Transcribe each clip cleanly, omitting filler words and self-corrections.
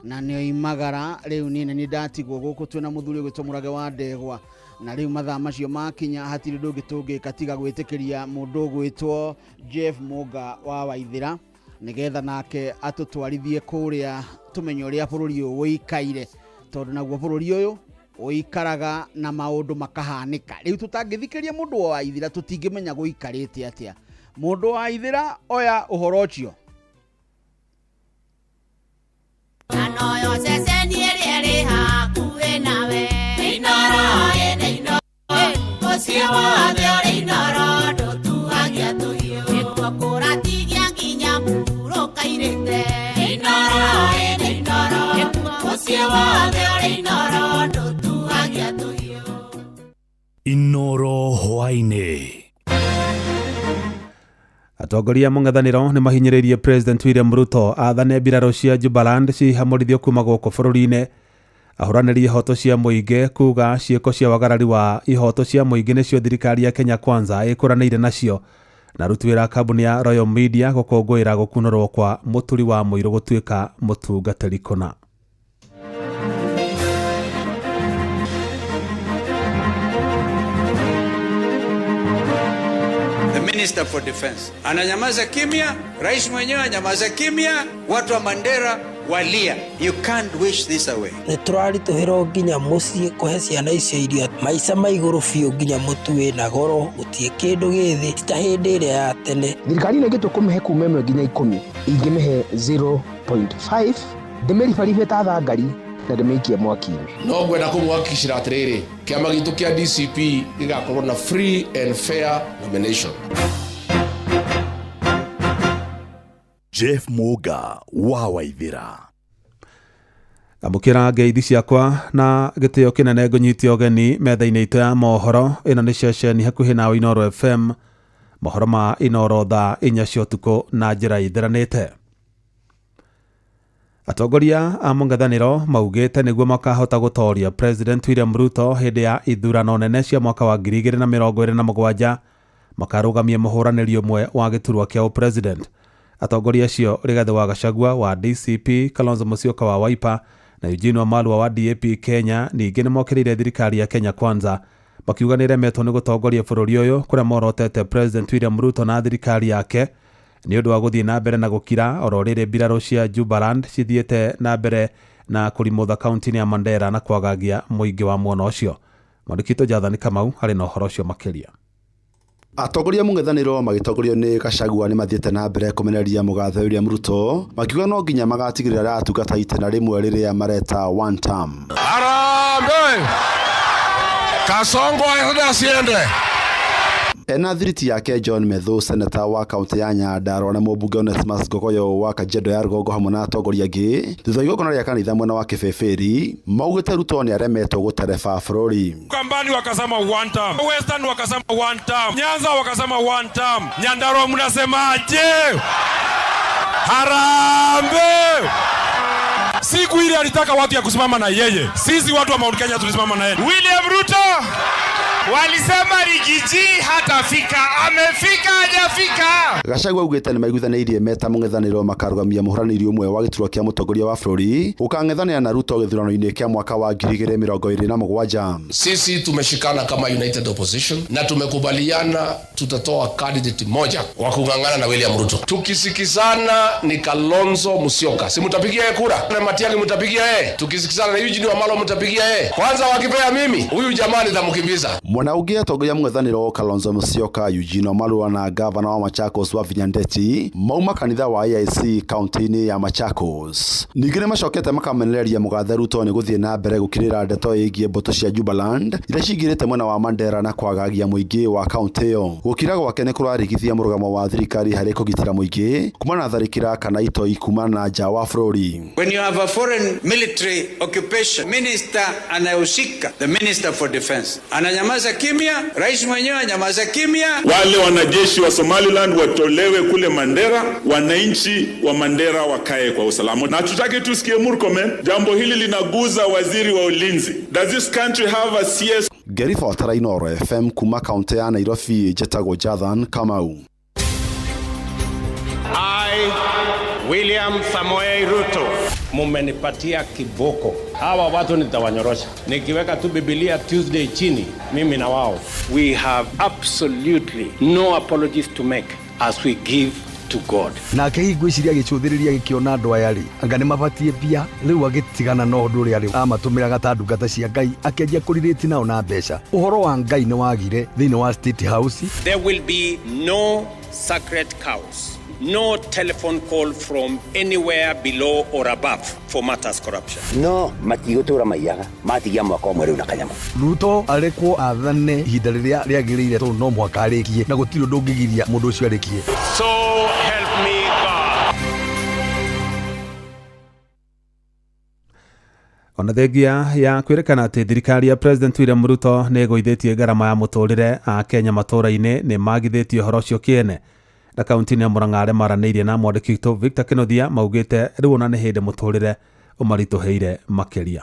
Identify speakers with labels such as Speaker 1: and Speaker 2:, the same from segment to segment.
Speaker 1: Na nĩ oimagara rĩu niĩ nĩ niĩ ndatigwo gũkũ twĩna mũthuri ũgwĩtwo Mũrage wa Ndegwa. Na rĩu mathaa macio makinya hatirĩ ũndũ ũngĩ tũngĩka tiga gwĩtĩkĩria mũndũ ũgwĩtwo Jeff Mũnga wa Waithĩra nĩgetha nake atũtwarithie kũrĩa tũmenye ũrĩa bũrũri ũyũ ũikaire, tondũ naguo bũrũri ũyũ ũikaraga na maũndũ makahanĩka. Rĩu tũtangĩthikĩria mũndũ wa Waithĩra tũtingĩmenya gũikarĩte atĩa. Mũndũ wa Waithĩra oya ũhoro ũcio.
Speaker 2: Anoyo ceceni ĩrĩa ĩrĩ hakuhĩ nawe. Inooro, ĩnĩ Inooro. Mũciĩ wothe ũrĩ Inooro, ndũtuhagia tũhiũ. Nĩkuo kũratigia nginya mũhurũka irĩte. Inooro, ĩnĩ Inooro. Mũciĩ wothe ũrĩ Inooro, ndũtuhagia tũhiũ.
Speaker 3: Inooro hwaĩ-inĩ.
Speaker 4: Atongoria mũng'ethanĩro nĩ mahinyĩrĩirie President William Ruto athane mbirarũ cia Jubaland cihamũrithio kuma gũkũ bũrũri-inĩ. Ahũranĩri ihoto cia mũingĩ kuga ciĩko cia wagarari wa ihoto cia mũingĩ nĩcio thirikari ya Kenya Kwanza ĩkũranĩire nacio. Na aruti wĩra a kambuni ya Royal Media gũkũngũĩra gũkunũrwo kwa mũturi wa mũirũ gũtuĩka mũtungatĩri kũna.
Speaker 5: The Minister for Defense ananyamaza kimya, rais mwenyewe anyamaza kimya, watu wa Mandera walia. You can't wish this away.
Speaker 6: Nĩ tũraritũhĩrwo nginya mũciĩ kũhe ciana icio irio, maica ma igũrũ biũ, nginya mũtu wĩna goro, gũtirĩ kĩndũ gĩ thĩ, ti ta hĩndĩ ĩrĩa ya tene.
Speaker 7: Thirikari ĩno ĩngĩtua kũmĩhe kuma 1 nginya 10, ingĩmĩhe 0.5, ndĩmĩribaribe ta thangari na ndĩmĩikie mwaki-inĩ.
Speaker 8: No ngwenda kũmũhakikicĩra atĩrĩrĩ, kĩama gitũ kĩa DCP gĩgakorwo na free and fair nomination.
Speaker 3: Jeff Muga wa Waithĩra.
Speaker 4: Amũkĩra ngeithi ciakwa na gĩtĩo kĩnene, ngũnyite ũgeni metha-inĩ itũ ya mohoro. Ĩno nĩ ceceni hakuhĩ nawe, Inooro FM. Mohoro ma Inooro thaa 4 cia ũtukũ na njĩra ĩtheranĩte. Atongoria a mũng'ethanĩro maugĩte nĩguo makahota gũtoria President William Ruto hĩndĩ ya ithurano nene cia mwaka wa 2027, makarũgamia mũhũranĩri ũmwe wa gĩturwa kĩa ũpresident. Atongoria acio, Rigathĩ wa Gachagua wa DCP, Kalonzo Musyoka wa Wiper na Eugene Wamalwa wa DAP Kenya, ningĩ nĩ mokĩrĩire thirikari ya Kenya Kwanza, makiuga nĩ ĩremetwo nĩ gũtongoria bũrũri ũyũ, kũrĩa morotete President William Ruto na thirikari yake nĩ ũndũ wa gũthiĩ na mbere na gũkira oro rĩrĩ mbirarũ cia Jubaland cithiĩte na mbere na kũrimũtha kaunti-inĩ ya Mandera na kwagagia mũingĩ wa mwena ũcio. Mwandĩki witũ Jathani Kamau arĩ na ũhoro ũcio makĩria.
Speaker 9: Atongoria mũng'ethanĩro magĩtongorio nĩ Gachagua nĩ mathiĩte na mbere kũmenereria mũgathe William Ruto, makiuga no nginya magatigĩrĩra aratungata itĩna rĩmwe rĩrĩa mareta one term.
Speaker 8: Harambee! Kasongo aende asiende?
Speaker 9: Ena thiriti yake John Methu, seneta wa kaunti ya Nyandarua, na mũmbunge Onesmus Ngogoyo wa Kajiado ya rũgongo, hamwe na atongoria angĩ, thutha wa igongona rĩa kanitha mwena wa Kĩbĩbĩri, maugĩte Ruto nĩ aremetwo gũtereba bũrũri.
Speaker 10: Ukambani wakasema one term, Western wakasema one term, Nyanza wakasema one term. Nyandarua mnasemaje? Harambee! Siku ile alitaka watu ya kusimama na yeye, sisi watu wa Mount Kenya tulisimama na yeye.
Speaker 11: William Ruto walisema Riggy G hatafika, amefika hajafika?
Speaker 9: Gachagua augĩte nĩ maiguithanĩirie meta mũng'ethanĩro makarũgamia mũhũranĩri ũmwe wa gĩturwa kĩa mũtongoria wa bũrũri gũkang'ethanĩra na Ruto gĩthurano-inĩ kĩa mwaka wa 2027.
Speaker 8: Sisi tumeshikana kama United Opposition na tumekubaliana tutatoa candidate moja wa kung'ang'ana na William Ruto. Tukisikizana ni Kalonzo Musyoka, si mtapigia yeye kura? Na Matiang'i mtapigia yeye? Tukisikizana na Eugene Wamalwa mtapigia yeye? Kwanza wakipea mimi huyu jamaa nitamkimbiza.
Speaker 9: Mwena ũngĩ, atongoria mũng'ethanĩro Kalonzo Musyoka, Eugene Wamalwa na gavana wa Machakos Wavinya Ndeti mauma kanitha wa AIC kaunti-inĩ ya Machakos. Ningĩ nĩ macokete makamenereria mũgathe Ruto nĩ gũthiĩ na mbere gũkirĩra ndeto ĩgiĩ mbũtũ cia Jubaland iria cingĩrĩte mwena wa Mandera na kwagagia mũingĩ wa kaunti ĩyo. Gũkira gwake nĩ kũrarigithia mũrũgamo wa thirikari harĩ kũgitĩra mũingĩ kumana na tharĩkĩra kana itoi kuma na nja wa bũrũri.
Speaker 5: When you have a foreign military occupation, minister anayehusika, the Minister for Defense, ananyamaza kimya, rais mwenyewe anyamaza kimya.
Speaker 12: Wale wanajeshi wa Somaliland watolewe kule Mandera, wananchi wa Mandera wakae kwa usalama. Na tutaki tusikie Murkomen, jambo hili linaguza waziri wa ulinzi. Does this country have a CS?
Speaker 9: Ngĩribotera Inooro FM kuma kaunti ya Nairobi, njĩtagwo Jathan Kamau.
Speaker 11: I,
Speaker 13: William Samoei Ruto. Mumenipatia kiboko. Hawa watu nitawanyorosha. Nikiweka tu Biblia Tuesday chini, mimi na wao. We have absolutely no apologies to make as we give to God.
Speaker 14: Nake hihi ngwĩciria agĩcũthĩrĩria agĩkĩona andũ aya rĩ, anga nĩ mabatiĩ mbia, rĩu agĩtigana na ũndũ ũrĩa rĩu amatũmĩraga ta ndungata cia Ngai, akĩanjia kũrirĩti nao na mbeca. Ũhoro wa Ngai nĩ wagire thĩinĩ wa State House.
Speaker 13: There will be no sacred cows, no telephone call from anywhere below or above for matters corruption.
Speaker 15: No matigũtũra maiyaga matigia mwaka ũmwe rĩu na kanyamũ.
Speaker 14: Ruto arekwo athane ihinda rĩrĩa rĩagĩrĩire, tondũ no mũhaka arĩkie na gũtirĩ ũndũ ũngĩgiria mũndũ ũcio arĩkie.
Speaker 13: So help me God.
Speaker 4: Ona thengia ya kwĩrĩkana atĩ thirikari ya President William Ruto nĩ ĩgũithĩtie ngarama ya mũtũrĩre, a Kenya matũũra-inĩ nĩ magithĩtie ũhoro ũcio kĩene. Na kaunti-inĩ ya Murang'a arĩa maranĩirie na mwandĩki witũ Victor Kĩnuthia maugĩte rĩu ona nĩ hĩndĩ mũtũrĩre ũmaritũhĩire makĩria.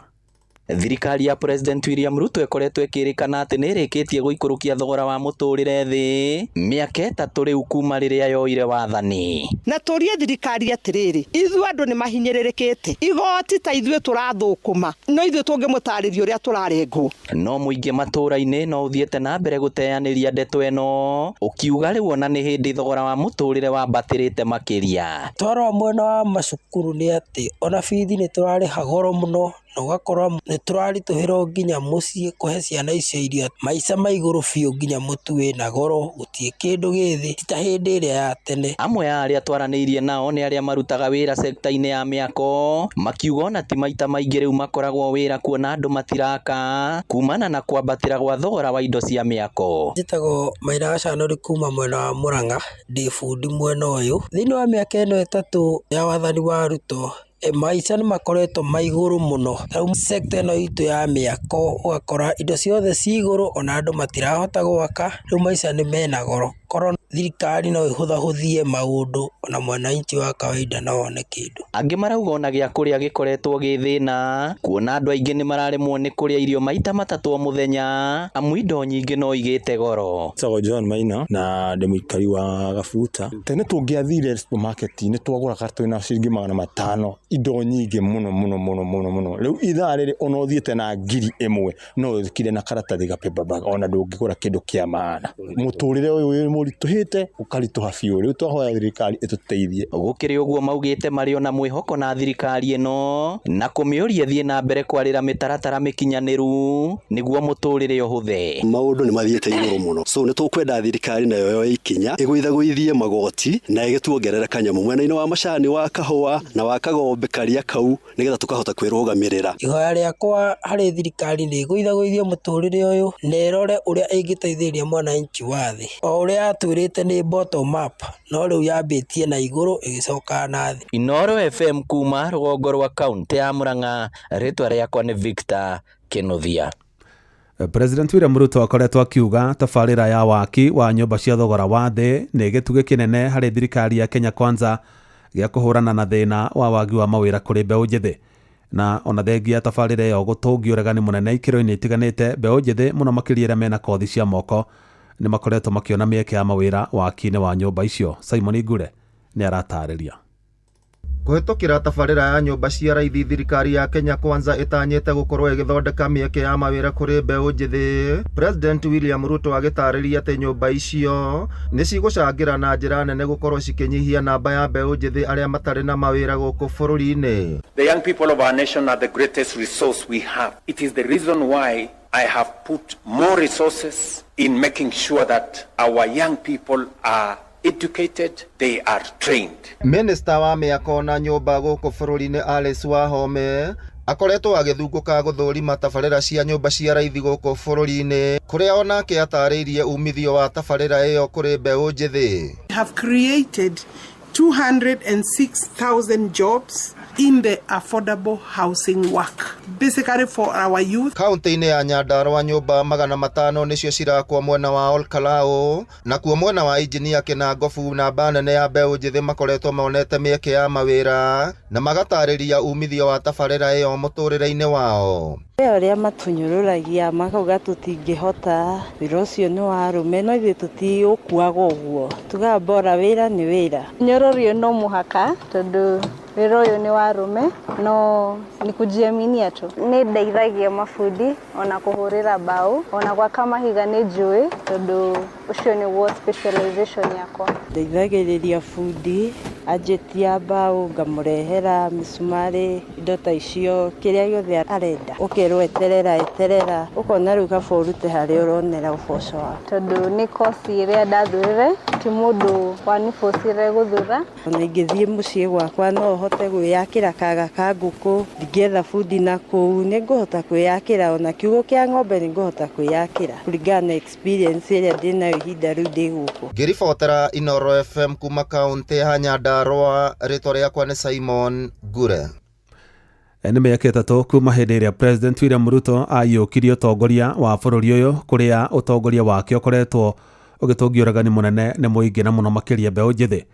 Speaker 16: Thirikari ya President William Ruto ĩkoretwo ĩkĩrĩkana atĩ nĩ ĩrĩkĩtie gũikũrũkia thogora wa mũtũrĩre thĩ mĩaka 3 rĩu kuma rĩrĩa yoire wathani.
Speaker 17: Na tũrie thirikari atĩrĩrĩ, ithuĩ andũ nĩ mahinyĩrĩrĩkĩte, igoti ta ithuĩ tũrathũkũma, no ithuĩ tũngĩmũtarĩria ũrĩa tũrarengwo.
Speaker 16: No mũingĩ matũũra-inĩ no ũthiĩte na mbere gũteanĩria ndeto ĩno ũkiuga rĩu ona nĩ hĩndĩ thogora wa mũtũrĩre wambatĩrĩte makĩria.
Speaker 6: Twarora mwena wa macukuru nĩ atĩ ona bithi nĩ tũrarĩha goro mũno, na ũgakora nĩ tũraritũhĩrwo nginya mũciĩ kũhe ciana icio irio. Maica ma igũrũ biũ nginya mũtu wĩna goro, gũtirĩ kĩndũ gĩ thĩ, ti ta hĩndĩ ĩrĩa ya tene.
Speaker 16: Amwe a arĩa twaranĩirie nao nĩ arĩa marutaga wĩra sekta-inĩ ya mĩako, makiuga ona ti maita maingĩ rĩu makoragwo wĩra kuona andũ matiraka kumana na kwambatĩra gwa thogora wa indo cia mĩako.
Speaker 6: Njĩtagwo Maira Gacanũri kuma mwena wa Murang'a, ndĩ bundi mwena ũyũ. Thĩinĩ wa mĩaka ĩno 3 ya wathani wa Ruto, maica nĩ makoretwo ma igũrũ mũno. Rĩu sector ĩno itũ ya mĩako ũgakora indo ciothe ci igũrũ, ona andũ matirahota gwaka, rĩu maica nĩ mena goro. Korwo thirikari no ĩhũthahũthie maũndũ, ona mwananchi wa kawaida no one kĩndũ.
Speaker 16: Angĩ marauga ona gĩa kũrĩa gĩkoretwo gĩ thĩna, kuona andũ aingĩ nĩ mararemwo nĩ kũrĩa irio maita 3 o mũthenya, amu indo nyingĩ no igĩte goro.
Speaker 18: Njĩtagwo John Maina na ndĩ mũikari wa Gabuta. Tene tũngĩathire supermarket nĩ twagũraga twĩna ciringi 500 indo nyingĩ mũno mũno mũno mũno mũno. Rĩu ithaa rĩrĩ ona ũthiĩte na 1000 no ũkire na karatathi ga paper bag, ona ndũngĩgũra kĩndũ kĩa maana. Mũtũrĩre ũyũ wĩ mũritũhĩte ũkaritũha biũ. Rĩu twahoya thirikari ĩtũteithie.
Speaker 16: Gũkĩrĩ ũguo maugĩte marĩ ona mwĩhoko na thirikari ĩno na kũmĩũria ĩthiĩ na mbere kwarĩra mĩtaratara mĩkinyanĩru nĩguo mũtũrĩre ũhũthe.
Speaker 19: Maũndũ nĩ mathiĩte igũrũ mũno, so nĩ tũkwenda thirikari nayo yoe ikinya ĩgũithagũithie magoti na ĩgĩtuongerera kanyamũ mwena-inĩ wa macani, wa kahũa na wa kagombe karia kau, nĩgetha tũkahota kwĩrũgamĩrĩra.
Speaker 6: Ihoya rĩakwa harĩ thirikari nĩ ĩgũithagũithie mũtũrĩre ũyũ na ĩrore ũrĩa ĩngĩteithĩrĩria mwananchi wa thĩ. O ũrĩa yatwĩrĩte nĩ bottom up, no rĩu yambĩtie na igũrũ ĩgĩcoka na thĩ.
Speaker 16: Inooro FM kuma rũgongo rwa kaunti ya Murang'a, rĩtwa rĩakwa nĩ Victor Kĩnuthia.
Speaker 4: President William Ruto akoretwo akiuga tabarĩra ya waki wa nyũmba cia thogora wa thĩ nĩ gĩtugĩ kĩnene harĩ thirikari ya Kenya Kwanza gĩa kũhũrana na thĩna wa wagi wa mawĩra kũrĩ mbeũ njĩthĩ. Na ona thengia tabarĩra ĩyo gũtũngia ũregani mũnene ikĩro-inĩ itiganĩte, mbeũ njĩthĩ mũno makĩria arĩa mena kothi cia moko nĩ makoretwo makĩona mĩeke ya mawĩra waki-inĩ wa nyũmba icio. Simon Ngure nĩ aratarĩria.
Speaker 20: Kũhĩtũkĩra tabarĩra ya nyũmba cia raithi, thirikari ya Kenya Kwanza ĩtanyĩte gũkorwo ĩgĩthondeka mĩeke ya mawĩra kũrĩ mbeũ njĩthĩ. President William Ruto agĩtarĩria atĩ nyũmba icio nĩ cigũcangĩra na njĩra nene gũkorwo cikĩnyihia namba ya mbeũ njĩthĩ arĩa matarĩ na mawĩra gũkũ bũrũri-inĩ.
Speaker 13: The young people of our nation are the greatest resource we have. It is the reason why I have put more resources in making sure that our young people are educated, they are trained.
Speaker 20: Minister wa mĩako na nyũmba gũkũ bũrũri-inĩ Alice Wahome akoretwo agĩthungũka gũthũrima tabarĩra cia nyũmba cia raithi gũkũ bũrũri-inĩ, kũrĩa onake atarĩirie umithio wa tabarĩra ĩyo kũrĩ mbeũ njĩthĩ.
Speaker 21: We have created 206,000 jobs in the affordable housing work, basically for our youth.
Speaker 20: Kaunti-inĩ ya Nyandarua nyũmba 500 nĩcio cirakwo mwena wa Olkalau, nakuo mwena wa Injinia Kĩnangobu namba nene ya mbeũ njĩthĩ makoretwo monete mĩeke ya mawĩra na magatarĩria umithio wa tabarĩra ĩyo mũtũrĩre-inĩ wao.
Speaker 1: Ũrĩa matũnyũrũragia makauga tũtingĩhota, wĩra ũcio nĩ wa arũme, no ithuĩ tũtiũkuaga ũguo, tugaga bora wĩra nĩ wĩra.
Speaker 22: Nyũrũrio no mũhaka tondũ wĩra ũyũ nĩ wa arũme, no nĩ kujiaminia tu. Nĩ ndeithagia mabundi ona kũhũrĩra mbaũ, ona gwaka mahiga nĩ njũĩ tondũ ũcio nĩguo specialization yakwa.
Speaker 1: Ndeithagĩrĩria bundi anjĩtia mbaũ ngamũrehera mĩcumarĩ, indo ta icio, kĩrĩa gĩothe arenda, ũkerwo eterera eterera, ũkona rĩu kaba ũrute harĩa ũronera ũboco waku.
Speaker 22: Tondũ nĩ kosi ĩrĩa ndathurire, ti mũndũ wanibũcire gũthura.
Speaker 1: Ona ingĩthiĩ mũciĩ gwakwa no hote gwĩyakĩra kaga ka ngũkũ, ndingĩetha bundi na kũu, nĩ ngũhota kwĩyakĩra, ona kiugũ kĩa ng'ombe nĩ ngũhota kwĩyakĩra kũringana na experience ĩrĩa ndĩnayo ihinda rĩu ndĩ gũkũ.
Speaker 20: Ngĩribotera Inoro FM kuma kaunti ya Nyandarua, rĩtwa rĩakwa nĩ Simon Ngure.
Speaker 4: Nĩ mĩaka 3 kuma hĩndĩ ĩrĩa President William Ruto aiyũkirie ũtongoria wa bũrũri ũyũ, kũrĩa ũtongoria wake ũkoretwo ũgĩtũngia ũragani mũnene nĩ mũingĩ na mũno makĩria mbeũ njĩthĩ.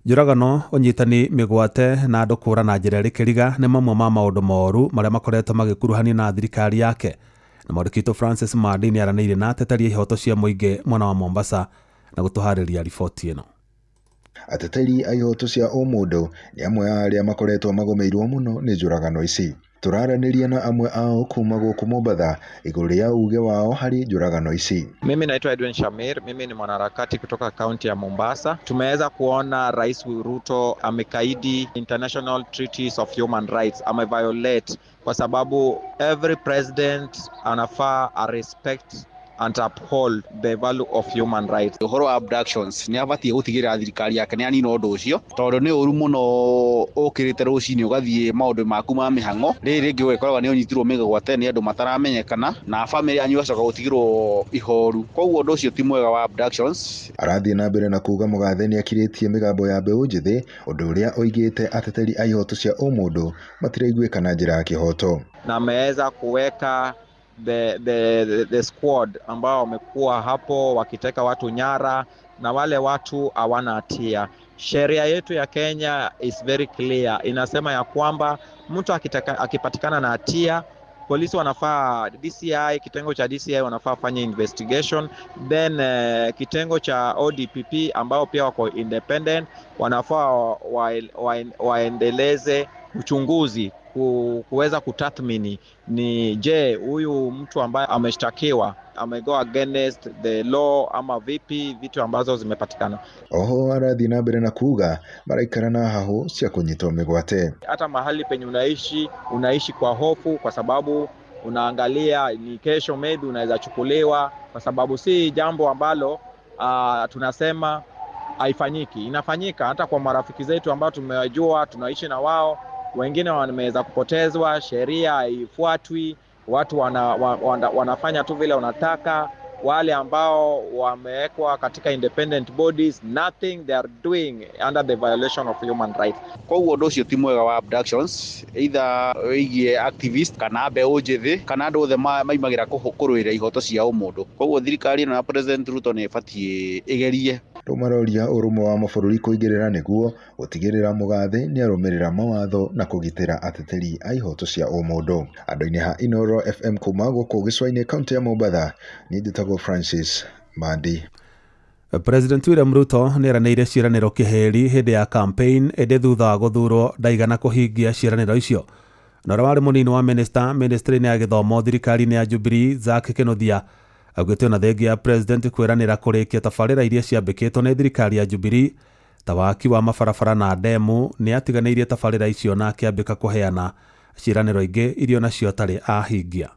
Speaker 4: Njũragano, ũnyitani mĩgwate na andũ kũũra na njĩra ĩrĩ kĩriga nĩ mamwe ma maũndũ moru marĩa makoretwo magĩkuruhanio na thirikari yake. Na mwandĩki witũ Francis Mandi nĩ aranĩirie na ateteri a ihoto cia mũingĩ mwena wa Mombasa na gũtũharĩria riboti ĩno.
Speaker 23: Ateteri a ihoto cia ũmũndũ nĩ amwe a arĩa makoretwo magũmĩirwo mũno nĩ njũragano ici. Tũraranĩria na amwe ao kuma gũkũ Mombatha igũrũ rĩa uge wao harĩ njũragano ici.
Speaker 24: Mimi naitwa Edwin Shamir, mimi ni mwanaharakati kutoka kaunti ya Mombasa. Tumeweza kuona Rais Ruto amekaidi international treaties of human rights, ameviolate, kwa sababu every president anafaa a respect and uphold the value of human rights.
Speaker 25: Ũhoro wa abductions nĩ abatiĩ gũtigĩrĩra thirikari yake nĩ anina ũndũ ũcio, tondũ nĩ ũru mũno ũkĩrĩte rũcinĩ ũgathiĩ maũndũ maku ma mĩhang'o, rĩrĩ rĩngĩ ũgĩkoraga nĩ ũnyitirwo mĩgwate nĩ andũ mataramenyekana na bamĩrĩ yanyu ĩgacoka gũtigĩrwo ihoru. Koguo ũndũ ũcio ti mwega wa abductions.
Speaker 23: Arathiĩ na mbere na kuga mũgathe nĩ akirĩtie mĩgambo ya mbeũ njĩthĩ, ũndũ ũrĩa oigĩte ateteri a ihoto cia ũmũndũ matiraiguĩka na njĩra ya kĩhoto.
Speaker 24: Na ameweza kuweka the squad ambao wamekuwa hapo wakiteka watu nyara, na wale watu hawana hatia. Sheria yetu ya Kenya is very clear, inasema ya kwamba mtu akipatikana na hatia, polisi wanafaa, DCI, kitengo cha DCI wanafaa fanye investigation, then kitengo cha ODPP ambao pia wako independent wanafaa waendeleze uchunguzi kuweza kutathmini ni je, huyu mtu ambaye ameshtakiwa amego against the law ama vipi, vitu ambazo zimepatikana.
Speaker 23: Oho arathi na mbere na kuga maraikara na haho cia kunyitwo migwate.
Speaker 24: Hata mahali penye unaishi, unaishi kwa hofu, kwa sababu unaangalia ni kesho maybe unaweza chukuliwa, kwa sababu si jambo ambalo tunasema haifanyiki. Inafanyika hata kwa marafiki zetu ambao tumewajua, tunaishi na wao, wengine wameweza kupotezwa, sheria haifuatwi, watu wanafanya tu vile wanataka. Wale ambao wamewekwa katika independent bodies, nothing they are doing under the violation of human rights.
Speaker 25: Koguo ũndũ ũcio ti mwega wa abductions, either wĩgiĩ activist kana mbeũ njĩthĩ kana andũ othe maimagĩra kũrũĩrĩra ihoto cia ũmũndũ. Koguo thirikari ĩno ya President Ruto nĩ ĩbatiĩ ĩgerie.
Speaker 23: Rĩu maroria ũrũmwe wa mabũrũri kũingĩrĩra nĩguo gũtigĩrĩra mũgathe nĩarũmĩrĩra mawatho na kũgitĩra ateteri a ihoto cia ũmũndũ. Andũ-inĩ ha Inoro FM kuma gũkũ gĩcũa-inĩ kaunti ya Mombatha, niĩ njĩtagwo Francis Mandi.
Speaker 4: President William Ruto nĩeranĩire ciĩranĩro kĩhĩri hĩndĩ ya campaign, ĩndĩ thutha wa gũthurwo ndaigana kũhingia ciĩranĩro icio. Na ũrĩa warĩ mũnini wa minister ministry-inĩ ya gĩthomo thirikari-inĩ ya Jubilee Zack Kinuthia augĩte ona thengia ya president kwĩranĩra kũrĩkia tabarĩra iria ciambĩkĩtwo nĩ thirikari ya Jubilee ta waki wa mabarabara na ndemu, nĩ atiganĩirie tabarĩra icio na akĩambĩka kũheana ciĩranĩro ingĩ iria onacio atarĩ ahingia.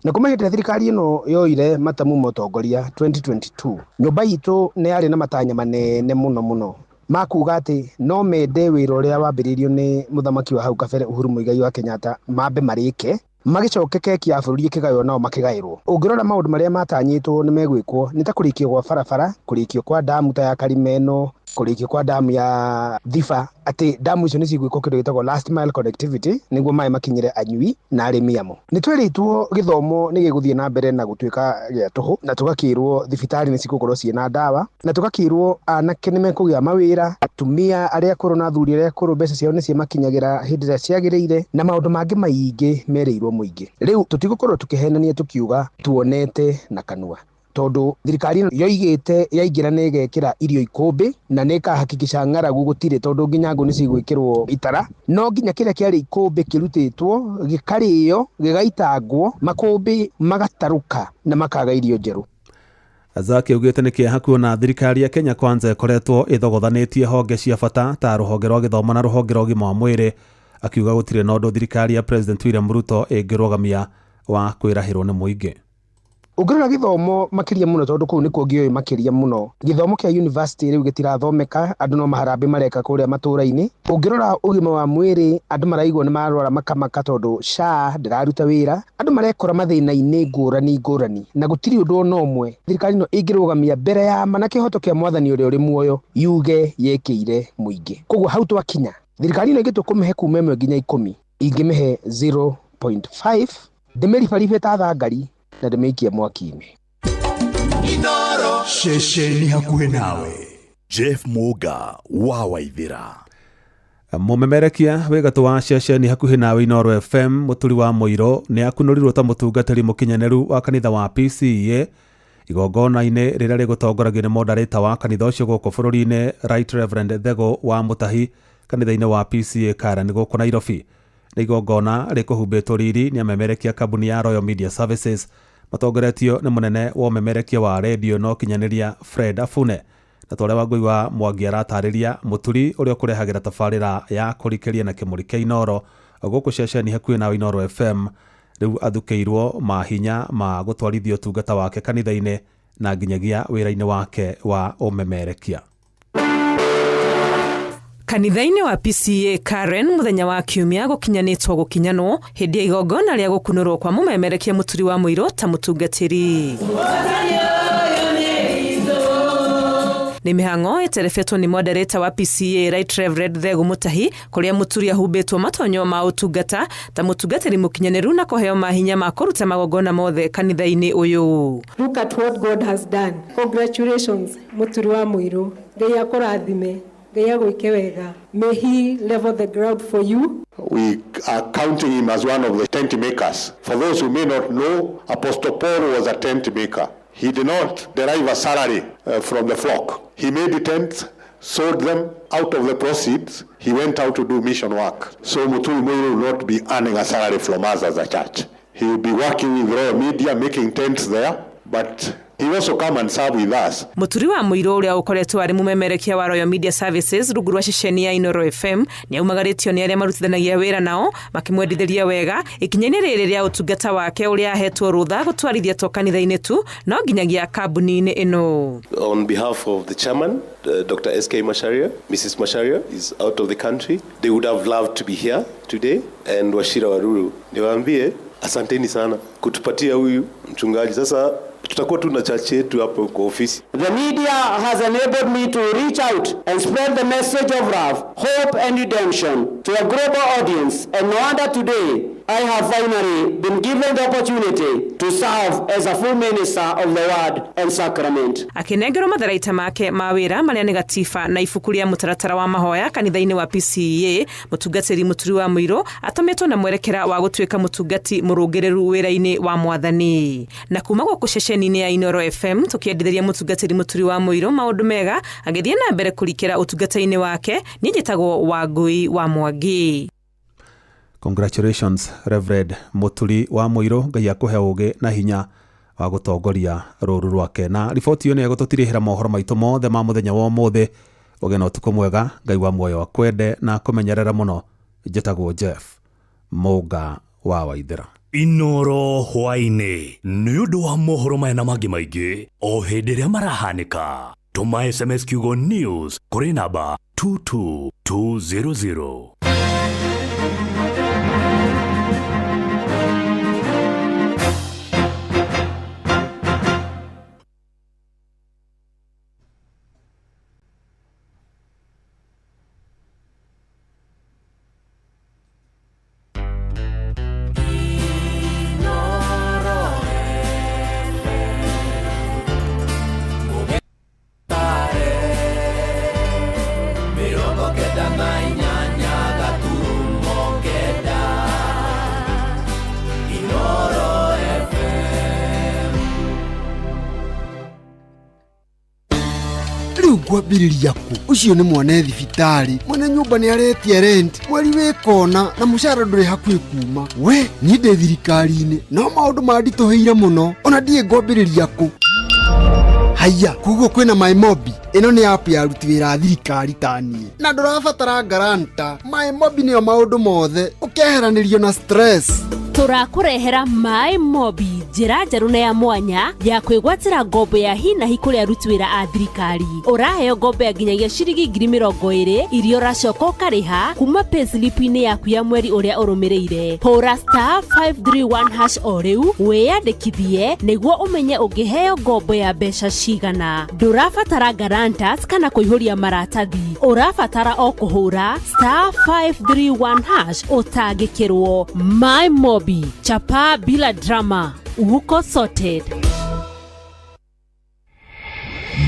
Speaker 7: Na kuma hĩndĩ ĩrĩa thirikari ĩno yoire matamu ma ũtongoria 2022, nyũmba itũ nĩ yarĩ na matanya manene mũno mũno ma kuga atĩ no mende wĩra ũrĩa wambĩrĩirio nĩ mũthamaki wa hau kabere Uhuru Muigai wa Kenyatta mambe marĩke, magĩcoke keki ya bũrũri ĩkĩgaywo nao makĩgaĩrwo. Ũngĩrora maũndũ marĩa matanyĩtwo nĩ megwĩkwo nĩ ta kũrĩkio gwa barabara, kũrĩkio kwa damu ta ya Karimeno, Kũrĩkia kwa damu ya Thiba, atĩ damu icio nĩ cigwĩkwo kĩndũ gĩtagwo last mile connectivity nĩguo maĩ makinyĩre anyui na arĩmi amo. Nĩ twĩrĩtwo gĩthomo nĩ gĩgũthiĩ na mbere na gũtuĩka gĩa tũhũ, na tũgakĩrwo thibitarĩ nĩ cigũkorwo ciĩna ndawa, na tũgakĩrwo anake nĩ mekũgĩa mawĩra, atumia arĩa akũrũ na athuri arĩa akũrũ mbeca ciao nĩ cimakinyagĩra hĩndĩ ĩrĩa ciagĩrĩire, na maũndũ mangĩ maingĩ merĩirwo mũingĩ. Rĩu tũtigũkorwo tũkĩhenania tũkiuga tuonete na kanua, tondũ thirikari ĩno yoigĩte yaingĩra nĩ ĩgekĩra irio ikũmbĩ na nĩ ĩkahakikisha ng'aragu gũtirĩ, tondũ nginya ngũ nĩ cigwĩkĩrwo itara. No nginya kĩrĩa kĩarĩ ikũmbĩ kĩrutĩtwo gĩkarĩo gĩgaitangwo, makũmbĩ magatarũka na makaga irio njerũ.
Speaker 4: Zaki augĩte nĩ kĩeha kuona thirikari ya Kenya Kwanza ĩkoretwo ĩthogothanĩtie honge cia bata ta rũhonge rwa gĩthomo na rũhonge rwa ũgima wa mwĩrĩ, akiuga gũtirĩ na ũndũ thirikari ya President William Ruto ĩngĩrũgamia wa kwĩrahĩrwo nĩ mũingĩ.
Speaker 7: Ũngĩrora gĩthomo makĩria mũno, tondũ kũu nĩkuo ngĩũĩ makĩria mũno, gĩthomo kĩa university rĩu gĩtirathomeka, andũ no maharambĩ mareka kũrĩa matũra-inĩ. Ũngĩrora ũgima wa mwĩrĩ, andũ maraigua nĩ marwara makamaka tondũ SHA ndĩraruta wĩra, andũ marekora mathĩna-inĩ ngũrani ngũrani, na gũtirĩ ũndũ ona ũmwe thirikari ĩno ĩngĩrũgamia mbere ya ma na kĩhoto kĩa mwathani ũrĩa ũrĩ muoyo yuge yekĩire mũingĩ. Koguo hau twakinya, thirikari ĩno ĩngĩtua kũmĩhe kuma 1 nginya 10, ingĩmĩhe 0.5, ndĩmĩribaribe ta thangari na ndĩmĩikie mwaki-inĩ.
Speaker 2: Ceceni hakuhĩ nawe, Jeff Muga wa Waithĩra.
Speaker 4: Mũmemerekia wĩ gatũ wa ceceni hakuhĩ nawe Inooro FM Mũturi wa Mũirũ nĩ akunũrirwo ta mũtungatĩri mũkinyanĩru wa kanitha wa PCEA igongona-inĩ rĩrĩa rĩgũtongoragio nĩ moderator wa kanitha ũcio gũkũ bũrũri-inĩ Right Reverend Thego wa Mũtahi kanitha-inĩ wa PCEA Karen gũkũ Nairobi. Nĩ igongona rĩkũhumbĩtwo riri nĩ amemerekia kambuni ya Royal Media Services matongoretio nĩ mũnene wa ũmemerekia wa redio na ũkinyanĩria Fred Afune. Na ta ũrĩa Wangũi wa Mwangi aratarĩria, Mũturi ũrĩa ũkũrehagĩra tabarĩra ya kũrikĩria na kĩmũrĩ kĩa Inooro gũkũ ceceni hakuhĩ nawe Inooro FM rĩu athukĩirwo mahinya ma gũtwarithia ũtungata wake kanitha-inĩ na nginyagia wĩra-inĩ wake wa ũmemerekia.
Speaker 3: Kanitha-inĩ wa PCEA Karen mũthenya wa kiumia gũkinyanĩtwo gũkinyanwo hĩndĩ ya igongona rĩa gũkunũrwo kwa mũmemerekia Mũturi wa Mũirũ ta mũtungatĩri. Nĩ mĩhang'o ĩterebetwo nĩ moderator wa PCEA Right Reverend Thegu Mũtahi, kũrĩa Mũturi ahumbĩtwo matonyo ma ũtungata ta mũtungatĩri mũkinyanĩru na kũheo mahinya ma kũruta magongona mothe kanitha-inĩ ũyũ.
Speaker 5: Look at what God has done. Congratulations, Mũturi wa Mũirũ. Ngai akũrathime. Ngai agwĩke wega. May he level the ground for you.
Speaker 8: We are counting him as one of the tent makers. For those who may not know, Apostle Paul was a tent maker. He did not derive a salary from the flock. He made the tents, sold them. Out of the proceeds, he went out to do mission work. So Muturi Muiru will not be earning a salary from us as a church. He will be working with Royal Media, making tents there, but he also come and serve with us.
Speaker 3: Mũturi wa Mũirũ ũrĩa ũkoretwo arĩ mũmemerekia wa Royal Media Services rungu rwa ceceni ya Inooro FM nĩ aumagarĩtio nĩ arĩa marutithanagia wĩra nao makĩmwendithĩria wega ikinya-inĩ rĩrĩ rĩa ũtungata wake ũrĩa ahetwo rũtha gũtwarithia to kanitha-inĩ tu no nginyagia kambuni-inĩ ĩno.
Speaker 10: On behalf of the chairman, Dr. SK Macharia, Mrs. Macharia is out of the country. They would have loved to be here today. And Wachira Waruru, niwaambie asanteni sana kutupatia huyu mchungaji. Sasa tutakuwa tu na church yetu hapo kwa ofisi.
Speaker 26: The media has enabled me to reach out and spread the message of love, hope and redemption to a global audience, and no wonder today I have finally been given the opportunity to serve as a full minister of the word and sacrament.
Speaker 3: Akinengerwo matharaita make ma wĩra marĩa nĩ gatiba na ibuku rĩa mũtaratara wa mahoya kanitha-inĩ wa PCEA, mũtungatĩri Mũturi wa Mũirũ atũmĩtwo na mwerekera wa gũtuĩka mũtungati mũrũngĩrĩru wĩra-inĩ wa mwathani. Na kuma gũkũ ceceni-inĩ ya Inooro FM tũkĩendithĩria mũtungatĩri Mũturi wa Mũirũ maũndũ mega agĩthiĩ na mbere kũrikĩra ũtungata-inĩ wake. Niĩ njĩtagwo Wangũi wa Mwangi.
Speaker 4: Congratulations Reverend Mũturi wa Mũirũ, Ngai akũhe ũũgĩ na hinya wa gũtongoria rũru rwake. Na riboti ĩyo nĩ ĩgũtũtirihĩra mohoro maitũ mothe ma mũthenya wa ũmũthĩ. Ũgĩe na ũtukũ mwega, Ngai wa muoyo akwende na akũmenyerere mũno. Njĩtagwo Jeff Mũnga wa Waithĩra.
Speaker 2: Inooro hwaĩ-inĩ nĩ ũndũ wa mohoro maya na mangĩ maingĩ o hĩndĩ ĩrĩa marahanĩka. Tũma SMS kiugo news kũrĩ namba 22200.
Speaker 9: Ngwambĩrĩria kũ? Ũcio nĩ mwana e thibitarĩ, mwene nyũmba nĩ aretia rent, mweri wĩ kona na mũcara ndũrĩ hakuhĩ kuma. We niĩ ndĩ thirikari-inĩ no maũndũ manditũhĩire mũno, ona ndiĩ ngwambĩrĩria kũ. Haiya, koguo kwĩna MyMobi. Ĩno nĩ app ya aruti wĩra a thirikari ta niĩ, na ndũrabatara guarantor. MyMobi nĩyo maũndũ mothe, ũkeheranĩrio na stress.
Speaker 11: Tũrakũrehera My Mobi, njĩra njerũ na ya mwanya ya kwĩgwatĩra ngombo ya hinahi kũrĩ aruti wĩra a thirikari. Ũraheo ngombo ya nginyagia ciringi 20,000 iria ũracoka ũkarĩha kuma payslip-inĩ yaku ya mweri ũrĩa ũrũmĩrĩire. Hũra *531# o rĩu wĩyandĩkithie nĩguo ũmenye ũngĩheo ngombo ya mbeca cigana. Ndũrabatara guarantors kana kũihũria maratathi, ũrabatara o kũhũra *531# ũtangĩkĩrwo. My Mobi, chapa bila drama, uko sorted.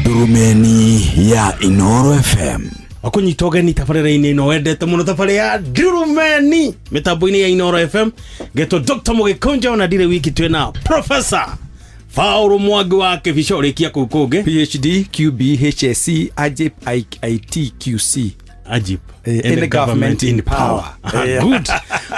Speaker 12: Ndurumeni ya Inoro FM.
Speaker 13: Wakunyita ũgeni tabarĩra-inĩ ĩno wendete mũno, tabarĩ ya Ndurumeni mĩtambo-inĩ ya Inoro FM. Ngetwo Dr. Mũgĩkũnja, ona ndirĩ wiki, twĩna Professor Paul Mwangi wa Kĩbico rĩkia kũu kũngĩ.
Speaker 14: PhD QB HSC AJIP ITQC.
Speaker 13: AJIP.
Speaker 14: In the government in power.
Speaker 13: Good.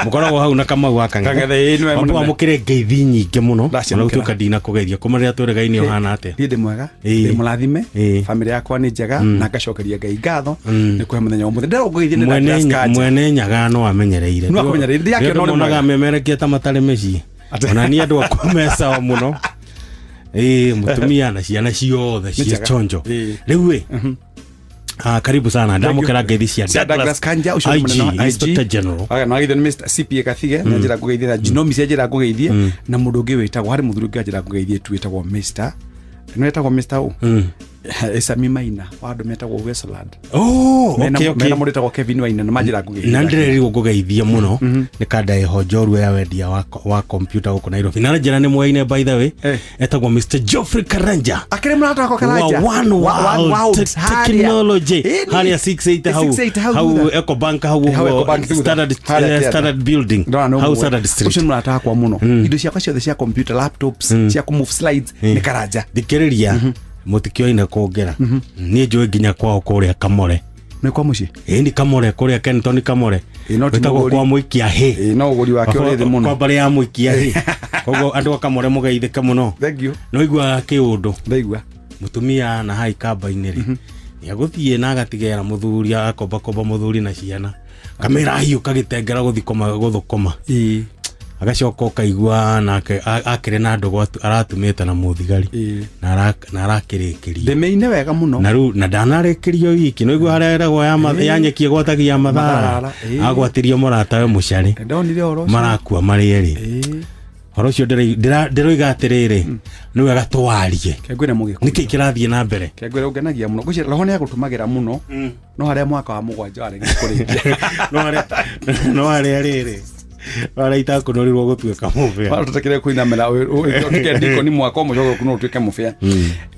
Speaker 13: Mũkoragwo hau na Kamau wa
Speaker 14: Kang'ethe, ĩĩ, nĩwe mũnene.
Speaker 13: Wamũkĩre ngeithi nyingĩ mũno.
Speaker 14: Ndaciamũkĩra.
Speaker 13: Ona gũtuĩka ndinakũgeithia kuma rĩrĩa twĩrĩgaine, ũhana atĩa?
Speaker 14: Niĩ ndĩ mwega, ndĩ mũrathime, bamĩrĩ yakwa nĩ njega na ngacokeria Ngai ngatho nĩ kũhe mũthenya wa ũmũthĩ. Ndĩrarũngũithie nĩ Douglas Kanja.
Speaker 13: Mwene Nyaga no amenyereire.
Speaker 14: No akũmenyereire, ndĩrakĩona ũrĩ
Speaker 13: monaga
Speaker 14: mwega.
Speaker 13: memerekia ta matarĩ mĩciĩ, ona niĩ andũ akwa me sawa mũno, ĩĩ, mũtumia na ciana ciothe
Speaker 14: Nĩ
Speaker 13: ciĩ
Speaker 14: njega.
Speaker 13: chonjo rĩu ĩ. Karibu sana, ndamũkĩra ngeithi cia
Speaker 14: Cia Douglas Kanja, ũcio nĩ
Speaker 13: IG,
Speaker 14: mũnene wa IG.
Speaker 13: Inspector General.
Speaker 14: Aga, na wageithio nĩ Mr. CPA Kathige, na njĩra ngũgeithie na Jinomi cia njĩra ngũgeithie, na mũndũ ũngĩ wĩtagwo, harĩ mũthuri ũngĩ anjĩra ngũgeithie tu wĩtagwo Mr. Nĩ wĩtagwo Mr. ũ? Esami Maina wa andũ metagwo Westland.
Speaker 13: Oh, okay, okay.
Speaker 14: Mena mũndũ wĩtagwo Kevin Waina na manjĩra ngũgeithie.
Speaker 13: Na ndĩrerirwo ngũgeithie mũno nĩ kanda ĩho njorua ya wendia wa kompiuta gũkũ Nairobi, na njĩra nĩ mwaine, by the way, etagwo Mr. Geoffrey Karanja.
Speaker 14: Akĩrĩ mũrata wakwa Karanja.
Speaker 13: Wa One
Speaker 14: Wa One
Speaker 13: World
Speaker 14: World, harĩa.
Speaker 13: Technology.
Speaker 14: Ĩni.
Speaker 13: Harĩa 68 hau.
Speaker 14: 68 hau
Speaker 13: hau
Speaker 14: thutha.
Speaker 13: Ecobank hau
Speaker 14: Hau
Speaker 13: ũguo,
Speaker 14: Ecobank thutha.
Speaker 13: Standard,
Speaker 14: Harĩa kĩanda.
Speaker 13: Standard Building.
Speaker 14: Ndona no
Speaker 13: Hau
Speaker 14: mũĩ.
Speaker 13: Standard Street.
Speaker 14: Ũcio nĩ mũrata wakwa mũno. Indo ciakwa ciothe cia computer, laptops, cia kũ move slides nĩ Karanja.
Speaker 13: Thikĩrĩria, mũtikĩoine kũngĩra niĩ njũĩ nginya kwao kũrĩa Kamore.
Speaker 14: Nĩ kwa mũciĩ?
Speaker 13: Ĩĩ, nĩ Kamore kũrĩa Kenton Kamore.
Speaker 14: No ti
Speaker 13: Wĩtagwo
Speaker 14: mũgũri.
Speaker 13: kwa Mũikia hĩ.
Speaker 14: Ĩĩ, no ũgũri wake ũrĩ thĩ mũno.
Speaker 13: Kwa mbarĩ ya Mũikia hĩ. Koguo andũ a Kamore mũgeithĩke mũno.
Speaker 14: Thank you.
Speaker 13: No igua kĩũndũ.
Speaker 14: Ndaigua.
Speaker 13: Mũtumia na hai kamba-inĩ rĩ, nĩagũthiĩ na agatigera mũthuri, agakombakomba mũthuri na ciana, kamĩra hiũ kagĩtengera gũthiĩ gũthũkũma, agacoka ũkaigua nake akĩrĩ na ndũgũ aratumĩte na mũthigari na arakĩrĩkĩria.
Speaker 14: Ndĩmĩine wega mũno.
Speaker 13: Na rĩu na ndanarĩkĩrio wiki, no igua harĩa ĩragwo ya ya nyeki ĩgwatagia matharara.
Speaker 14: Matharara, ĩĩ.
Speaker 13: Agwatirio mũratawe mũcarĩ.
Speaker 14: Ndonire ũhoro ũcio.
Speaker 13: Marakua marĩ erĩ. Horo ũcio ndĩroiga atĩrĩrĩ, nĩ wega twarie.
Speaker 14: Kengwĩre mũgĩkũyũ.
Speaker 13: Nĩkĩ kĩrathiĩ na mbere?
Speaker 14: Kengwĩre ũngenagia mũno. Ngwĩciria roho nĩ agũtũmagĩra mũno. No harĩa mwaka wa 7 waregire kũrĩkia.
Speaker 13: No harĩa rĩrĩ, no harĩa itakũnorirwo gũtuĩka mũbĩa.
Speaker 14: Tũtekire kũinamĩra ũtuĩke ndikoni mwaka ũmwe ũcoke ũkunwo ũtuĩke mũbĩa.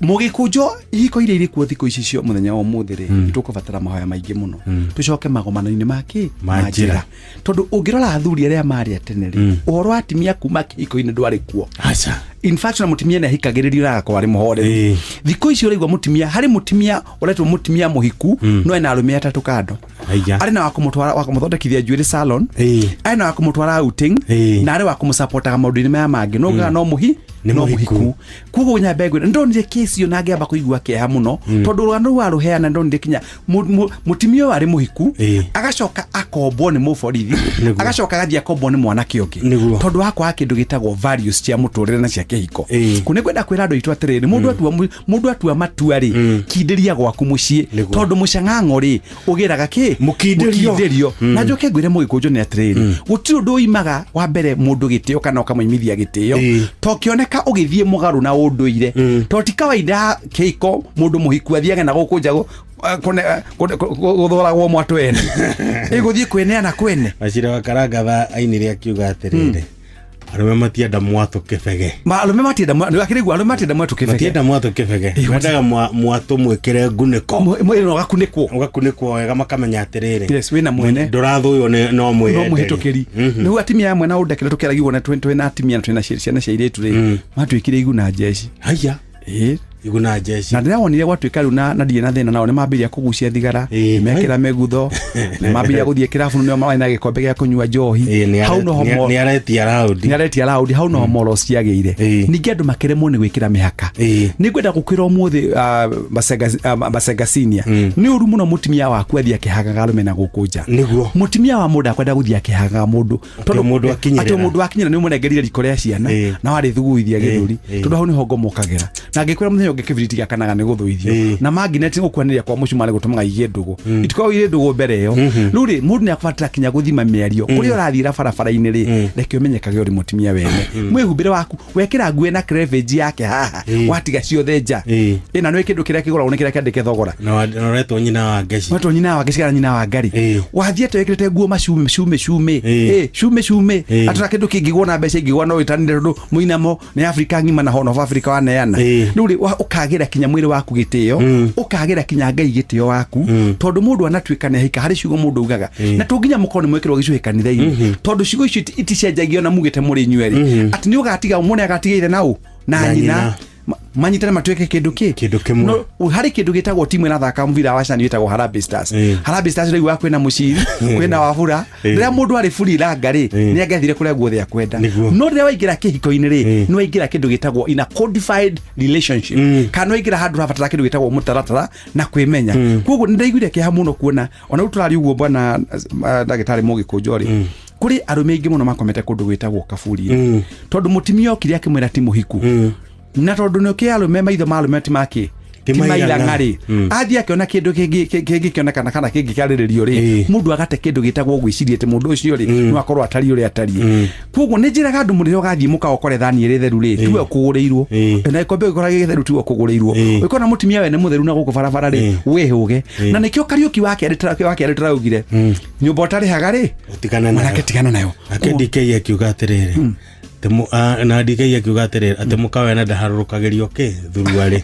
Speaker 14: Mũgĩkũnjo, ihiko iria irĩ kuo thikũ ici cio mũthenya wa ũmũthĩ rĩ, nĩtũkũbatara mahoya maingĩ mũno. Tũcoke magomano-inĩ ma kĩ?
Speaker 13: Ma njĩra.
Speaker 14: Tondũ ũngĩrora athuri arĩa marĩ a tene rĩ, ũhoro wa atumia kuma kĩhiko-inĩ ndwarĩ kuo.
Speaker 13: Aca.
Speaker 14: In fact, na mũtumia nĩ ahikagĩrĩrio na agakorwo arĩ mũhoreru. Thikũ ici ũraigua mũtumia, harĩ mũtumia ũretwo mũtumia mũhiku, no ena arũme atatũ kando.
Speaker 13: Aiya.
Speaker 14: Arĩ na wa kũmũtwara, wa kũmũthondekithia njuĩrĩ salon, arĩ na wa kũmũtwara outing, na arĩ wa kũmũsupportaga maũndũ-inĩ maya mangĩ, no ugaga no mũhi
Speaker 13: Nĩ
Speaker 14: no
Speaker 13: mũhiku.
Speaker 14: mũhiku. Koguo nyambe ngwĩre, ndonire kesi ĩyo na ngĩamba kũigua kĩeha mũno, tondũ rũgano rũu warũheana ndonire kinya mũtumia ũyũ arĩ mũhiku, agacoka akombwo nĩ mũborithi, agacoka agathiĩ akombwo nĩ mwanake ũngĩ, tondũ wa kwaga kĩndũ gĩtagwo values cia mũtũrĩre na cia kĩhiko. Kũ nĩ ngwenda kwĩra andũ aitũ atĩrĩrĩ, mũndũ atua matua rĩ, kindĩria gwaku mũciĩ, tondũ mũcang'ang'o rĩ ũgĩraga kĩ?
Speaker 13: Mũkindĩrio.
Speaker 14: Mũkindĩrio. Na njoke ngwĩre mũgĩkũnjo nĩ atĩrĩrĩ, gũtirĩ ũndũ ũimaga wa mbere mũndũ gĩtĩo kana ũkamũimithia gĩtĩo to kĩoneka ũgĩthiĩ mũgarũ na ũndũire, to ti kawaida kĩhiko mũndũ mũhiku athiage na gũkũ nja gũthoragwo mwatũ ene ĩgũthiĩ kwĩneana kwene.
Speaker 13: Wacira wa Karangatha ainire akiuga atĩrĩrĩ, arũme matienda mwatũ kĩbege.
Speaker 14: Ma arũme matienda akĩrĩgua arũme matienda mwatũ kĩbege.
Speaker 13: Matienda mwatũ kĩbege, mendaga mwatũ mwĩkĩre ngunĩko.
Speaker 14: Mwĩrĩ ũgakunĩkwo.
Speaker 13: Ũgakunĩkwo wega, makamenya atĩrĩrĩ,
Speaker 14: Yes, wĩna mwene.
Speaker 13: Ndũrathũywo no
Speaker 14: no
Speaker 13: mwĩyenderie.
Speaker 14: mũhĩtũkĩri nĩguo atimia amwe na ũndekere tũkĩaragia na twĩna atimia na twĩna ciana cia airĩtu rĩ, matuĩkire iguna njeci.
Speaker 13: Haiya.
Speaker 14: Ĩĩ.
Speaker 6: Iguna jeshi.
Speaker 14: Na ndĩrawonire gwatuĩka rĩu na ndirĩ na thĩna nao, nĩ mambĩrĩria kũgucia thigara, nĩ mekĩra mĩgutho, nĩ mambĩrĩria gũthiĩ kĩrabu, nĩo marĩ na gĩkombe gĩa kũnyua njohi. Hau noho
Speaker 6: Nĩ aretia raundi.
Speaker 14: Nĩ aretia raundi, hau noho morals ciagĩire. Ningĩ andũ makĩremwo nĩ gwĩkĩra mĩhaka. Nĩ ngwenda gũkwĩra ũmũthĩ, Masenga Senior, nĩ ũru mũno mũtumia waku athiĩ akĩhagaga arũme na gũkũ nja.
Speaker 6: Nĩguo.
Speaker 14: Mũtumia wa mũndũ akwenda gũthiĩ akĩhagaga mũndũ.
Speaker 6: Atĩ o mũndũ akinyĩrĩra.
Speaker 14: Atĩ o mũndũ akinyĩra nĩ ũmũnengerire riko rĩa ciana na warĩthuguithia gĩthũri, tondũ hau nĩho ngomokagĩra. Na ngĩkwĩra mũthenya ũngĩ, kĩbiriti gĩakanaga nĩ gũthũithio na magnet, gũkuanĩria kwa mũcumarĩ gũtũmaga igĩe ndũgũ, itikoragwo irĩ ndũgũ mbere ĩyo. Rĩu rĩ, mũndũ nĩ akũbatara kinya gũthima mĩario kũrĩa ũrathiĩra barabara-inĩ rĩ, reke ũmenyekage ũrĩ mũtumia wene. Mwĩhumbĩre waku, wekĩra nguo na cleavage yake haha, watiga ciothe nja, ĩna nĩ kĩndũ kĩrĩa kĩgũragwo nĩ kĩrĩa kĩandĩke thogora.
Speaker 6: Na ũretwo nyina wa ngeci.
Speaker 14: Wetwo nyina wa ngeci kana nyina wa ngari, wathiĩte wĩkĩrĩte nguo macumĩ cume cume, cume cume, atĩ kĩndũ kĩngĩgwo na mbeca ingĩgwa no wĩtanire, tondũ mũinamo nĩ Afrika ng'ima na Horn of Africa waneana. Rĩu rĩ, ũkagĩra kinya mwĩrĩ waku gĩtĩo, ũkagĩra kinya Ngai gĩtĩo waku, tondũ mũndũ anatuĩka nĩ ahika, harĩ ciugo mũndũ ugaga na to nginya mũkorwo nĩ mwĩkĩrwo gĩcũhĩ kanitha-inĩ, tondũ ciugo icio iticenjagio na mugĩte mũrĩ inyuerĩ, atĩ nĩ ũgatiga mũndũ agatiga ithe na ũ na
Speaker 6: Na
Speaker 14: nyina.
Speaker 6: nyina.
Speaker 14: Manyitane matuĩke kĩndũ kĩ
Speaker 6: Kĩndũ kĩmwe.
Speaker 14: No, harĩ kĩndũ gĩtagwo timu ĩrathaka mũbira wa cani wĩtagwo Harambee Stars. Harambee Stars rĩu kwĩna mũciri, kwĩna wabura. Rĩrĩa mũndũ arĩ buriranga rĩ, nĩ angĩathire kũrĩa guothe akwenda. No rĩrĩa waingĩra kĩhiko-inĩ rĩ, nĩ waingĩra kĩndũ gĩtagwo in a codified relationship, kana waingĩra handũ ũrabatara kĩndũ gĩtagwo mũtaratara na kwĩmenya. Koguo nĩ ndaiguire kĩeha mũno kuona ona rĩu tũraria ũguo, bwana ndagĩtarĩ Mũgĩkũnjo rĩ, kũrĩ arũme aingĩ mũno makomete kũndũ gwĩtagwo kaburi, tondũ mũtumia okire akĩmwĩra ti mũhiku, na tondũ nĩ kĩ arũme, maitho ma arũme ti makĩ
Speaker 6: Ti
Speaker 14: ti
Speaker 6: mairang'a.
Speaker 14: mairang'a rĩ, athiĩ akĩona kĩndũ kĩngĩkĩonekana kana kĩngĩkĩarĩrĩrio rĩ, mũndũ agate kĩndũ gĩtagwo gwĩciria atĩ mũndũ ũcio rĩ, no akorwo atariĩ ũrĩa atariĩ. Koguo nĩ njĩraga andũ, mũrĩrĩa ũgathiĩ mũkawa ũkore thani ĩrĩ theru rĩ, tiwe ũkũgũrĩirwo, na gĩkombe ũgĩkora gĩ gĩtheru, tiwe ũkũgũrĩirwo. Ũkona mũtumia wene mũtheru na gũkũ barabara rĩ, wĩhũge. Na nĩkĩo Kariũki wa kerĩ tũraugire, nyũmba ũtarĩhaga rĩ,
Speaker 6: Tigana nayo.
Speaker 14: Mwanake, tigana nayo.
Speaker 6: Nake DK akiuga atĩrĩrĩ, atĩ na DK akiuga atĩrĩrĩ, atĩ mũka wene ndaharũrũkagĩrio kĩ thuruarĩ.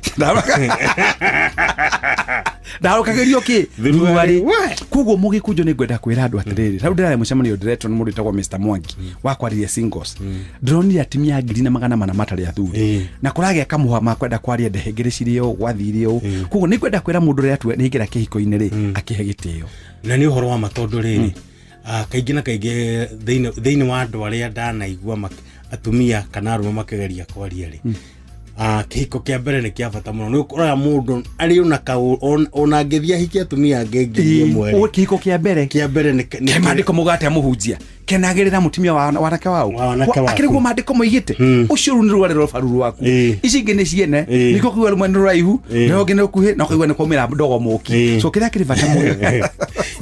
Speaker 14: Ndarũkagĩrio kĩ thuruarĩ. Koguo Mũgĩkũnjũ, nĩ ngwenda kwĩra andũ atĩrĩrĩ, rĩu ndĩrarĩ mũcemanio ndĩretwo nĩ mũndũ wĩtagwo Mr Mwangi wa kwarĩria singles. Ndĩronire atumia 1400 matarĩ athuri, na kũragĩa kamũha makwenda kwaria ndehengere cirĩ ũũ, gwathire ũũ. Koguo nĩ ngwenda kwĩra mũndũ ũrĩa atua nĩ aingĩra kĩhiko-inĩ rĩ, akĩhe gĩtĩo.
Speaker 6: Na nĩ ũhoro wa ma, tondũ rĩrĩ, kaingĩ na kaingĩ thĩinĩ wa andũ arĩa ndanaigua atumia kana arũme makĩgeria kwaria rĩ, kĩhiko kĩa mbere nĩ kĩa bata mũno. Nĩ ũkoraga mũndũ arĩ ona kaũ ona angĩthiĩ ahike atumia angĩ 1000 rĩ,
Speaker 14: Kĩhiko kĩa mbere
Speaker 6: kĩa mbere nĩ
Speaker 14: ke maandĩko mauga atĩa? Mũhunjia kenagĩrĩra mũtumia wa wanake wao.
Speaker 6: Wanake waku.
Speaker 14: Akĩrĩ guo maandĩko moigĩte ũcio rĩu nĩ rwarĩ rũbaru rwaku. Ici ingĩ nĩ ciene, nĩkĩo kũigua rũmwe nĩ rũraihu, na ũngĩ nĩ rũkuhĩ, na ũkaigua nĩ kwaumĩra ndogo mũki. So kĩrĩa kĩrĩ bata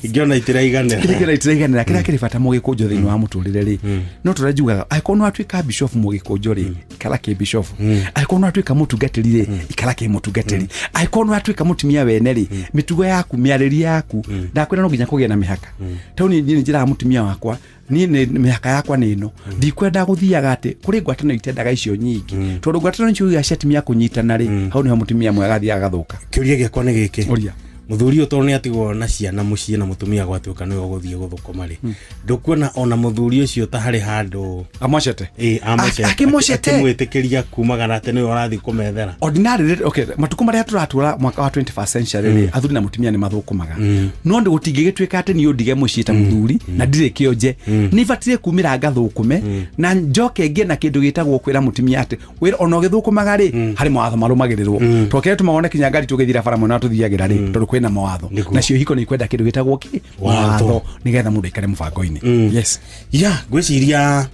Speaker 6: Ingĩona itiraiganĩra.
Speaker 14: Kĩrĩa kĩrĩa itiraiganĩra, kĩrĩa kĩrĩ bata, Mũgĩkũnjũ, thĩinĩ wa mũtũrĩre rĩ, no tũrĩa njugaga, angĩkorwo nĩ watuĩka bishop, Mũgĩkũnjũ rĩ, ikara kĩ bishop. Angĩkorwo nĩ watuĩka mũtungatĩri rĩ, ikara kĩ mũtungatĩri. Angĩkorwo nĩ watuĩka mũtumia wene rĩ, mĩtugo yaku, mĩarĩrie yaku, ndakwĩra no nginya kũgĩe na mĩhaka. Tau niĩ njĩraga mũtumia wakwa, niĩ nĩ mĩhaka yakwa nĩ ĩno, ndikwenda gũthiaga atĩ kũrĩ ngwatanĩro itendaga icio nyingĩ, tondũ ngwatanĩro icio iga cia atumia kũnyitana rĩ, hau nĩho mũtumia mwega athiaga agathuka.
Speaker 6: Kĩũria gĩakwa nĩ gĩkĩ.
Speaker 14: Ũria.
Speaker 6: Mũthuri ũyũ tondũ nĩ atigwo na ciana mũciĩ na mũtumia gwatuĩka nĩwe ũgũthiĩ gũthũkũma rĩ, ndũkuona ona mũthuri ũcio ta harĩ handũ
Speaker 14: Amocete?
Speaker 6: Ĩ, amocete.
Speaker 14: Akĩmocete?
Speaker 6: Akĩmwĩtĩkĩria kumagara atĩ nĩwe ũrathiĩ kũmethera.
Speaker 14: Ordinary, okay, matukũ marĩa tũratũra mwaka wa 21st century rĩ, athuri na mũtumia nĩ mathũkũmaga, no ndĩ gũtingĩgĩtuĩka atĩ niĩ ũndige mũciĩ ta mũthuri na ndirĩ kĩonje. Nĩ ibatire kumĩra ngathũkũme na njoke ngĩe na kĩndũ gĩtagwo kwĩra mũtumia atĩ wĩra ona ũgĩthũkũmaga rĩ, harĩ mawatho marũmagĩrĩrwo, tondũ kĩrĩa tũmaga kinya ngari tũgĩthira bara mwena tũthiagĩra rĩ, tondũ kwĩna mawatho. Nacio hiko nĩ ikwenda kĩndũ gĩtagwo kĩ
Speaker 6: Watho.
Speaker 14: Watho, nĩgetha mũndũ aikare mũbango-inĩ. Yes.
Speaker 6: Ya ngwĩciria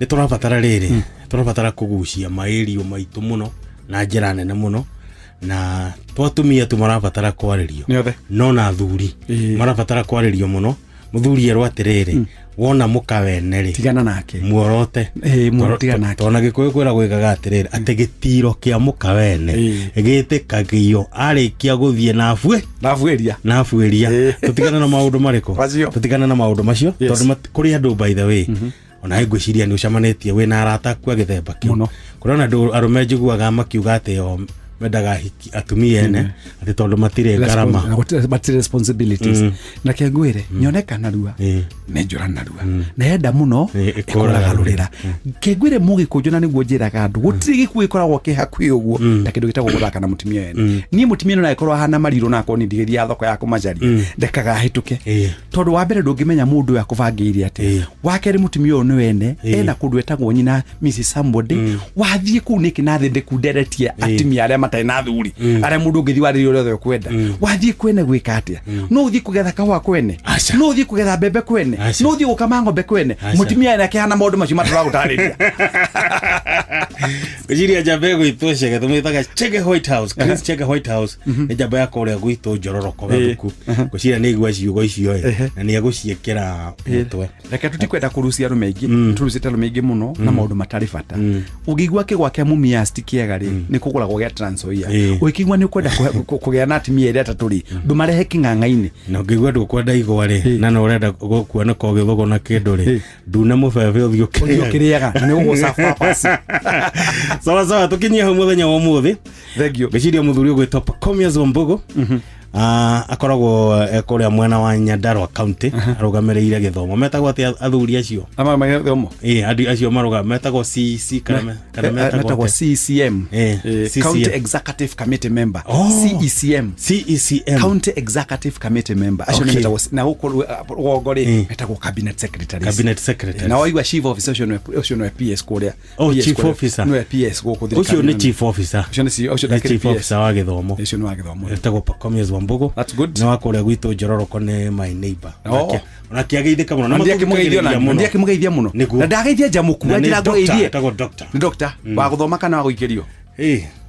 Speaker 6: nĩ tũrabatara rĩrĩ, tũrabatara kũgucia maĩrio maitũ mũno na njĩra nene mũno, na to atumia tu marabatara kwarĩrio.
Speaker 14: Nĩ othe.
Speaker 6: No na athuri marabatara kwarĩrio mũno. Mũthuri erwo atĩrĩrĩ, wona mũka wene rĩ,
Speaker 14: tigana nake.
Speaker 6: Muorote.
Speaker 14: Ĩĩ, muorote, tigana nake.
Speaker 6: Tondũ na gĩkũyũ kwĩra gwĩkaga atĩrĩrĩ, atĩ gĩtiro kĩa mũka wene gĩtĩkagio arĩkia gũthiĩ na abue
Speaker 14: na abuĩria.
Speaker 6: Na abuĩria. Tũtigane na maũndũ marĩkũ? Tũtigane na maũndũ macio, tondũ kũrĩ andũ, by the way, ona ngwĩciria nĩ ũcemanĩtie wĩna arata aku a gĩthemba kĩu. Kũrĩ ona andũ arũme njiguaga makiuga atĩ o Mendaga hiki atumia ene atĩ tondũ matirĩ ngarama.
Speaker 14: Na gũtirĩ matirĩ responsibilities. Na kengwĩre nyoneka narua nĩ njũra narua na yenda mũno ĩkũraga rũrĩra. Kengwĩre mũgĩkũnjũ na nĩguo njĩraga andũ gũtirĩ gĩkuũ gĩkoragwo kĩ hakuhĩ ũguo ta kĩndũ gĩtagwo gũthaka na mũtumia ene. Niĩ mũtumia no agĩkorwo ahana marirũ na akorwo nĩ ndigĩria thoko ya kũmacaria ndekaga ahĩtũke tondũ wa mbere ndũngĩmenya mũndũ ũyũ akũbangĩire atĩa. Wa kerĩ mũtumia ũyũ nĩ wene ena kũndũ etagwo nyina Mrs. Somebody wathiĩ kũu nĩkĩ na thĩ ndĩkunderetie atumia arĩa matarĩ na athuri arĩa mũndũ ũngĩthiĩ warĩrie ũrĩa othe ũkwenda. Wathiĩ kwene gwĩka atĩa? No ũthiĩ kũgetha kahũa kwene, no ũthiĩ kũgetha mbembe kwene, no ũthiĩ gũkama ng'ombe kwene. Mũtumia ene akĩhana maũndũ macio matũragũtarĩria.
Speaker 6: Ngwĩciria njamba ĩgwĩtwo Chege tũmĩtaga Chege White House, Chris Chege White House nĩ njamba ya kũrĩa gwitũ Njororoko Gathuku. Ngwĩciria nĩ aigua ciugo icio ĩ na nĩ egũciĩkĩra mũtwe.
Speaker 14: Reke tũtikwenda kũrucia arũme aingĩ, tũrucĩte arũme aingĩ mũno na maũndũ matarĩ bata. Ũngĩigua kĩgwa kĩa Mumias ti kĩega rĩ, nĩ kũgũragwo gĩa Trans Nzoia. Ũngĩigua nĩ ũkwenda kũgĩa na atumia erĩ atatũ rĩ, ndũmarehe kĩng'ang'a-inĩ.
Speaker 6: Na ũngĩigua ndũkwenda igwa rĩ, na no ũrenda kuoneka ũgĩthũgũna kĩndũ rĩ, nduna mũbebe ũthiĩ
Speaker 14: ũthiĩ ũkĩrĩaga na nĩ ũgũca papas.
Speaker 6: Sawa sawa, tũkinyie hau mũthenya wa ũmũthĩ.
Speaker 14: Thank you.
Speaker 6: Ngwĩciria mũthuri ũgwĩtwo Pacomius Wambugu akoragwo kũrĩa mwena wa Nyandarua County arũgamĩrĩire gĩthomo. Metagwo atĩa athuri acio?
Speaker 14: Gĩthomo?
Speaker 6: Ĩĩ, acio marũga metagwo CEC kana
Speaker 14: metagwo CECM. County Executive Committee Member. CECM.
Speaker 6: CECM.
Speaker 14: County Executive Committee Member. Acio nĩ metagwo na gũkũ rũgongo rĩ metagwo Cabinet Secretaries.
Speaker 6: Cabinet Secretaries.
Speaker 14: Na waigua Chief Officer ũcio nĩwe PS kũrĩa.
Speaker 6: Oh, Chief Officer.
Speaker 14: Nĩwe PS gũkũ thirikari.
Speaker 6: Ũcio nĩ Chief Officer.
Speaker 14: Ũcio nĩ
Speaker 6: Chief Officer wa gĩthomo.
Speaker 14: Ũcio nĩ wa gĩthomo.
Speaker 6: Etagwo Pacomius Wambugu.
Speaker 14: That's good.
Speaker 6: Nĩ wa kũrĩa gwitũ Njororoko nĩ my neighbor. Onake ageithĩka mũno.
Speaker 14: Na ndiakĩmũgeithia mũno. Na ndageithia Njamũku.
Speaker 6: Na njĩra ngũgeithie. Etagwo doctor.
Speaker 14: Nĩ doctor. Wa gũthoma kana wa gũikĩrio?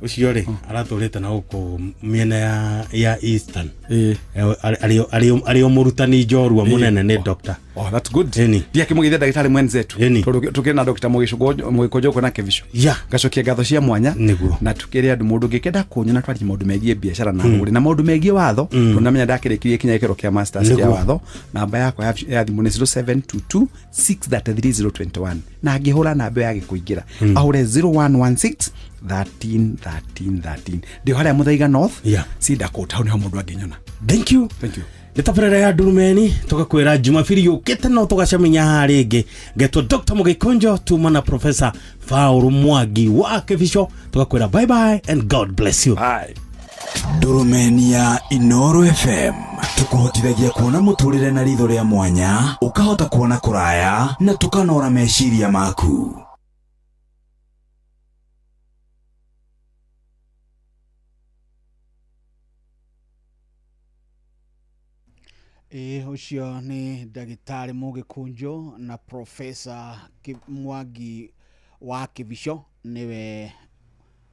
Speaker 6: Ũcio rĩ aratũrĩte na gũkũ mĩena ya Eastern. Arĩ o mũrutani njorua mũnene nĩ doctor.
Speaker 14: Oh, that's good. Ndiakĩmũgeithia ndagĩtarĩ mwenzetu. Tondũ tũkĩrĩ na Dr. Mũgĩkũnjũ gũkũ na Kĩbico. Ngacokia ngatho cia mwanya.
Speaker 6: Nĩguo.
Speaker 14: Na tukĩre andũ mũndũ ũngĩkenda kũnyona twarie maũndũ megiĩ biacara na thũgũrĩ na maũndũ megiĩ watho. Tondũ namenya ndakĩrĩkirie kinya gĩkĩro kĩa masters kĩa watho. Namba yakwa ya thimũ nĩ 0722 633 021. Na angĩhũra namba ĩyo yage kũingĩra ahũre 0116 13 13 13. Ndĩ harĩa Muthaiga North, Cedar Court, hau nĩho mũndũ angĩnyona.
Speaker 6: Thank you.
Speaker 14: Thank you.
Speaker 6: Nĩ tabarĩra ya Ndurumeni tũgakwĩra Jumapili yũkĩte no tũgacemania haha rĩngĩ. Ngetwo Dr. Mũgĩkũnjo tuma na Professor Paul Mwangi wa Kĩbico tũgakwĩra bye bye and God bless you.
Speaker 14: Bye.
Speaker 12: Ndurumeni ya Inooro FM tũkũhotithagia kuona mũtũrĩre na ritho rĩa mwanya, ũkahota kuona kũraya na tũkanora meciria maku.
Speaker 15: Ũcio nĩ ndagĩtarĩ Mũgĩkũnjũ na Professor Mwangi wa Kĩbico nĩwe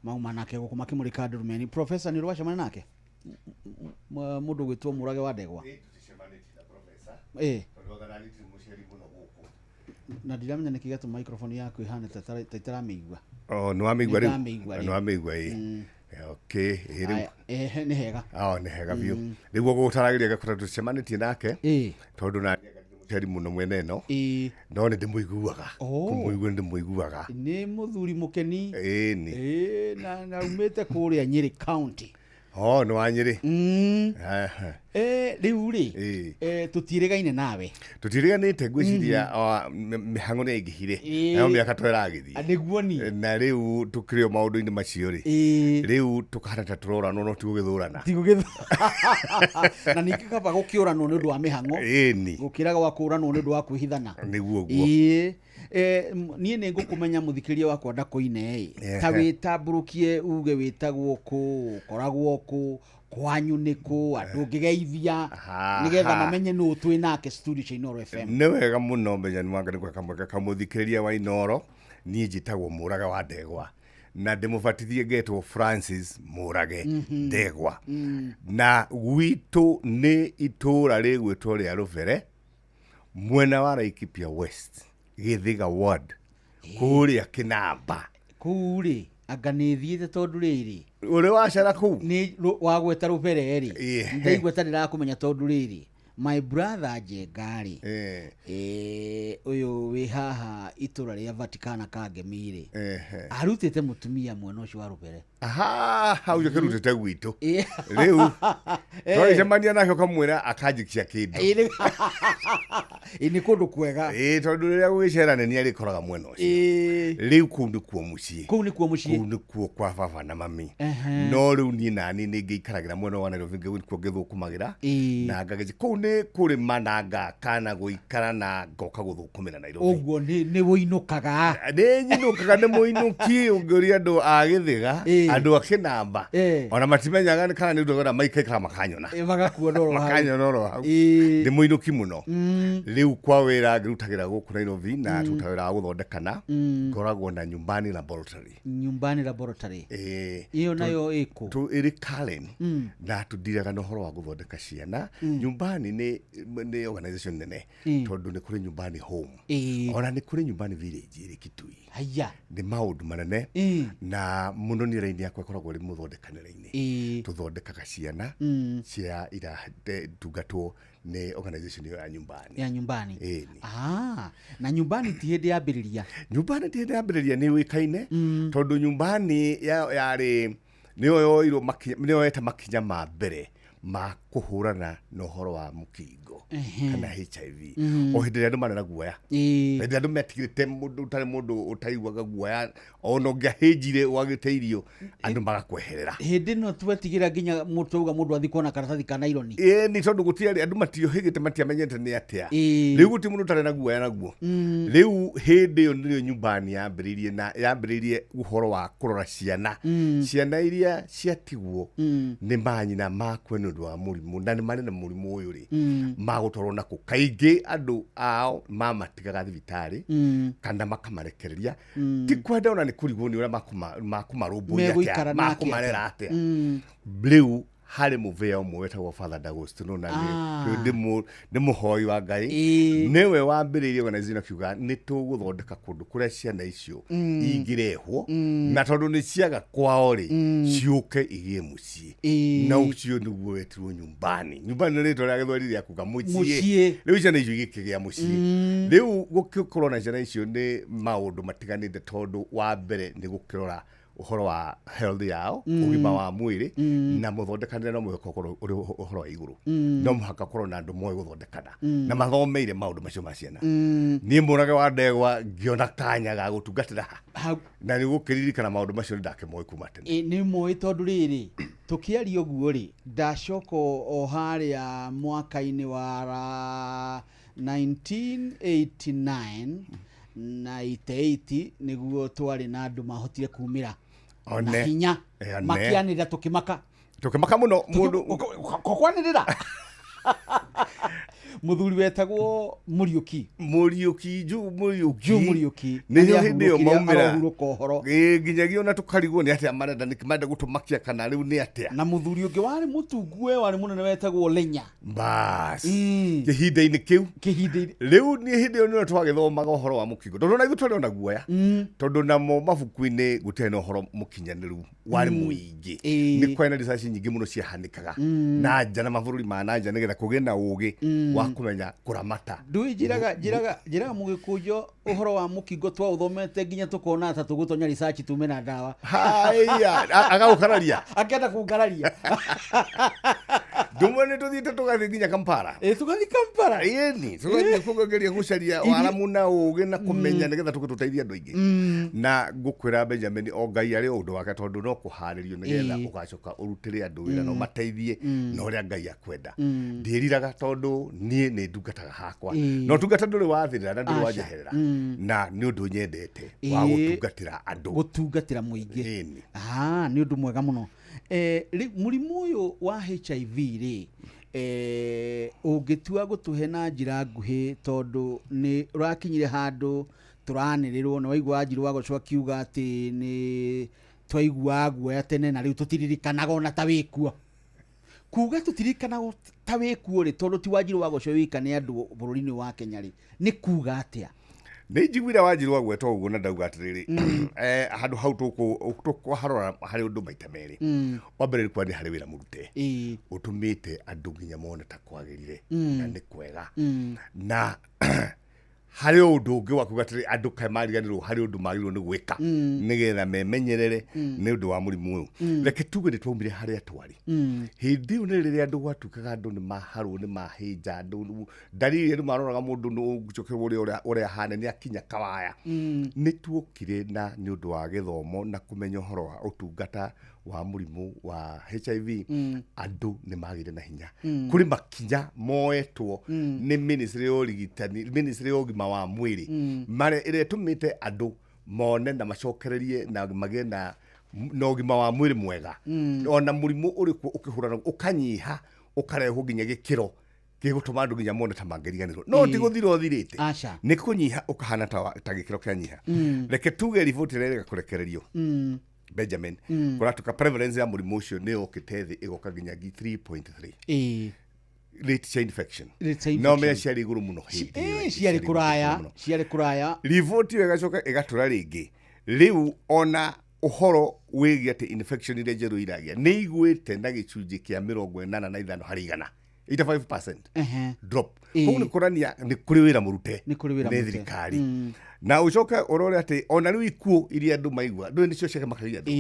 Speaker 15: mauma nake gũkũ makĩmũrĩka Ndurumeni. Professor nĩ ũrĩ wacemania nake? Mũndũ ũgwĩtwo Mũrage wa Ndegwa? Na ndiramenya nĩkĩ gĩatũma microphone yaku ĩhane ta itaramĩigua.
Speaker 16: Oh, nĩ wamĩigua rĩu? Nĩ wamĩigua ĩ. Okay, rĩu.
Speaker 15: Nĩ hega.
Speaker 16: Nĩ hega biũ. Rĩu ũgũtaragĩria gakora tũcemanĩtie nake. Tondũ na mũceri mũno mwena ĩno. No nĩ ndĩmũiguaga. Kũmũigua nĩ ndĩmũiguaga.
Speaker 15: Nĩ mũthuri mũkeni.
Speaker 16: Ĩni.
Speaker 15: Na umĩte kũrĩa Nyĩrĩ County.
Speaker 16: Oh, nĩ wa Nyĩrĩ.
Speaker 15: Rĩu rĩ tũtiĩrĩgaine nawe.
Speaker 16: Tũtiĩrĩganĩte ngwĩciria mĩhang'o nĩ yaingĩhire. Nayo mĩaka to ĩragĩthiĩ.
Speaker 15: Nĩguo ni.
Speaker 16: Na rĩu tũkĩrĩ o maũndũ-inĩ macio rĩ. Rĩu tũkahana ta tũroranwo no ti gũgĩthũrana.
Speaker 15: Ti gũgĩthũrana. Na ningĩ kaba gũkĩũranwo nĩ ũndũ wa mĩhang'o.
Speaker 16: Ĩni.
Speaker 15: Gũkĩra gwa kũũranwo nĩ ũndũ wa kwĩhithana.
Speaker 16: Nĩguo guo.
Speaker 15: Niĩ nĩ ngũkũmenya mũthikĩria wakwa ndakũine ĩ. Ta wĩtambũrũkie uge wĩtagwo kũ, ũkoragwo kũ, kwanyu nĩ kũ, andũ ũngĩgeithia nĩgetha mamenye nũ twĩ nake studio cia Inooro FM.
Speaker 16: Nĩ wega mũno Benjamin Wanga nĩ gweka kamweke kamũthikĩrĩria wa Inooro. Niĩ njĩtagwo Mũrage wa Ndegwa na ndĩmũbatithie ngetwo Francis Mũrage Ndegwa. Na gwitũ nĩ itũũra rĩgwĩtwo rĩa Rũbere mwena wa Laikipia West, Gĩthĩga Ward, kũrĩa Kĩnamba.
Speaker 15: Kũu rĩ anga nĩ thiĩte tondũ rĩrĩ
Speaker 16: ũrĩ wacera kũu
Speaker 15: nĩ wagweta Rũbere rĩ ndaigua ta ndĩrakũmenya tondũ rĩrĩ my brother Njenga rĩ ũyũ wĩ haha itũra rĩa Vaticana Kangemi rĩ arutĩte mũtumia mwena ũcio wa Rũbere.
Speaker 16: Aha, hau njũkĩrutĩte gwitũ rĩu twagĩcemania nake ũkamwĩra akanjikia kĩndũ.
Speaker 15: Ĩ nĩ kũndũ kwega.
Speaker 16: Ĩ tondũ rĩrĩa gũgĩcera nĩ niĩ arĩkoraga mwena ũcio. Rĩu kũu nĩkuo mũciĩ.
Speaker 15: Kũu nĩkuo mũciĩ.
Speaker 16: Kũu nĩkuo kwa baba na mami. No rĩu niĩ nani nĩ ngĩikaragĩra mwena wa Nairobi nĩkuo ngĩthũkũmagĩra na ngagĩci kũu nĩ kũrĩma na ngaka na gũikara na ngoka gũthũkũmĩra Nairobi.
Speaker 15: Ũguo nĩ wũinũkaga.
Speaker 16: Nĩ nyinũkaga, nĩ mũinũki. Ũngĩũria andũ a Gĩthĩga, andũ a Kĩnamba, ona matimenyaga nĩ kana nĩ ũndũ wa maikaikara makanyona.
Speaker 15: Magakuona oro hau.
Speaker 16: Makanyona oro hau. Nĩ mũinũki mũno. Rĩu kwa wĩra ngĩrutagĩra gũkũ Nairobi na tũrutaga wĩra wa gũthondekana. Ngoragwo na Nyumbani Laboratory.
Speaker 15: Nyumbani Laboratory.
Speaker 16: Ĩĩ.
Speaker 15: Ĩyo nayo ĩkũ?
Speaker 16: Ĩrĩ Karen na tũndiraga na ũhoro wa gũthondeka ciana. Nyumbani nĩ organization nene tondũ nĩ kũrĩ Nyumbani Home, ona nĩ kũrĩ Nyumbani Village ĩrĩ Kitui.
Speaker 15: Haya.
Speaker 16: Nĩ maũndũ manene na mũno niĩ raini yakwa ĩkoragwo ĩrĩ mũthondekanĩre-inĩ. Tũthondekaga ciana cia iratungatwo nĩ organization ĩyo ya Nyumbani.
Speaker 15: Ya Nyumbani.
Speaker 16: Ĩni.
Speaker 15: Ah, na Nyumbani ti hĩndĩ yambĩrĩria.
Speaker 16: Nyumbani ti hĩndĩ yambĩrĩria, nĩ yũĩkaine tondũ Nyumbani yarĩ nĩyo yoirwo makinya, nĩyo yoete makinya ma mbere ma kũhũrana na ũhoro wa mũkingo kana HIV o hĩndĩ ĩrĩa andũ marĩ na guoya, hĩndĩ ĩrĩa andũ metigĩrĩte mũndũ ũtarĩ mũndũ ũtaiguaga guoya, ona ũngĩahĩnjire wagĩte irio andũ magakweherera.
Speaker 15: Hĩndĩ ĩno twetigĩra nginya twauga mũndũ athiĩ kuona karatathi ka naironi.
Speaker 16: Ĩĩ, nĩ tondũ gũtiarĩ andũ matiohĩgĩte, matiamenyete nĩ atĩa. Rĩu gũtirĩ mũndũ ũtarĩ na guoya naguo. Rĩu hĩndĩ ĩyo nĩrĩo Nyumbani yambĩrĩirie na yambĩrĩirie ũhoro wa kũrora ciana, ciana iria ciatigwo nĩ manyina makue nĩ ũndũ wa mũrimũ na nĩ marĩ na mũrimũ ũyũ rĩ, magũtwarwo nakũ? Kaingĩ andũ ao mamatigaga thibitarĩ kana makamarekereria. Ti kwenda ona nĩ kũrigwo nĩ ũrĩa makũmarũmbũiya atĩa,
Speaker 15: Megũikara nake
Speaker 16: makũmarera
Speaker 15: atĩa.
Speaker 16: atĩa. Rĩu harĩ mũbĩa ũmwe wetagwo Father D'Agostino na nĩ mũhoi wa Ngai, nĩwe wambĩrĩirie organization akiuga nĩ tũgũthondeka kũndũ kũrĩa ciana icio ingĩrehwo na tondũ nĩ ciaga kwao rĩ, ciũke igĩe mũciĩ. Na ũcio nĩguo wetirwo Nyumbani. Nyumbani nĩ rĩtwa rĩa Gĩthweri rĩa kuga mũciĩ.
Speaker 15: Mũciĩ.
Speaker 16: Rĩu ciana icio igĩkĩgĩa mũciĩ. Rĩu gũgĩkorwo na ciana icio nĩ maũndũ matiganĩte, tondũ wa mbere nĩ gũkĩrora ũhoro wa health yao, ũgima wa mwĩrĩ, na mũthondekanĩre no mũhaka ũkorwo ũrĩ ũhoro wa igũrũ. No mũhaka ũkorwo na andũ moĩ gũthondekana na mathomeire maũndũ macio ma ciana. Niĩ Mũrage wa Ndegwa ngĩona kanya ga gũtungatĩra ha na nĩ gũkĩririkana maũndũ macio nĩ ndakĩmoĩ kuma tene.
Speaker 15: Ĩ, nĩ moĩ tondũ rĩrĩ tũkĩaria ũguo rĩ, ndacoka o harĩa mwaka-inĩ wa 1989 na 88 nĩguo twarĩ na andũ mahotire kumĩra na hinya
Speaker 16: One.
Speaker 15: makĩanĩrĩra tũkĩmaka.
Speaker 16: Tũkĩmaka mũno mũndũ.
Speaker 15: Kwanĩrĩra mũthuri wetagwo Mũriũki.
Speaker 16: Mũriũki Ju Mũriũki.
Speaker 15: Ju Mũriũki.
Speaker 16: Nĩrĩo hĩndĩ ĩyo
Speaker 15: Nĩahurũkire,
Speaker 16: maumĩra.
Speaker 15: arohurũka ũhoro.
Speaker 16: Ĩ, nginyagia ona tũkarigwo nĩ atĩa marenda, nĩkĩ marenda gũtũmakia kana rĩu nĩ atĩa.
Speaker 15: Na mũthuri ũngĩ warĩ mũtungu we warĩ mũnene wetagwo Lenya.
Speaker 16: Bas, kĩhinda-inĩ kĩu
Speaker 15: kĩhinda-inĩ
Speaker 16: rĩu niĩ hĩndĩ ĩyo nĩyo twagĩthomaga ũhoro wa mũkingo, tondũ ona ithuĩ twarĩ ona guoya, tondũ namo mabuku-inĩ gũtiarĩ na ũhoro mũkinyanĩru warĩ mũingĩ. Nĩ kwarĩ na research nyingĩ mũno ciahanĩkaga na nja na mabũrũri ma na nja nĩgetha kũgĩe na ũgĩ wa kũmenya kũramata.
Speaker 15: Ndui njiraga njiraga njiraga mũgĩkũnjo ũhoro wa mũkingo twaũthomete nginya tũkona ta tũgũtonya research tume na ndawa.
Speaker 16: Haya, agagũkararia.
Speaker 15: Akĩenda kũngararia.
Speaker 16: Ndũmwe nĩ tũthiĩte tũgathiĩ nginya Kampala.
Speaker 15: Ĩ, tũgathiĩ Kampala.
Speaker 16: Ĩni, tũgathiĩ kũgeria gũcaria waramu na ũgĩ na kũmenya nĩgetha tũke tũteithie andũ aingĩ. Na ngũkwĩra Benjamin, o Ngai arĩ o ũndũ wake, tondũ no kũharĩrio nĩgetha ũgacoka ũrutĩre andũ wĩra na ũmateithie na ũrĩa Ngai akwenda. Ndiĩriraga tondũ niĩ nĩ ndungataga hakwa. Na ũtungata ndũrĩ wathirĩra na ndũrĩ
Speaker 15: Aca.
Speaker 16: wanjeherera. Na nĩ ũndũ nyendete wa gũtungatĩra andũ.
Speaker 15: Gũtungatĩra mũingĩ.
Speaker 16: Ĩni.
Speaker 15: Ah, nĩ ũndũ mwega mũno. Rĩu mũrimũ ũyũ wa HIV rĩ, ũngĩtua gũtũhe na njĩra nguhĩ, tondũ nĩ ũrakinyire handũ tũranĩrĩrwo na waigua Wanjirũ wa Gocwo akiuga atĩ nĩ twaiguaga guoya tene na rĩu tũtiririkanaga ona ta wĩkuo. Kuga tũtiririkanaga ta wĩkuo rĩ, tondũ ti Wanjirũ wa Gocwo wika, nĩ andũ bũrũri-inĩ wa Kenya rĩ, nĩ kuga atĩa?
Speaker 16: Nĩ njiguire Wanjirũ agweta ũguo na ndauga atĩrĩrĩ, handũ hau tũkũharora harĩ ũndũ maita merĩ. Wa mbere nĩ kwaria harĩ wĩra mũrute ũtũmĩte andũ nginya mone ta kwagĩrire na nĩ kwega. Na Harĩ o ũndũ ũngĩ wa kuga atĩrĩ andũ kaĩ mariganĩrwo harĩ ũndũ magĩrĩirwo nĩ gwĩka nĩgetha memenyerere nĩ ũndũ wa mũrimũ ũyũ. Reke tuge nĩ twaumire harĩa twarĩ. Hĩndĩ ĩyo nĩ rĩrĩa andũ gwatuĩkaga andũ nĩ maharwo, nĩ mahĩnja andũ, ndariri andũ maroraga mũndũ nĩ ũcokerwo ũrĩa ahana nĩ akinya kawaya. Nĩ tuokire na nĩ ũndũ wa gĩthomo na kũmenya ũhoro wa ũtungata wa mũrimũ wa HIV, andũ nĩ magĩire na hinya. Kũrĩ makinya moetwo nĩ ministry ya ũrigitani, ministry ya ũgima wa mwĩrĩ, marĩa ĩrĩa ĩtũmĩte andũ mone na macokererie na magĩe na ũgima wa mwĩrĩ mwega. Ona mũrimũ ũrĩkuo ũkĩhũrana ũkanyiha, ũkarehwo nginya gĩkĩro gĩgũtũma andũ nginya mone ta mangĩriganĩrwo, no ti gũthira ũthirĩte.
Speaker 15: Aca.
Speaker 16: Nĩ kũnyiha ũkahana ta gĩkĩro kĩanyiha. Reke tuge riboti ĩrĩa ĩrega kũrekererio, Benjamin, kũratuĩka prevalence ya mũrimũ ũcio nĩ yokĩte thĩ ĩgoka nginya 3.3 rate cia infection.
Speaker 15: Rate cia
Speaker 16: No menya
Speaker 15: infection.
Speaker 16: ciarĩ igũrũ mũno hĩndĩ ĩyo ĩngĩ,
Speaker 15: ciarĩ
Speaker 16: igũrũ
Speaker 15: kũraya
Speaker 16: mũno.
Speaker 15: Ciarĩ kũraya.
Speaker 16: Riboti ĩyo ĩgacoka ĩgatũra rĩngĩ rĩu ona ũhoro wĩgiĩ atĩ infection iria njerũ iragĩa nĩ igwĩte na gĩcunjĩ kĩa 85 harĩ igana, 85% drop. Koguo nĩ kuonania nĩ kũrĩ wĩra mũrute
Speaker 15: Nĩ kũrĩ wĩra
Speaker 16: nĩ
Speaker 15: mũrute.
Speaker 16: thirikari. Na ũcoke ũrore atĩ ona rĩu ikuũ iria andũ maigua ndũĩ nĩcio ciakĩmakagia andũ,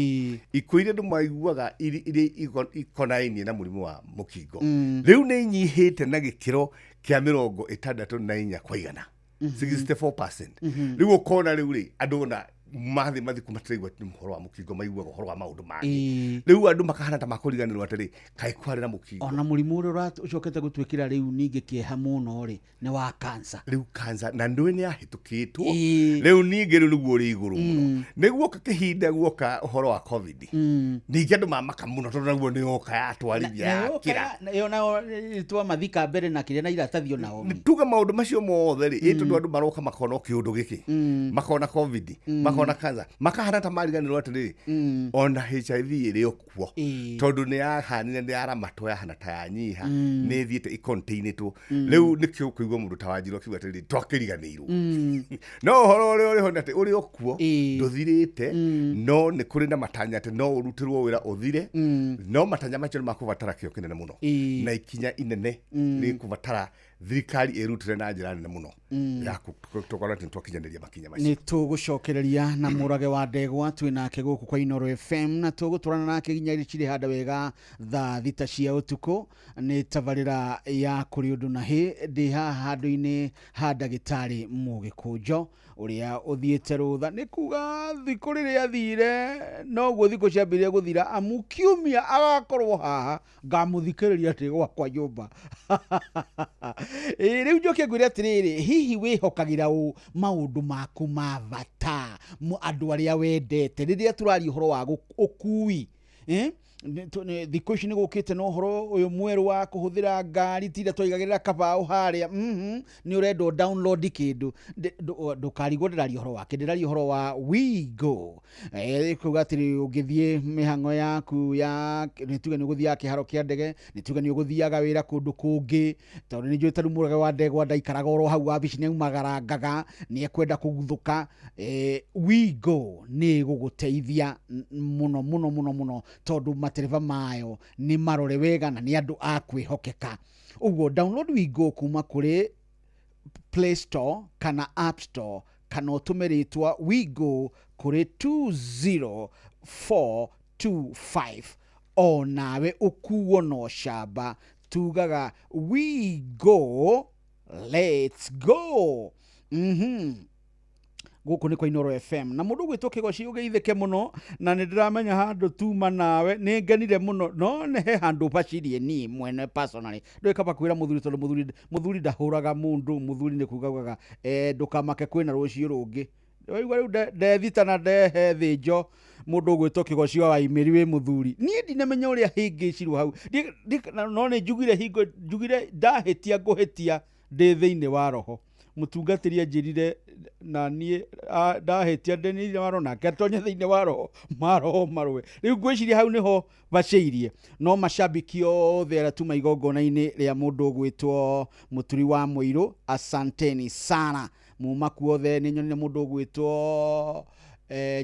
Speaker 16: ikuũ iria andũ maiguaga iria ikonainie na mũrimũ wa mũkingo, rĩu nĩ inyihĩte na gĩkĩro kĩa 64 kwa igana, 64%. Rĩu ũkona rĩu rĩ andũ ona mathiĩ mathiku matiraigua atĩ ũhoro wa mũkingo, maiguaga ũhoro wa maũndũ mangĩ. Rĩu andũ makahana ta makũriganĩrwo atĩrĩ kaĩ kwarĩ na mũkingo.
Speaker 15: Ona mũrimũ ũrĩa ũcokete gũtuĩkĩra rĩu ningĩ kĩeha mũno rĩ nĩ wa cancer.
Speaker 16: Rĩu cancer na ndũĩ nĩ yahĩtũkĩtwo, rĩu ningĩ rĩu nĩguo ũrĩ igũrũ mũno, nĩ guoka kĩhinda guoka ũhoro wa COVID. Ningĩ andũ mamaka mũno tondũ naguo nĩ yoka yatwarithia yakĩra.
Speaker 15: Ĩyo nayo twa mathika mbere na kĩrĩa na iratathi onao.
Speaker 16: Tuga maũndũ macio mothe rĩ, ĩ tondũ andũ maroka makona o kĩũndũ gĩkĩ, makona COVID, makona cancer, makahana ta mariganĩrwo atĩrĩrĩ ona HIV ĩrĩ o kuo, tondũ nĩ yahanire nĩ yaramatwo yahana ta yanyiha, nĩ ĩthiĩte ĩcontainĩtwo. Rĩu nĩkĩo ũkũigua mũndũ ta Wanjiru akiuga atĩrĩrĩ twakĩriganĩirwo, no ũhoro ũrĩa ũrĩ ho nĩ atĩ ũrĩ o kuo, ndũthirĩte, no nĩ kũrĩ na matanya atĩ no ũrutĩrwo wĩra ũthire, no matanya macio nĩ makũbatara kĩo kĩnene mũno na ikinya inene rĩkũbatara thirikari ĩrutĩre na njĩra nene mũno ya tũkorwo atĩ nĩtwakinyanĩria makinya macio.
Speaker 15: Nĩ tũgũcokereria na Mũrage wa Ndegwa twĩ nake gũkũ kwa Inooro FM, na tũgũtwarana nake nginya cirĩ handa wega thaa 6 cia ũtukũ. Nĩ tabarĩra ya kũrĩ ũndũ na hĩ ndĩ haha handũ-inĩ ha ndagĩtarĩ Mũgĩkũnjo ũrĩa ũthiĩte rũtha, nĩ kuga thikũ rĩrĩa athire noguo thikũ ciambĩrĩria gũthira, amu kiumia agakorwo haha ngamũthikĩrĩria ndĩ gwakwa nyũmba. Rĩu njoke ngwĩre atĩrĩrĩ, hihi wĩhokagĩra ũ maũndũ maku ma bata, andũ arĩa wendete rĩrĩa tũraria ũhoro wa ũkui? Thikũ ici nĩ gũkĩte na ũhoro ũyũ mwerũ wa kũhũthĩra ngari, tira twaigagĩrĩra kabaũ harĩa, nĩ ũrendwo download kĩndũ. Ndũkarigwo ndĩraria ũhoro wake, ndĩraria ũhoro wa WeGo. Kuga atĩrĩ ũngĩthiĩ mĩhang'o yaku ya nĩ tuge nĩ ũgũthiaga kĩharo kĩa ndege, nĩ tuge nĩ ũgũthiaga wĩra kũndũ kũngĩ, tondũ nĩ njũĩ ta rĩu Mũrage wa Ndegwa ndaikaraga oro hau wabici, nĩ aumagarangaga, nĩ ekwenda kũguthũka. WeGo nĩ ĩgũgũteithia mũno mũno mũno mũno, tondũ matereba mayo nĩ marore wega na nĩ andũ a kwĩhokeka. Ũguo download WeGo kuma kũrĩ Play Store kana App Store, kana ũtũme rĩtwa WeGo kũrĩ 20425, o nawe ũkuo na ũcamba. Tugaga WeGo, let's go. Gũkũ nĩ kwa Inooro FM na mũndũ ũgwĩtwo Kĩgoci ũgeithĩke mũno, na nĩ ndĩramenya handũ tuma nawe, nĩ ngenire mũno, no nĩ he handũ bacirie niĩ mwene personally. Ndũĩ kaba kwĩra mũthuri, tondũ mũthuri ndahũraga mũndũ, mũthuri nĩ kuga augaga, ndũkamake kwĩna rũciũ rũngĩ. Waigua rĩu ndethita na ndehe thĩnjo mũndũ ũgwĩtwo Kĩgoci wa Waimĩri wĩ mũthuri. Niĩ ndinamenya ũrĩa hĩngĩcirwo hau. No nĩ njugire hingo, njugire ndahĩtia ngũhĩtia ndĩ thĩinĩ wa roho. Mũtungatĩri anjĩrire na niĩ, ndahĩtia ndĩ thĩinĩ wa roho, nake atonye thĩinĩ wa roho, maroho marũe. Rĩu ngwĩciria hau nĩho bacĩirie. No macambĩki othe arĩa tuma igongona-inĩ rĩa mũndũ ũgwĩtwo Mũturi wa Mũirũ, asanteni sana. Muma kuothe nĩ nyonire mũndũ ũgwĩtwo,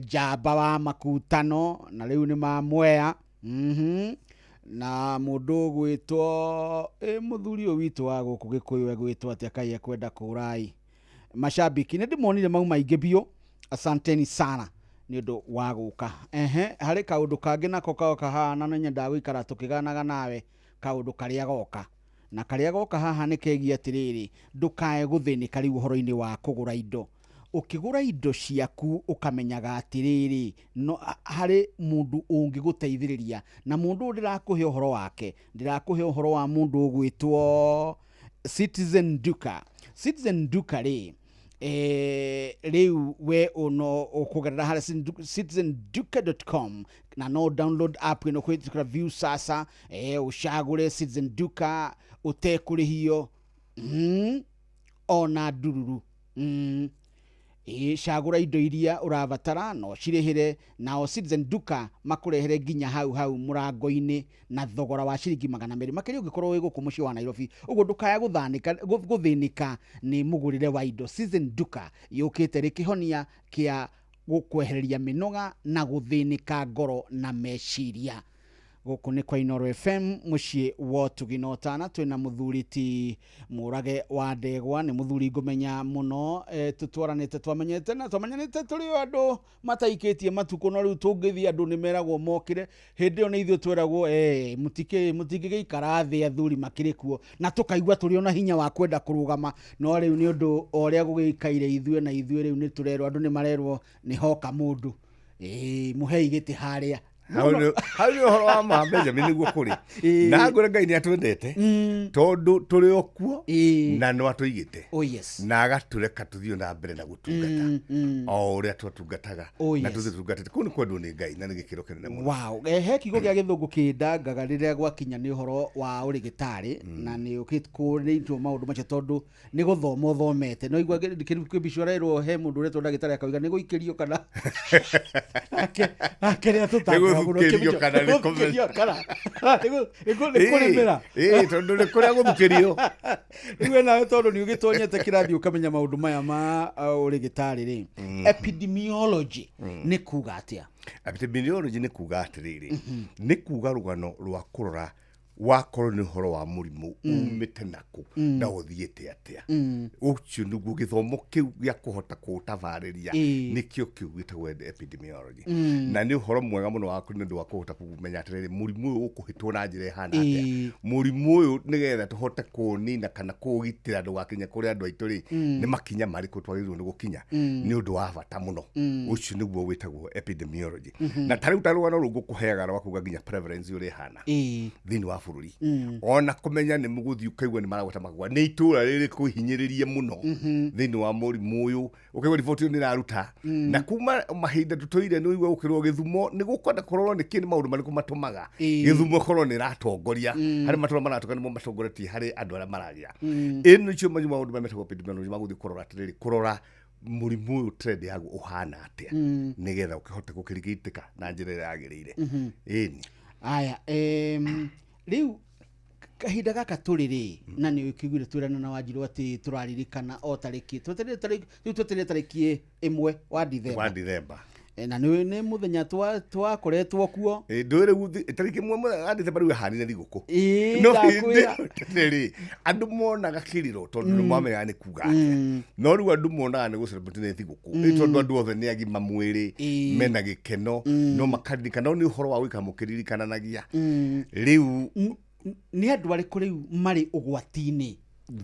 Speaker 15: Njamba wa Makutano, na rĩu nĩ mamwea. Na mũndũ ũgwĩtwo, mũthuri ũyũ witũ wa gũkũ Gĩkũyũ egwĩtwo atĩa kaĩ ekwenda kũrai? Mashabiki nĩ ndĩmonire mau maingĩ biũ, asanteni sana nĩ ũndũ wa gũka. Ehe, harĩ kaũndũ kangĩ nako goka haha na nĩ nyendaga gũikara tũkĩganaga nawe kaũndũ karĩa goka, na karĩa goka haha nĩ kegiĩ atĩrĩrĩ, ndũkae gũthĩnĩka rĩu ũhoro-inĩ wa kũgũra indo. Ũkĩgũra indo ciaku ũkamenyaga atĩrĩrĩ, no harĩ mũndũ ũngĩgũteithĩrĩria, na mũndũ ũyũ ndĩrakũhe ũhoro wake, ndĩrakũhe ũhoro wa mũndũ ũgwĩtwo Citizen Duka. Citizen Duka rĩ, rĩu we no ũkũgerera harĩa citizenduka.com na no download app ĩno kũhĩtũkĩra view sasa, ũcagũre Citizen Duka ũtekũrĩhio ona ndururu. Cagũra indo iria ũrabatara no cirĩhĩre, nao Citizen Duka makũrehere nginya hau hau mũrango-inĩ na thogora wa ciringi 200, makĩria ũngĩkorwo wĩ gũkũ mũciĩ wa Nairobi. Ũguo ndũkaya gũthĩnĩka nĩ mũgũrĩre wa indo. Citizen Duka yũkĩte rĩ kĩhonia kĩa gũkwehereria mĩnoga na gũthĩnĩka ngoro na meciria. Gũkũ nĩ kwa Inooro FM mũciĩ wa ũtugi na ũtana, twĩna mũthuri ti Mũrage wa Ndegwa, nĩ mũthuri ngũmenya mũno, tũtwaranĩte, twamenyete na twamenyanĩte tũrĩ o andũ mataikĩtie matukũ, no rĩu tũngĩthiĩ andũ nĩ meragwo mokĩre, hĩndĩ ĩyo nĩ ithuĩ tweragwo, mũtingĩgĩikara thĩ athuri makĩrĩ kuo, na tũkaigua tũrĩ ona hinya wa kwenda kũrũgama, no rĩu nĩ ũndũ o ũrĩa gũgĩikaire ithuĩ na ithuĩ rĩu nĩ tũrerwo, andũ nĩ marerwo nĩ hoka mũndũ, mũhei gĩtĩ harĩa.
Speaker 16: Hau nĩ ũhoro wa ma Benjamin nĩguo kũrĩ. Na ngwĩre Ngai nĩ atwendete tondũ tũrĩ o kuo na no atũigĩte.
Speaker 15: Oh, yes.
Speaker 16: Na agatũreka tũthiĩ na mbere na gũtungata o ũrĩa twatungataga na tũthiĩ tũtungatĩte. Kũu nĩ kwendwo nĩ Ngai na nĩ gĩkĩro kĩnene mũno.
Speaker 15: Wow. He kiugo gĩa gĩthũngũ kĩndangaga rĩrĩa gwakinya nĩ ũhoro wa ũrĩgĩtarĩ na nĩ ũkĩkũrĩtwo maũndũ macio tondũ nĩ gũthoma ũthomete. No igua kĩbicu arerwo he mũndũ ũretwo ndagĩtarĩ akauga nĩ gũikĩrio kana ake nĩ atũtanga mũno.
Speaker 16: Gũthukĩrio kana nĩ
Speaker 15: Gũthukĩrio kana nĩ kũrĩmĩra.
Speaker 16: Tondũ nĩ kũrĩa gũthukĩrio.
Speaker 15: Rĩu we nawe tondũ nĩ ũgĩtonyete kĩrathi ũkamenya maũndũ maya ma ũrĩgĩtarĩ rĩ, epidemiology nĩ kuga atĩa?
Speaker 16: Epidemiology nĩ kuga atĩrĩrĩ, nĩ kuga rũgano rwa kũrora wakorwo nĩ ũhoro wa mũrimũ umĩte nakũ na ũthiĩte atĩa. Ũcio nĩguo gĩthomo kĩu gĩa kũhota kũũtabarĩria nĩkĩo kĩu gĩtagwo epidemiology. Na nĩ ũhoro mwega mũno wa nĩ ũndũ wa kũhota kũmenya atĩrĩrĩ, mũrimũ ũyũ ũkũhĩtwo na njĩra ĩhana atĩa, mũrimũ ũyũ nĩgetha tũhote kũũnina kana kũũgitĩra ndũgakinye kũrĩ andũ aitũ rĩ, nĩ makinya marĩkũ twagĩrĩirwo nĩ gũkinya, nĩ ũndũ wa bata mũno. Ũcio nĩguo wĩtagwo epidemiology. Na ta rĩu ta rũgano rũu ngũkũheaga rwa kuga nginya prevalence ũrĩa ĩhana thĩinĩ wa bũrũri, ona kũmenya nĩ mũgũthiĩ ũkaigua nĩ maragweta makauga nĩ itũra rĩrĩ kwĩhinyĩrĩrie mũno thĩinĩ wa mũrimũ ũyũ, ũkaigua riboti ĩyo nĩ ĩraruta. Na kuma mahinda tũtũire nĩ ũigua gũkĩrwo Gĩthumo nĩ gũkwenda kũrorwo nĩkĩ nĩ maũndũ marĩkũ matũmaga Gĩthumo ĩkorwo nĩ ĩratongoria harĩ matũra maratoka nĩmo matongoretie harĩ andũ arĩa maragĩa. Ĩno nĩcio maũndũ marĩa metagwo epidemiology magũthiĩ kũrora atĩrĩrĩ, kũrora mũrimũ ũyũ trend yaguo ũhana atĩa nĩgetha ũkĩhote gũkĩrigitĩka na njĩra ĩrĩa yagĩrĩire. Ĩni.
Speaker 15: Aya, rĩu kahinda gaka tũrĩ rĩ, na nĩ ũkĩiguire twĩrana na Wanjirũ atĩ tũraririkana o tarĩki rĩu twetereire tarĩki 1 wa Dithemba.
Speaker 16: Wa Dithemba.
Speaker 15: Na nĩ mũthenya twakoretwo kuo.
Speaker 16: Ndũĩ rĩu tarĩki 1 wa Dithemba rĩu ĩhanire thigũkũ. No
Speaker 15: Ndakwĩra.
Speaker 16: hĩndĩ rĩ, andũ monaga kĩrĩro tondũ nĩ mamenyaga nĩ kuga atĩa. No rĩu andũ monaga nĩ gũcelebrate nĩ thigũkũ. Ĩ tondũ andũ othe nĩ agima mwĩrĩ, mena gĩkeno, no makaririkana, no nĩ ũhoro wa gũikara mũkĩririkananagia. Rĩu
Speaker 15: Nĩ andũ arĩkũ rĩu marĩ ũgwati-inĩ?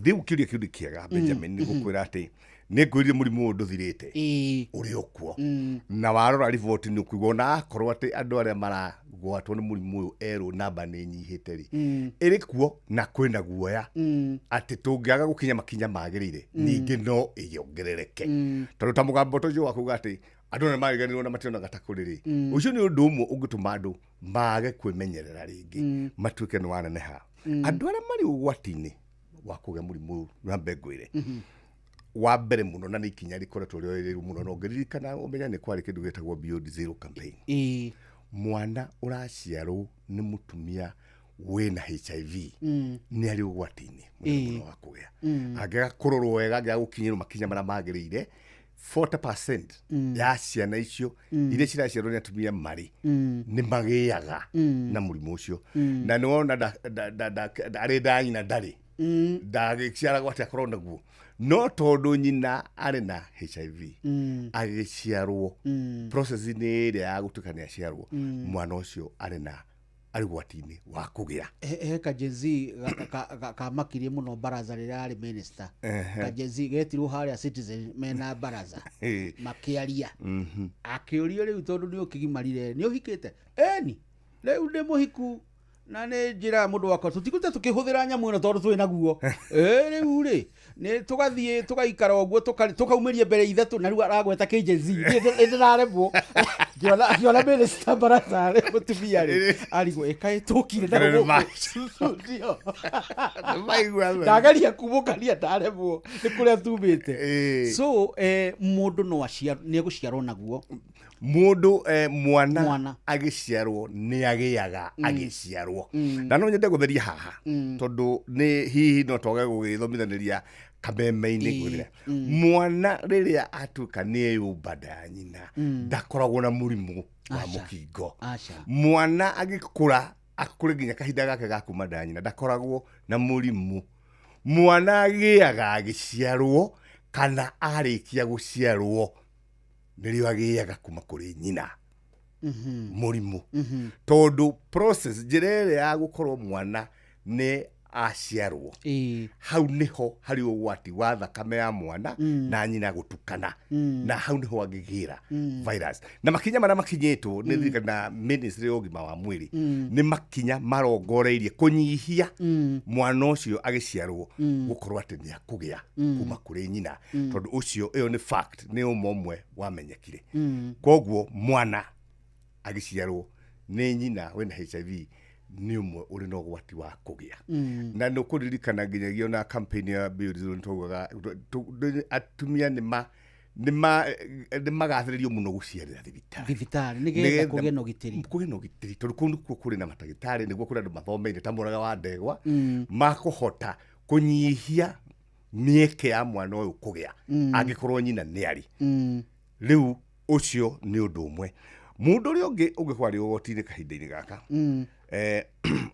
Speaker 16: Rĩu kĩũria kĩu nĩ kĩega, Benjamin, nĩ gũkwĩra atĩ nĩ ngwĩrire mũrimũ ũyũ ndũthirĩte, ũrĩ o kuo. Na warora riboti nĩ ũkũigua ona akorwo atĩ andũ arĩa maragwatwo nĩ mũrimũ ũyũ erũ namba nĩ ĩnyihĩte rĩ, ĩrĩ kuo na kwĩna guoya atĩ tũngĩaga gũkinya makinya magĩrĩire, ningĩ no ĩongerereke. Tondũ ta mũgambo ta ũcio wa kuga atĩ andũ nĩ mariganĩrwo na mationaga ta kũrĩ rĩ, ũcio nĩ ũndũ ũmwe ũngĩtũma andũ mage kwĩmenyerera rĩngĩ, matuĩke nĩ waneneha. Andũ arĩa marĩ ũgwati-inĩ wa kũgĩa mũrimũ ũyũ, nyambe ngwĩre, wa mbere mũno na nĩ ikinya rĩkoretwo rĩoereirwo mũno, na ũngĩririkana ũmenya nĩ kwarĩ kĩndũ gĩtagwo Beyond Zero campaign. Mwana ũraciarwo nĩ mũtumia wĩna HIV nĩ arĩ ũgwati-inĩ mũnene mũno wa kũgĩa. Angĩaga kũrorwo wega, angĩaga gũkinyĩrwo makinya marĩa magĩrĩire, 40% ya ciana icio iria ciraciarwo nĩ atumia marĩ nĩ magĩaga na mũrimũ ũcio. Na nĩ wona arĩ nda nyina ndarĩ. Ndagĩciaragwo atĩ akorwo naguo, no tondũ nyina arĩ na HIV, agĩciarwo, process-inĩ ĩrĩa ya gũtuĩka nĩ aciarwo, mwana ũcio arĩ na arĩ ũgwati-inĩ wa kũgĩa.
Speaker 15: He kajenzi kamakirie mũno baraza rĩrĩa arĩ minister. Kajenzi getirwo harĩa Citizen mena baraza makĩaria, akĩũrio, rĩu tondũ nĩ ũkĩgimarire, nĩ ũhikĩte? Eni, rĩu ndĩ mũhiku na nĩ njĩraga mũndũ wakwa tũtigũte tũkĩhũthĩra nyamũ ĩno tondũ twĩ naguo. Ĩ rĩu rĩ, nĩ tũgathiĩ tũgaikara ũguo, tũkaumĩria mbere ithatũ, na rĩu aragweta KJZ. Nĩ ndĩraremwo ngĩona minister baraza rĩ, mũtumia rĩ arigwo ĩkaĩ tũkire na gũkũ studio. Ndageria kumũkania, ndaremwo nĩ kũrĩa tumĩte. So mũndũ no aciarwo, nĩ egũciarwo naguo.
Speaker 16: Mũndũ, mwana,
Speaker 15: Mwana.
Speaker 16: Agĩciarwo nĩ agĩaga, agĩciarwo. Na no nyende gũtheria haha, tondũ nĩ hihi no twage gũgĩthomithanĩria kameme-inĩ. Gwĩthira mwana rĩrĩa atuĩka nĩ eyũmba nda ya nyina, ndakoragwo na mũrimũ wa
Speaker 15: Aca.
Speaker 16: mũkingo.
Speaker 15: Aca.
Speaker 16: Mwana agĩkũra, akũre nginya kahinda gake ga kuma nda ya nyina, ndakoragwo na mũrimũ. Mwana agĩaga agĩciarwo kana arĩkia gũciarwo, nĩrĩo agĩaga kuma kũrĩ nyina mũrimũ, tondũ process, njĩra ĩrĩa ya gũkorwo mwana nĩ aciarwo, hau nĩho harĩ ũgwati wa thakame ya mwana na nyina gũtukana, na hau nĩho angĩgĩra virus. Na makinya marĩa makinyĩtwo nĩ thirikari na ministry ya ũgima wa mwĩrĩ nĩ makinya marongoreirie kũnyihia mwana ũcio agĩciarwo gũkorwo atĩ nĩ akũgĩa kuma kũrĩ nyina, tondũ ũcio ĩyo nĩ fact, nĩ ũma ũmwe wamenyekire. Koguo mwana agĩciarwo nĩ nyina wĩna HIV nĩ ũmwe ũrĩ na ũgwati wa kũgĩa. Na nĩ ũkũririkana nginyagia ona campaign ya Beyond Zero nĩ twaugaga atumia nĩ magathĩrĩrio mũno gũciarĩra thibitarĩ.
Speaker 15: Thibitarĩ nĩgetha kũgĩe na ũgitĩri.
Speaker 16: Kũgĩe na ũgitĩri, tondũ kũu nĩkuo kũrĩ na matagĩtarĩ, nĩguo kũrĩ andũ mathomeire ta Mũraga wa Ndegwa, makũhota kũnyihia mĩeke ya mwana ũyũ kũgĩa angĩkorwo nyina nĩ arĩ. Rĩu ũcio nĩ ũndũ ũmwe. Mũndũ ũrĩa ũngĩ ũngĩkorwo arĩ ũgwati-inĩ kahinda-inĩ gaka,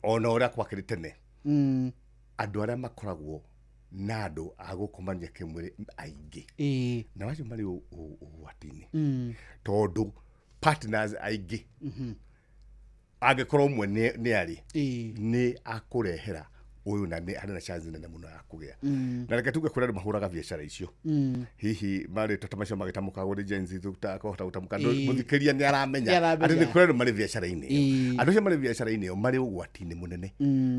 Speaker 16: ona ũrĩa kwakĩrĩ tene, andũ arĩa makoragwo na andũ a gũkomania kĩmwĩrĩ aingĩ, na acio marĩ ũgwati-inĩ, tondũ partners aingĩ, angĩkorwo ũmwe nĩ arĩ, nĩ akũrehera ũyũ, na nĩ arĩ na chance nene mũno ya kũgĩa. Na reke tuge kũrĩ andũ mahũraga biacara icio, hihi marĩtwa ta macio magĩtamũkagwo nĩ Gen Z tũtakũhota gũtamũka. Mũthikĩria nĩ aramenya
Speaker 15: Nĩ aramenya.
Speaker 16: atĩ nĩ kũrĩ andũ marĩ biacara-inĩ ĩyo. Andũ acio marĩ biacara-inĩ ĩyo marĩ ũgwati-inĩ mũnene,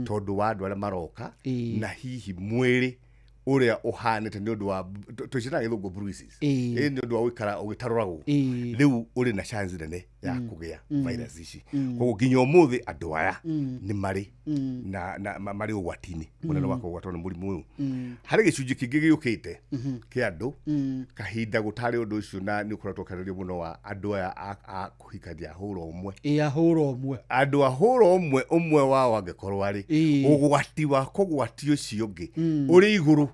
Speaker 16: tondũ wa andũ arĩa maroka, na hihi mwĩrĩ ũrĩa ũhanĩte nĩ ũndũ wa tũicitaga gĩthũngũ bruises. Ĩ nĩ ũndũ wa gũikara ũgĩtarũragwo, rĩu ũrĩ na chance nene ya kũgĩa virus ici. Koguo nginya ũmũthĩ andũ aya nĩ marĩ na marĩ ũgwati-inĩ mũnene wa kũgwatwo nĩ mũrimũ ũyũ. Harĩ gĩcunjĩ kĩngĩ gĩũkĩte kĩa andũ kahinda gũtarĩ ũndũ ũcio, na nĩ ũkoretwo ũkĩarĩrio mũno, wa andũ aya a kũhikania hũra ũmwe.
Speaker 15: Ĩ, ahũra ũmwe.
Speaker 16: Andũ a hũra ũmwe, ũmwe wao angĩkorwo arĩ, ũgwati wa kũgwatia ũcio ũngĩ ũrĩ igũrũ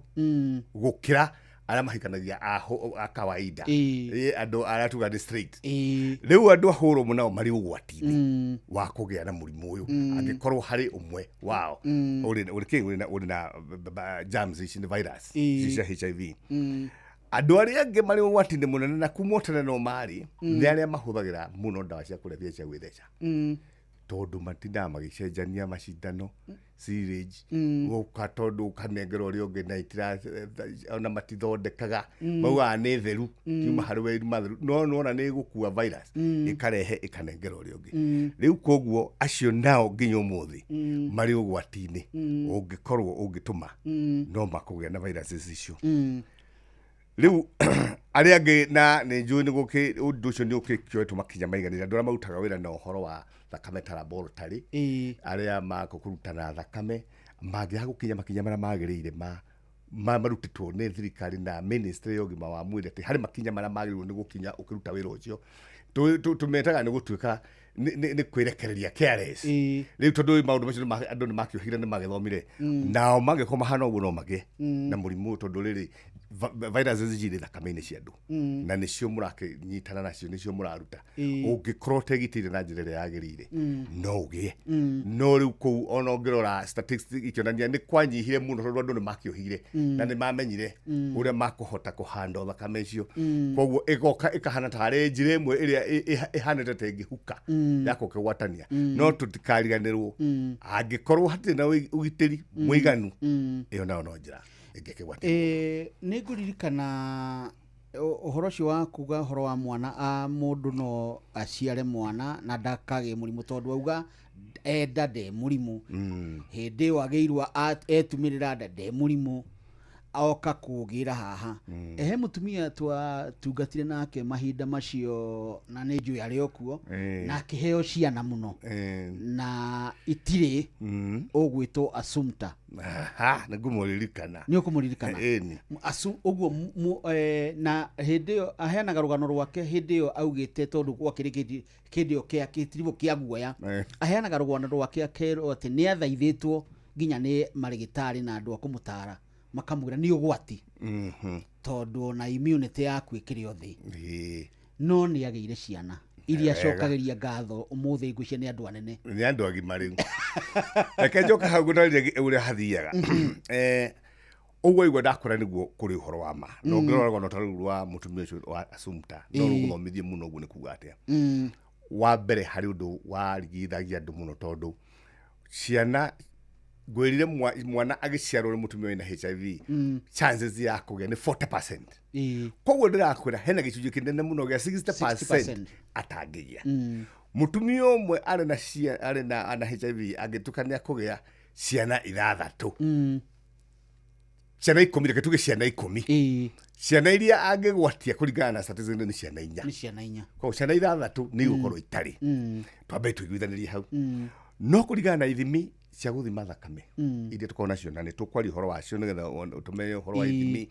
Speaker 16: gũkĩra arĩa mahikanagia a kawaida. Ĩ, andũ arĩa tuga nĩ straight. Rĩu andũ a hũra ũmwe nao marĩ ũgwati-inĩ wa kũgĩa na mũrimũ ũyũ, angĩkorwo harĩ ũmwe wao ũrĩ kĩ ũrĩ na germs ici, nĩ virus ici cia HIV. Andũ arĩa angĩ marĩ ũgwati-inĩ mũnene, na kuma o tene no marĩ, nĩ arĩa mahũthagĩra mũno ndawa cia kũrebia cia gwĩtheca, tondũ matindaga magĩcenjania macindano, syringe, ũka tondũ ũkanengera ũrĩa ũngĩ, na itira ona matithondekaga, maugaga nĩ theru, tiuma harĩ we iruma theru, no nĩwona nĩ ĩgũkua virus, ĩkarehe ĩkanengera ũrĩa ũngĩ. Rĩu koguo acio nao nginya ũmũthĩ marĩ ũgwati-inĩ, ũngĩkorwo ũngĩtũma no makũgĩa na viruses icio. Rĩu arĩa angĩ, na nĩ njũĩ nĩ gũkĩ ũndũ ũcio nĩ ũkĩoetwo makinya maiganĩra, andũ arĩa marutaga wĩra na ũhoro wa thakame ta laboratory, arĩa makũrutana thakame, mangĩaga gũkinya makinya marĩa magĩrĩire ma marutĩtwo nĩ thirikari na ministry ya ũgima wa mwĩrĩ, atĩ harĩ makinya marĩa magĩrĩirwo nĩ gũkinya ũkĩruta wĩra ũcio. Tũmetaga nĩ gũtuĩka nĩ kwĩrekereria, careless. Rĩu tondũ maũndũ macio andũ nĩ makĩohire, nĩ magĩthomire, nao mangĩkorwo mahana ũguo no magĩe na mũrimũ ũyũ, tondũ rĩrĩ Viruses cirĩ thakame-inĩ cia andũ na nĩcio mũrakĩnyitana nacio, nĩcio mũraruta. Ũngĩkorwo ũtegitĩire na njĩra ĩrĩa yagĩrĩire, no ũgĩe. No rĩu kũu ona ũngĩrora statistics ikĩonania nĩ kwanyihire mũno, tondũ andũ nĩ makĩũhire na nĩ mamenyire ũrĩa makũhota kũhandwo thakame icio. Koguo ĩgoka ĩkahana tarĩ njĩra ĩmwe ĩrĩa ĩhanĩte ta ĩngĩhuka ya gũkĩgwatania. No tũtikariganĩrwo, angĩkorwo hatirĩ na ũgitĩri mũiganu, ĩyo nayo no njĩra ĩngĩkĩgwatia.
Speaker 15: Nĩ ngũririkana ũhoro ũcio wa kuga ũhoro wa mwana, a mũndũ no aciare mwana na ndakagĩe mũrimũ, tondũ auga enda nde mũrimũ, hĩndĩ ĩyo agĩirwo etumĩrĩra nda nde mũrimũ, oka kũgĩra haha. Ehe, mũtumia twatungatire nake mahinda macio, na nĩ njũĩ arĩ o kuo, na akĩheo ciana mũno na itirĩ, ũgwĩtwo Assumpta.
Speaker 16: Aha, nĩ ngũmũririkana.
Speaker 15: Nĩ ũkũmũririkana?
Speaker 16: Ĩni.
Speaker 15: Asu ũguo na hĩndĩ ĩyo aheanaga rũgano rwake, hĩndĩ ĩyo augĩte tondũ gwakĩrĩ kĩndĩ ĩyo kĩa kĩtiribũ kĩa guoya. Aheanaga rũgano rwake akerwo atĩ nĩ athaithĩtwo nginya nĩ marĩgĩtarĩ na andũ a kũmũtara, makamwĩra nĩ ũgwati, tondũ ona immunity yaku ĩkĩrĩ o thĩ. No nĩ agĩire ciana iria acokagĩria ngatho ũmũthĩ, ngwĩciria nĩ andũ anene.
Speaker 16: Nĩ andũ agima rĩu. Reke njoke hau ngũtarĩrie ũrĩa hathiaga. Ũguo igua ndakũra nĩguo kũrĩ ũhoro wa ma, na ũngĩrora rũgano ta rũu rwa mũtumia ũcio wa Assumpta, no rũgũthomithie mũno. Ũguo nĩ kuga atĩa? Wa mbere, harĩ ũndũ warigithagia andũ mũno, tondũ ciana ngwĩrire mwana agĩciarwo nĩ mũtumia wĩna HIV, chances ya kũgĩa nĩ 40%. Koguo ndĩrakwĩra hena gĩcunjĩ kĩnene mũno gĩa 60%
Speaker 15: 60%.
Speaker 16: atangĩgĩa. Mũtumia ũmwe arĩ na arĩ na HIV angĩtuĩka nĩ akũgĩa ciana ithathatũ, ciana 10, reke tuge ciana 10, ciana iria angĩgwatia kũringana na statistics nĩ ciana 4.
Speaker 15: Nĩ ciana 4.
Speaker 16: Koguo ciana ithathatũ nĩ igũkorwo itarĩ. Twambe tũiguithanĩrie hau. No kũringana na ithimi cia gũthima thakame iria tũkoragwo nacio, na nĩ tũkwaria ũhoro wacio nĩgetha tũmenye ũhoro wa ithimi.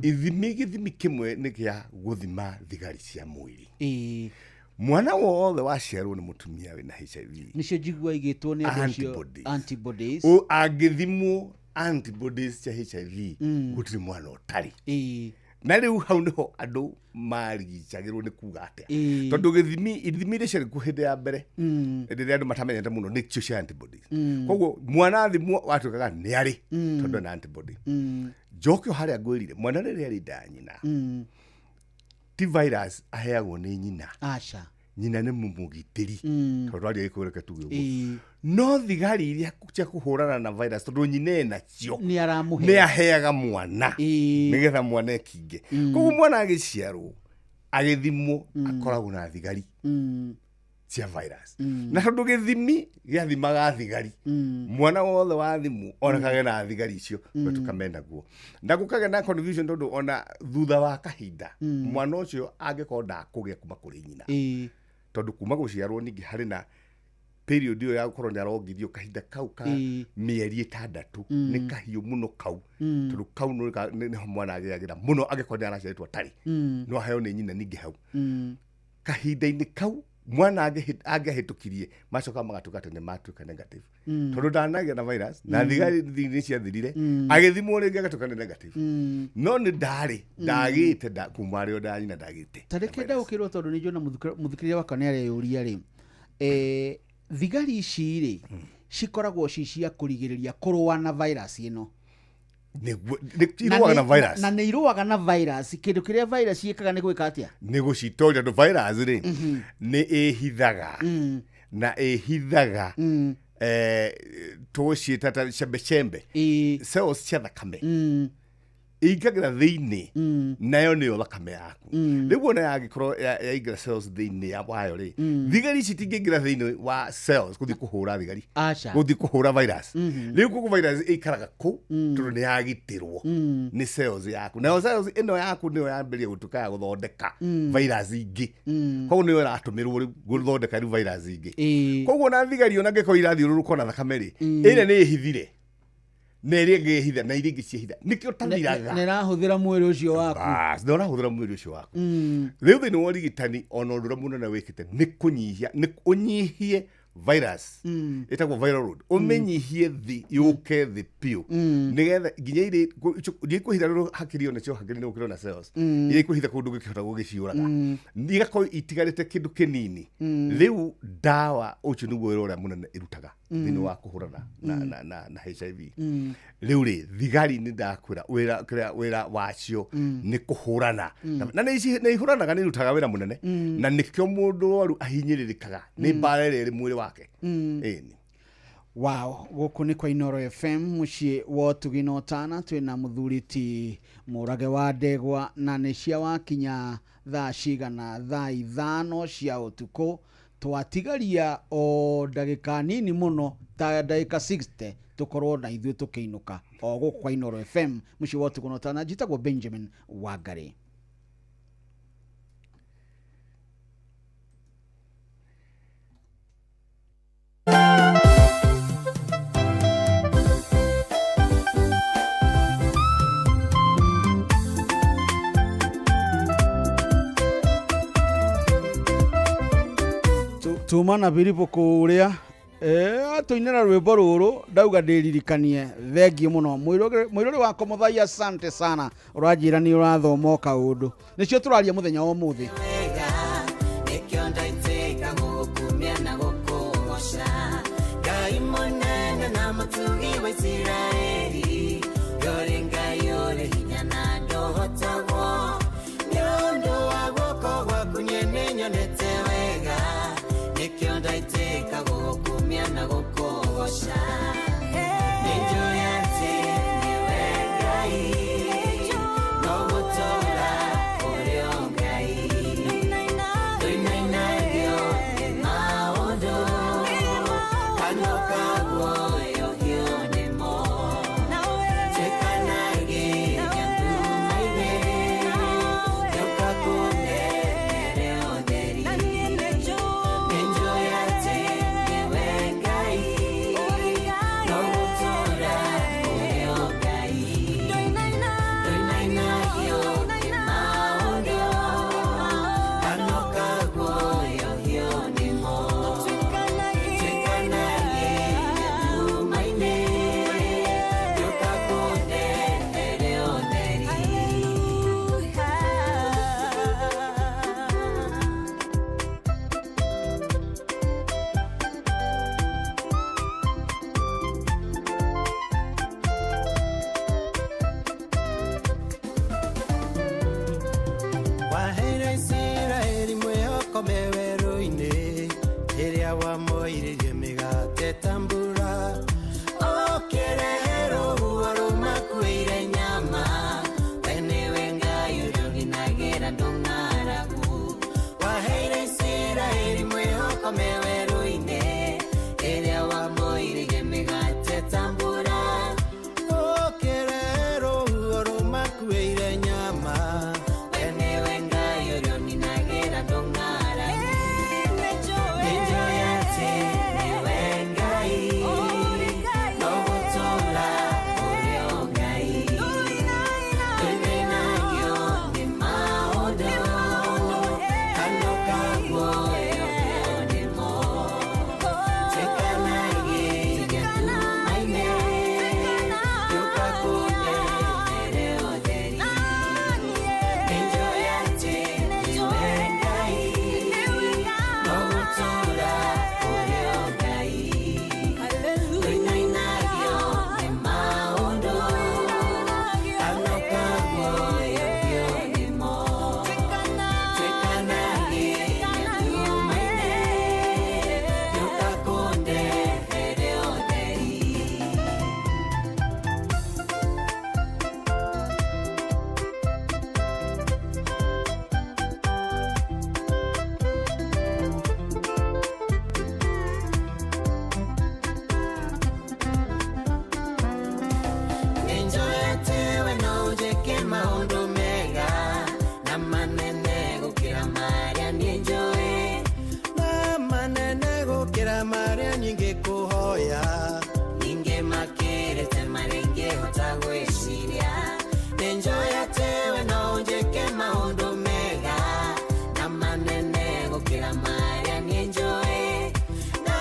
Speaker 16: Ithimi, gĩthimi kĩmwe nĩ gĩa gũthima thigari cia mwĩrĩ. Mwana wothe waciarwo nĩ mũtumia wĩna HIV,
Speaker 15: Nĩcio njigua igĩtwo nĩ andũ acio.
Speaker 16: Antibodies.
Speaker 15: Antibodies.
Speaker 16: Angĩthimwo antibodies cia HIV, gũtirĩ mwana ũtarĩ. Na rĩu hau nĩho andũ marigicagĩrwo nĩ kuga atĩa, tondũ gĩthimi, ithimi iria ciarĩ kuo hĩndĩ ya mbere, hĩndĩ ĩrĩa andũ matamenyete mũno, nĩcio cia antibodies. Koguo mwana athimwo watuĩkaga nĩ arĩ, tondũ ena antibody. Njoke o harĩa ngwĩrire, mwana rĩrĩa arĩ nda ya nyina, ti virus aheagwo nĩ nyina.
Speaker 15: Aca.
Speaker 16: Nyina nĩ mũmũgitĩri, tondũ twaria gĩkũyũ reke tuge ũguo. No thigari iria cia kũhũrana na virus, tondũ nyina enacio,
Speaker 15: nĩ aramũhe.
Speaker 16: Nĩ aheaga mwana nĩgetha mwana ekinge. Koguo mwana agĩciarwo, agĩthimwo, akoragwo na thigari cia virus. Na tondũ gĩthimi gĩathimaga thigari, mwana wothe wathimwo ona kagĩa na thigari icio, gatuĩka naguo na gũkagĩa na confusion, tondũ ona thutha wa kahinda mwana ũcio angĩkorwo ndakũgĩa kuma kũrĩ nyina, tondũ kuma gũciarwo ningĩ harĩ na period ĩyo ya gũkorwo nĩ arongithio kahinda kau ka mĩeri 6. Nĩ kahiũ mũno kau, tondũ kau nĩho mwana agĩagĩra mũno angĩkorwo nĩ araciarĩtwo atarĩ. No aheo nĩ nyina ningĩ hau kahinda-inĩ kau mwana angĩahĩtũkirie, macoka magatuĩka atĩ nĩ matuĩka negative, tondũ ndanagĩa na virus na thigari nĩ ciathirire. Agĩthimwo rĩngĩ agatuĩka nĩ negative, no nĩ ndarĩ ndagĩte kuma arĩ o nda ya nyina ndagĩte.
Speaker 15: Ta reke ndaũkĩrwo, tondũ nĩ njona mũthikĩrĩria wakwa nĩ areyũria rĩ, thigari ici rĩ, cikoragwo ci cia kũrigĩrĩria kũrũa na virus ĩno?
Speaker 16: Nĩguo irũaga na virus.
Speaker 15: Na nĩ irũaga na virus. Kĩndũ kĩrĩa virus ĩkaga nĩ gwĩka atĩa?
Speaker 16: Nĩ gũcitoria, tondũ virus rĩ, nĩ ĩhithaga na ĩhithaga, tũgũciĩta ta cembecembe, cells cia thakame ingagĩra thĩinĩ, nayo nĩyo thakame yaku. Rĩu ona yangĩkorwo yaingĩra cells thĩinĩ ya wayo rĩ, thigari ici itingĩingĩra thĩinĩ wa cells gũthiĩ kũhũra thigari,
Speaker 15: Aca.
Speaker 16: gũthiĩ kũhũra virus. Rĩu koguo virus ĩikaraga kũu, tondũ nĩ yagitĩrwo nĩ cells yaku, nayo cells ĩno yaku nĩyo yambĩrĩria gũtuĩka ya gũthondeka virus ingĩ. Koguo nĩyo ĩratũmĩrwo rĩu gũthondeka rĩu virus ingĩ. Koguo na thigari ona angĩkorwo irathiũrũrũka na thakame rĩ, ĩrĩa nĩ ĩhithire na ĩrĩa ĩngĩ ĩhitha na iria ingĩ ciĩhitha, nĩkĩo tathiraga.
Speaker 15: Nĩ ĩrahũthĩra mwĩrĩ ũcio waku.
Speaker 16: Bas, na ũrahũthĩra mwĩrĩ ũcio waku. Rĩu thĩinĩ wa ũrigitani, ona ũndũ ũrĩa mũnene wĩkĩte nĩ kũnyihia, nĩ ũnyihie Virus ĩtagwo viral load, ũmĩnyihie thĩ, yũke thĩ biũ, nĩgetha nginya iria ikwĩhitha rũrũ hakiri onacio, hakiri nĩ gũkĩrwo na cells iria ikwĩhitha kũndũ ndũngĩkĩhota gũgĩciũraga, igakorwo itigarĩte kĩndũ kĩnini. Rĩu ndawa ũcio nĩguo wĩra ũrĩa mũnene ĩrutaga thĩinĩ wa kũhũrana na HIV. Rĩu rĩ, thigari nĩ ndakwĩra wĩra kĩrĩa wĩra wacio nĩ kũhũrana na nĩ ihũranaga, nĩ irutaga wĩra mũnene, na nĩkĩo mũndũ rwaru ahinyĩrĩrĩkaga nĩ mbara ĩrĩa ĩrĩ mwĩrĩ wake. Ĩni.
Speaker 15: Wow, gũkũ nĩ kwa Inoro FM, mũciĩ wa ũtugi na ũtana. Twĩna mũthuri ti Mũrage wa Ndegwa, na nĩ cia wakinya thaa cigana? Thaa 5 cia ũtukũ. Twatigaria o ndagĩka nini mũno, ta ndagĩka 60, tũkorwo na ithuĩ tũkĩinũka o gũkũ kwa Inoro FM, mũciĩ wa ũtugi na ũtana. Njĩtagwo Benjamin Wangari. Tuma na biribo kũrĩa atũinĩra rwĩmbo rũrũ, ndauga ndĩririkanie. Thengiũ mũno, mwĩrore wakwa Mũthai, asante sana. Ũranjĩra nĩ ũrathoma o kaũndũ, nĩcio tũraria mũthenya wa ũmũthĩ.
Speaker 1: Nĩkĩo ndaitĩka gũgũkumia na gũkũgoca, Ngai mũnene na mũtugi wa Isiraeli. Ũrĩ Ngai ũrĩ hinya na ndũhotagwo, nĩ ũndũ wa guoko gwaku niĩ nĩnyonete wega. Nĩkĩo ndaitĩka gũgũkumia na gũkũgoca. Nĩnjũĩ atĩ nĩwe Ngai, no gũtũũra ũrĩ o Ngai. Ndũinainagio nĩ maũndũ, kanua kaguoyohio nĩmo. Tuĩkanagia nduma-inĩ, gĩũka kũnengere ũtheri. Nĩnjũĩ atĩ nĩwe Ngai, no gũtũũra ũrĩ o Ngai. Ndũinainagio nĩ maũndũ, kanua kaguoyohio nĩmo. Tuĩkanagia nduma-inĩ, gĩũka kũnengere ũtheri.
Speaker 17: Waheire Isiraeli mwĩhoko me werũ-inĩ, rĩrĩa wamoiririe mĩgate ta mbura.
Speaker 1: Ũkĩrehe rũhuho rũmakuĩire nyama, we nĩwe Ngai ũrĩa ũninagĩra ndũng'aragu. Waheire Isiraeli mwĩhoko me werũ-inĩ, rĩrĩa wamoiririe mĩgate ta mbura.
Speaker 17: Ũkĩrehe rũhuho rũmakuĩire nyama,
Speaker 1: we nĩwe Ngai ũrĩa ũninagĩra ndũng'aragu. Nĩnjũĩ atĩ nĩwe Ngai, no gũtũũra ũrĩ o Ngai. Ndũinainagio nĩ maũndũ, kanua kaguoyohio nĩmo. Tuĩkanagia nduma-inĩ, gĩũka kũnengere ũtheri. Nĩnjũĩ atĩ nĩwe Ngai, no gũtũũra ũrĩ o Ngai. Ndũinainagio nĩ maũndũ, kanua kaguoyohio nĩmo. Tuĩkanagia nduma-inĩ, gĩũka kũndehere ũtheri. Nĩnjũĩ atĩ we no ũnjĩke maũndũ mega na manene gũkĩra marĩa niĩ njũĩ.
Speaker 17: Na manene gũkĩra marĩa nyingĩkũhoya,
Speaker 1: ningĩ makĩrĩte marĩa ingĩhota gwĩciria. Nĩnjũĩ atĩ we no ũnjĩke maũndũ mega na manene gũkĩra marĩa niĩ njũĩ, na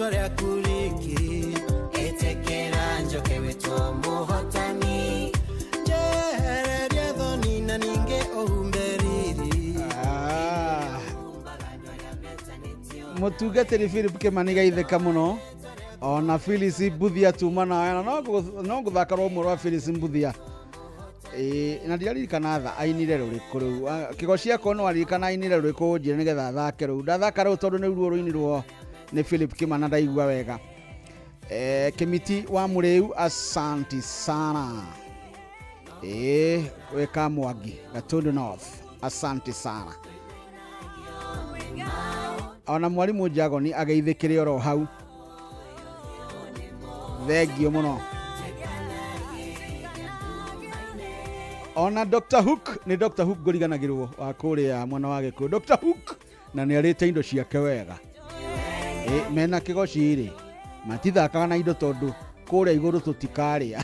Speaker 17: rĩtwa rĩaku riki
Speaker 1: Ĩtĩkĩra njoke wĩtwo mũhotani
Speaker 17: Njehereria thoni na ningĩ ũhumbe riri.
Speaker 15: Mũtungatĩri Philip Kĩmani gaithĩka mũno ona Phyllis Mbuthia tuma nawe na no ngũthaka rũmwe rwa Phyllis Mbuthia. Ĩĩ na ndiraririkana tha ainire rũrĩkũ rĩu. Kĩgoci akwa no aririkana ainire rũrĩkũ ũnjĩre nĩgetha thake rũu. Ndathaka rũu tondũ nĩ ruo rũinirwo nĩ Philip Kĩmani na ndaigua wega. Kĩmiti wa Mũrĩu asanti sana. Weka Mwangi Gatundu North asanti sana. Ona mwarimu Jagoni ageithĩkĩre oro hau. Thengio mũno. Ona Dr. Hook nĩ Dr. Hook ngũriganagĩrwo wa kũrĩa mwena wa Gĩkũyũ. Dr. Hook na nĩ arĩte indo ciake wega. Mena kĩgoci rĩ matithakaga na indo tondũ kũrĩa igũrũ tũtikarĩa.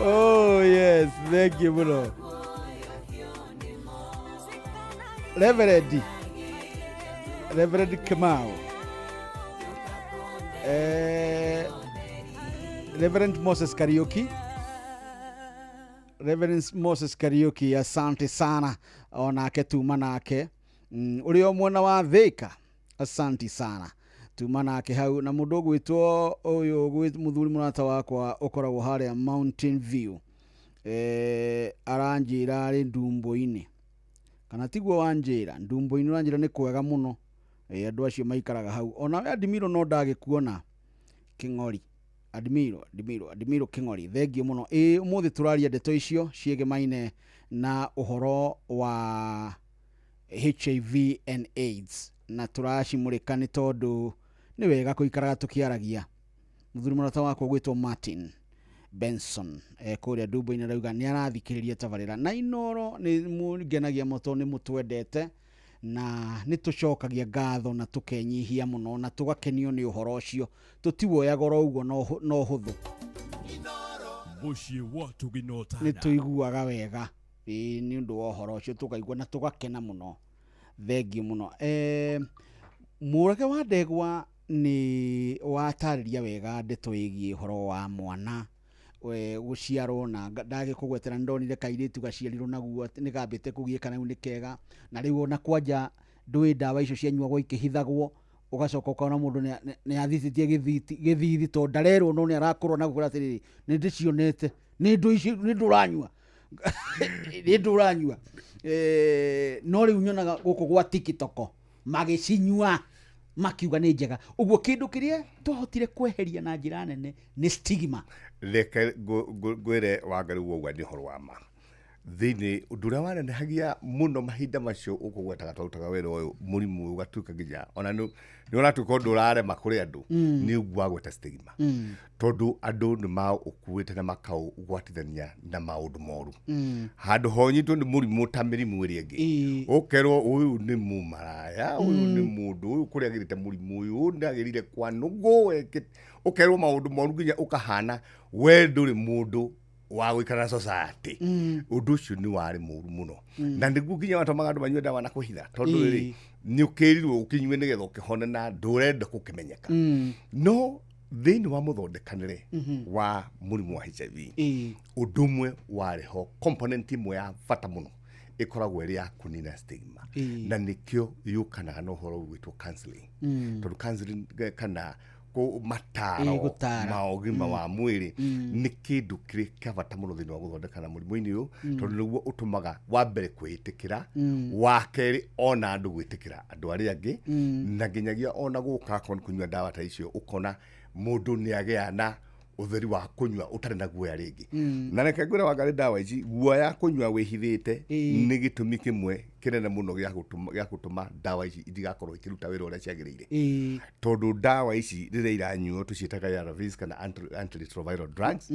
Speaker 15: Oh yes, thank you mũno. Reverend Kamau, Reverend Moses Kariuki, Reverend Moses Kariuki, asante sana onake tuma nake ũrĩa mwena wa Thika, asante sana tuma nake hau na mũndũ ũgwĩtwo ũyũ mũthuri mũrata wakwa ũkoragwo harĩa Mountain View, aranjĩra arĩ ndumbo-inĩ kana tiguo wanjĩra ndumbo-inĩ ũranjĩra nĩ kwega mũno. Andũ acio maikaraga hau onawe Admiro no ndagĩkuona Kĩng'ori. Admiro Kĩng'ori thengio mũno. Ũmũthĩ tũraria ndeto icio ciĩgemaine na ũhoro wa HIV and AIDS na tũracimũrĩka nĩ tondũ nĩ wega kũikaraga tũkĩaragia. Mũthuri mũrata wakwa ũgwĩtwo Martin Benson kũrĩa ndumbo-inĩ arauga nĩ arathikĩrĩria tabarĩra na Inoro nĩ mũngenagia mũno tondũ nĩ mũtwendete na nĩ tũcokagia ngatho na tũkenyihia mũno na tũgakenio nĩ ũhoro ũcio tũtiwoyaga oro ũguo no hũthũ. Nĩ tũiguaga wega nĩ ũndũ wa ũhoro ũcio tũkaigua na tũgakena mũno. Thengio mũno. Mũrage wa Ndegwa nĩ watarĩria wega ndeto ĩgiĩ ũhoro wa mwana gũciarwo na ndagĩkũgwetera nĩ ndonire kairĩtu gaciarirwo naguo nĩ gambĩte kũgiĩka na rĩu nĩ kega na rĩu ona kwanja ndũĩ ndawa icio cianyuagwo ikĩhithagwo ũgacoka ũkona mũndũ nĩ athitĩtie gĩthithi tondũ ndarerwo no nĩ arakũrwo na gũkũra atĩrĩrĩ nĩ ndĩcionete nĩ ndũranyua nĩ ndũranyua. No rĩu nyonaga gũkũ gwa TikTok magĩcinyua makiuga nĩ njega. Ũguo kĩndũ kĩrĩa twahotire kweheria na njĩra nene nĩ stigma.
Speaker 16: Reke ngwĩre Wangari ũguo nĩ ũhoro wa ma. Thĩinĩ ũndũ ũrĩa wanenehagia mũno mahinda macio ũkũgwetaga twarutaga wĩra ũyũ mũrimũ ũyũ ũgatuĩka nginya ona nĩ ũratuĩka ũndũ ũrarema kũrĩ andũ nĩ ũguo wagweta stigma. Tondũ andũ nĩ maũkuĩte na makaũgwatithania na maũndũ moru. Handũ ho nyitwo nĩ mũrimũ ta mĩrimũ ĩrĩa ĩngĩ ũkerwo ũyũ nĩ mũmaraya, ũyũ nĩ mũndũ ũyũ kũrĩa agĩrĩte mũrimũ ũyũ ndagĩrire kwa nũgũ, ũkerwo maũndũ moru nginya ũkahana we ndũrĩ mũndũ wa gũikara na society. Ũndũ ũcio nĩ warĩ mũru mũno na nĩguo nginya watũmaga andũ manyue ndawa na kũhitha tondũ rĩrĩ nĩ ũkĩrirwo ũkĩnyue nĩgetha ũkĩhone na ndũrenda gũkĩmenyeka. No thĩinĩ wa mũthondekanĩre wa mũrimũ wa HIV ũndũ ũmwe warĩ ho component ĩmwe ya bata mũno ĩkoragwo ĩrĩ ya kũnina stigma na nĩkĩo yũkanaga na ũhoro ũgwĩtwo counseling. Tondũ counseling kana mataro ma ũgima wa mwĩrĩ nĩ kĩndũ kĩrĩ kĩa bata mũno thĩinĩ wa gũthondekana mũrimũ-inĩ ũyũ tondũ nĩguo ũtũmaga wa mbere kwĩĩtĩkĩra, wa kerĩ ona andũ gwĩtĩkĩra andũ arĩa angĩ na nginyagia ona gũka akorwo nĩ kũnyua ndawa ta icio ũkona mũndũ nĩ agĩa na ũtheri wa kũnyua ũtarĩ na guoya rĩngĩ. Na reke ngwĩre Wangari ndawa ici guoya kũnyua wĩhithĩte nĩ gĩtũmi kĩmwe kĩnene mũno gĩa gũtũma ndawa ici itigakorwo ikĩruta wĩra ũrĩa ciagĩrĩire. Tondũ ndawa ici rĩrĩa iranyuo tũciĩtaga ARVs kana antiretroviral drugs,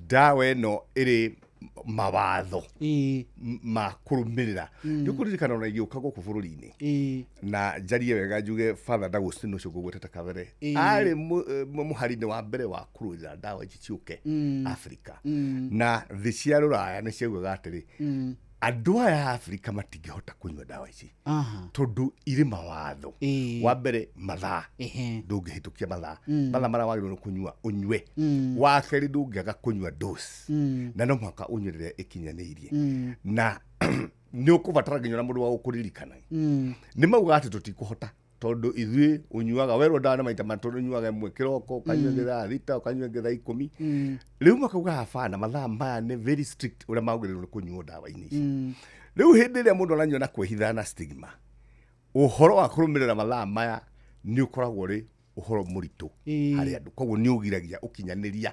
Speaker 16: ndawa ĩno ĩrĩ mawatho ma kũrũmĩrĩra. Nĩ ũkũririkana ona igĩũka gũkũ bũrũri-inĩ na njarie wega njuge Father D'Agostino ũcio ngũgwetete kabere arĩ mũhari-inĩ wa mbere wa kũrũĩrĩra ndawa ici ciũke Afrika na thĩ cia rũraya nĩ ciaugaga atĩrĩ Andũ aya a Afrika matingĩhota kũnyua ndawa ici tondũ irĩ mawatho. Wa mbere mathaa, ndũngĩhĩtũkia mathaa. Mathaa marĩa wagĩrĩirwo nĩ kũnyua ũnyue. Wa kerĩ ndũngĩaga kũnyua dose, na no mũhaka ũnyue rĩrĩa ĩkinyanĩirie. Na nĩ ũkũbatara nginya ona mũndũ wa gũkũririkana. Nĩ mauga atĩ tũtikũhota tondũ ithuĩ ũnyuaga werwo ndawa na maita matatũ, ũnyuaga ĩmwe kĩroko, ũkanyua ĩngĩ thaa 6, ũkanyua ĩngĩ thaa 10. Rĩu makauga habana mathaa maya nĩ very strict ũrĩa magĩrĩirwo nĩ kũnyuo ndawa-inĩ ici. Rĩu hĩndĩ ĩrĩa mũndũ aranyua na kwĩhitha na stigma, ũhoro wa kũrũmĩrĩra mathaa maya nĩ ũkoragwo ũrĩ ũhoro mũritũ harĩ andũ, koguo nĩ ũgiragia ũkinyanĩria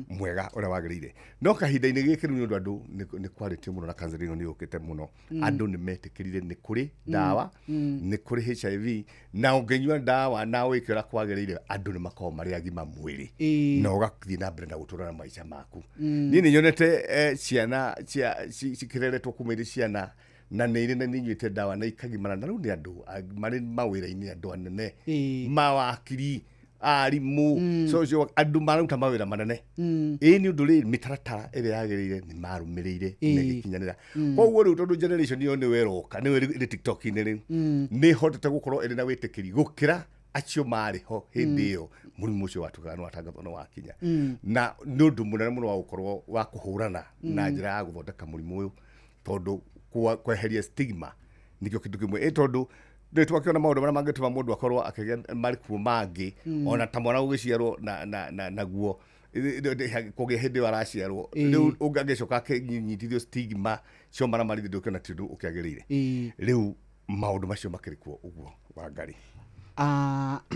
Speaker 16: mwega ũrĩa wagĩrĩire. No kahinda-inĩ gĩkĩ rĩu nĩ ũndũ andũ nĩ kwarĩtio mũno na cancer ĩno nĩ yũkĩte mũno, andũ nĩ metĩkĩrire nĩ kũrĩ ndawa, nĩ kũrĩ HIV, na ũngĩnyua ndawa na wĩke ũrĩa kwagĩrĩire, andũ nĩ makoragwo marĩ agima mwĩrĩ na ũgathiĩ na mbere na gũtũra na maica maku. Niĩ nĩ nyonete ciana cikĩreretwo kuma irĩ ciana na nĩ irĩ na nĩ inyuĩte ndawa na ikagimara, na rĩu nĩ andũ marĩ mawĩra-inĩ, andũ anene, mawakiri, arimũ, social, andũ maruta mawĩra manene. Ĩĩ, nĩ ũndũ rĩ mĩtaratara ĩrĩa yagĩrĩire nĩ marũmĩrĩire na ĩgĩkinyanĩra. Koguo rĩu tondũ generation ĩyo nĩyo ĩroka, nĩyo ĩrĩ TikTok-inĩ rĩu, nĩ ĩhotete gũkorwo ĩrĩ na wĩtĩkĩri gũkĩra acio marĩ ho hĩndĩ ĩyo mũrimũ ũcio watuĩkaga nĩ watangathwo nĩ wakinya. Na nĩ ũndũ mũnene mũno wa gũkorwo wa kũhũrana na njĩra ya gũthondeka mũrimũ ũyũ, tondũ kweheria stigma nĩkĩo kĩndũ kĩmwe. Ĩ tondũ rĩ twakĩona maũndũ marĩa mangĩtũma mũndũ akorwo akĩgĩa marĩ kuo mangĩ, ona ta mwana gũgĩciarwo na naguo kũgĩa hĩndĩ ĩyo araciarwo. Rĩu ũngĩcoka akĩnyitithio stigma cio marĩa ndũkĩona ti ũndũ ũkĩagĩrĩire. Rĩu maũndũ macio makĩrĩ kuo ũguo, Wangari.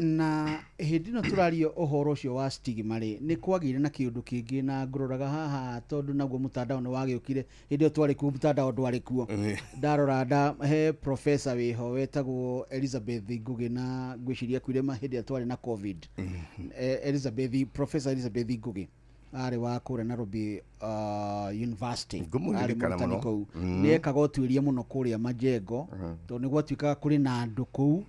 Speaker 15: Na hĩndĩ ĩno tũraria ũhoro ũcio wa stigma rĩ, nĩ kwagĩire na kĩũndũ kĩngĩ na ngũroraga haha, tondũ naguo mũtandao nĩ wagĩũkire. Hĩndĩ ĩyo twarĩ kuo mũtandao ndwarĩ kuo. Ndarora nda he professor wĩho wetagwo Elizabeth Ngugi, na ngwĩciria akuire hĩndĩ ĩrĩa twarĩ na COVID. Elizabeth, Professor Elizabeth Ngugi arĩ wa kũrĩa Nairobi University, arĩ
Speaker 16: Ngũmũririkana
Speaker 15: mũrutani
Speaker 16: mũno.
Speaker 15: kũu. Nĩ ekaga ũtuĩria mũno kũrĩa Majengo, tondũ nĩ gwatuĩkaga kũrĩ na andũ kũu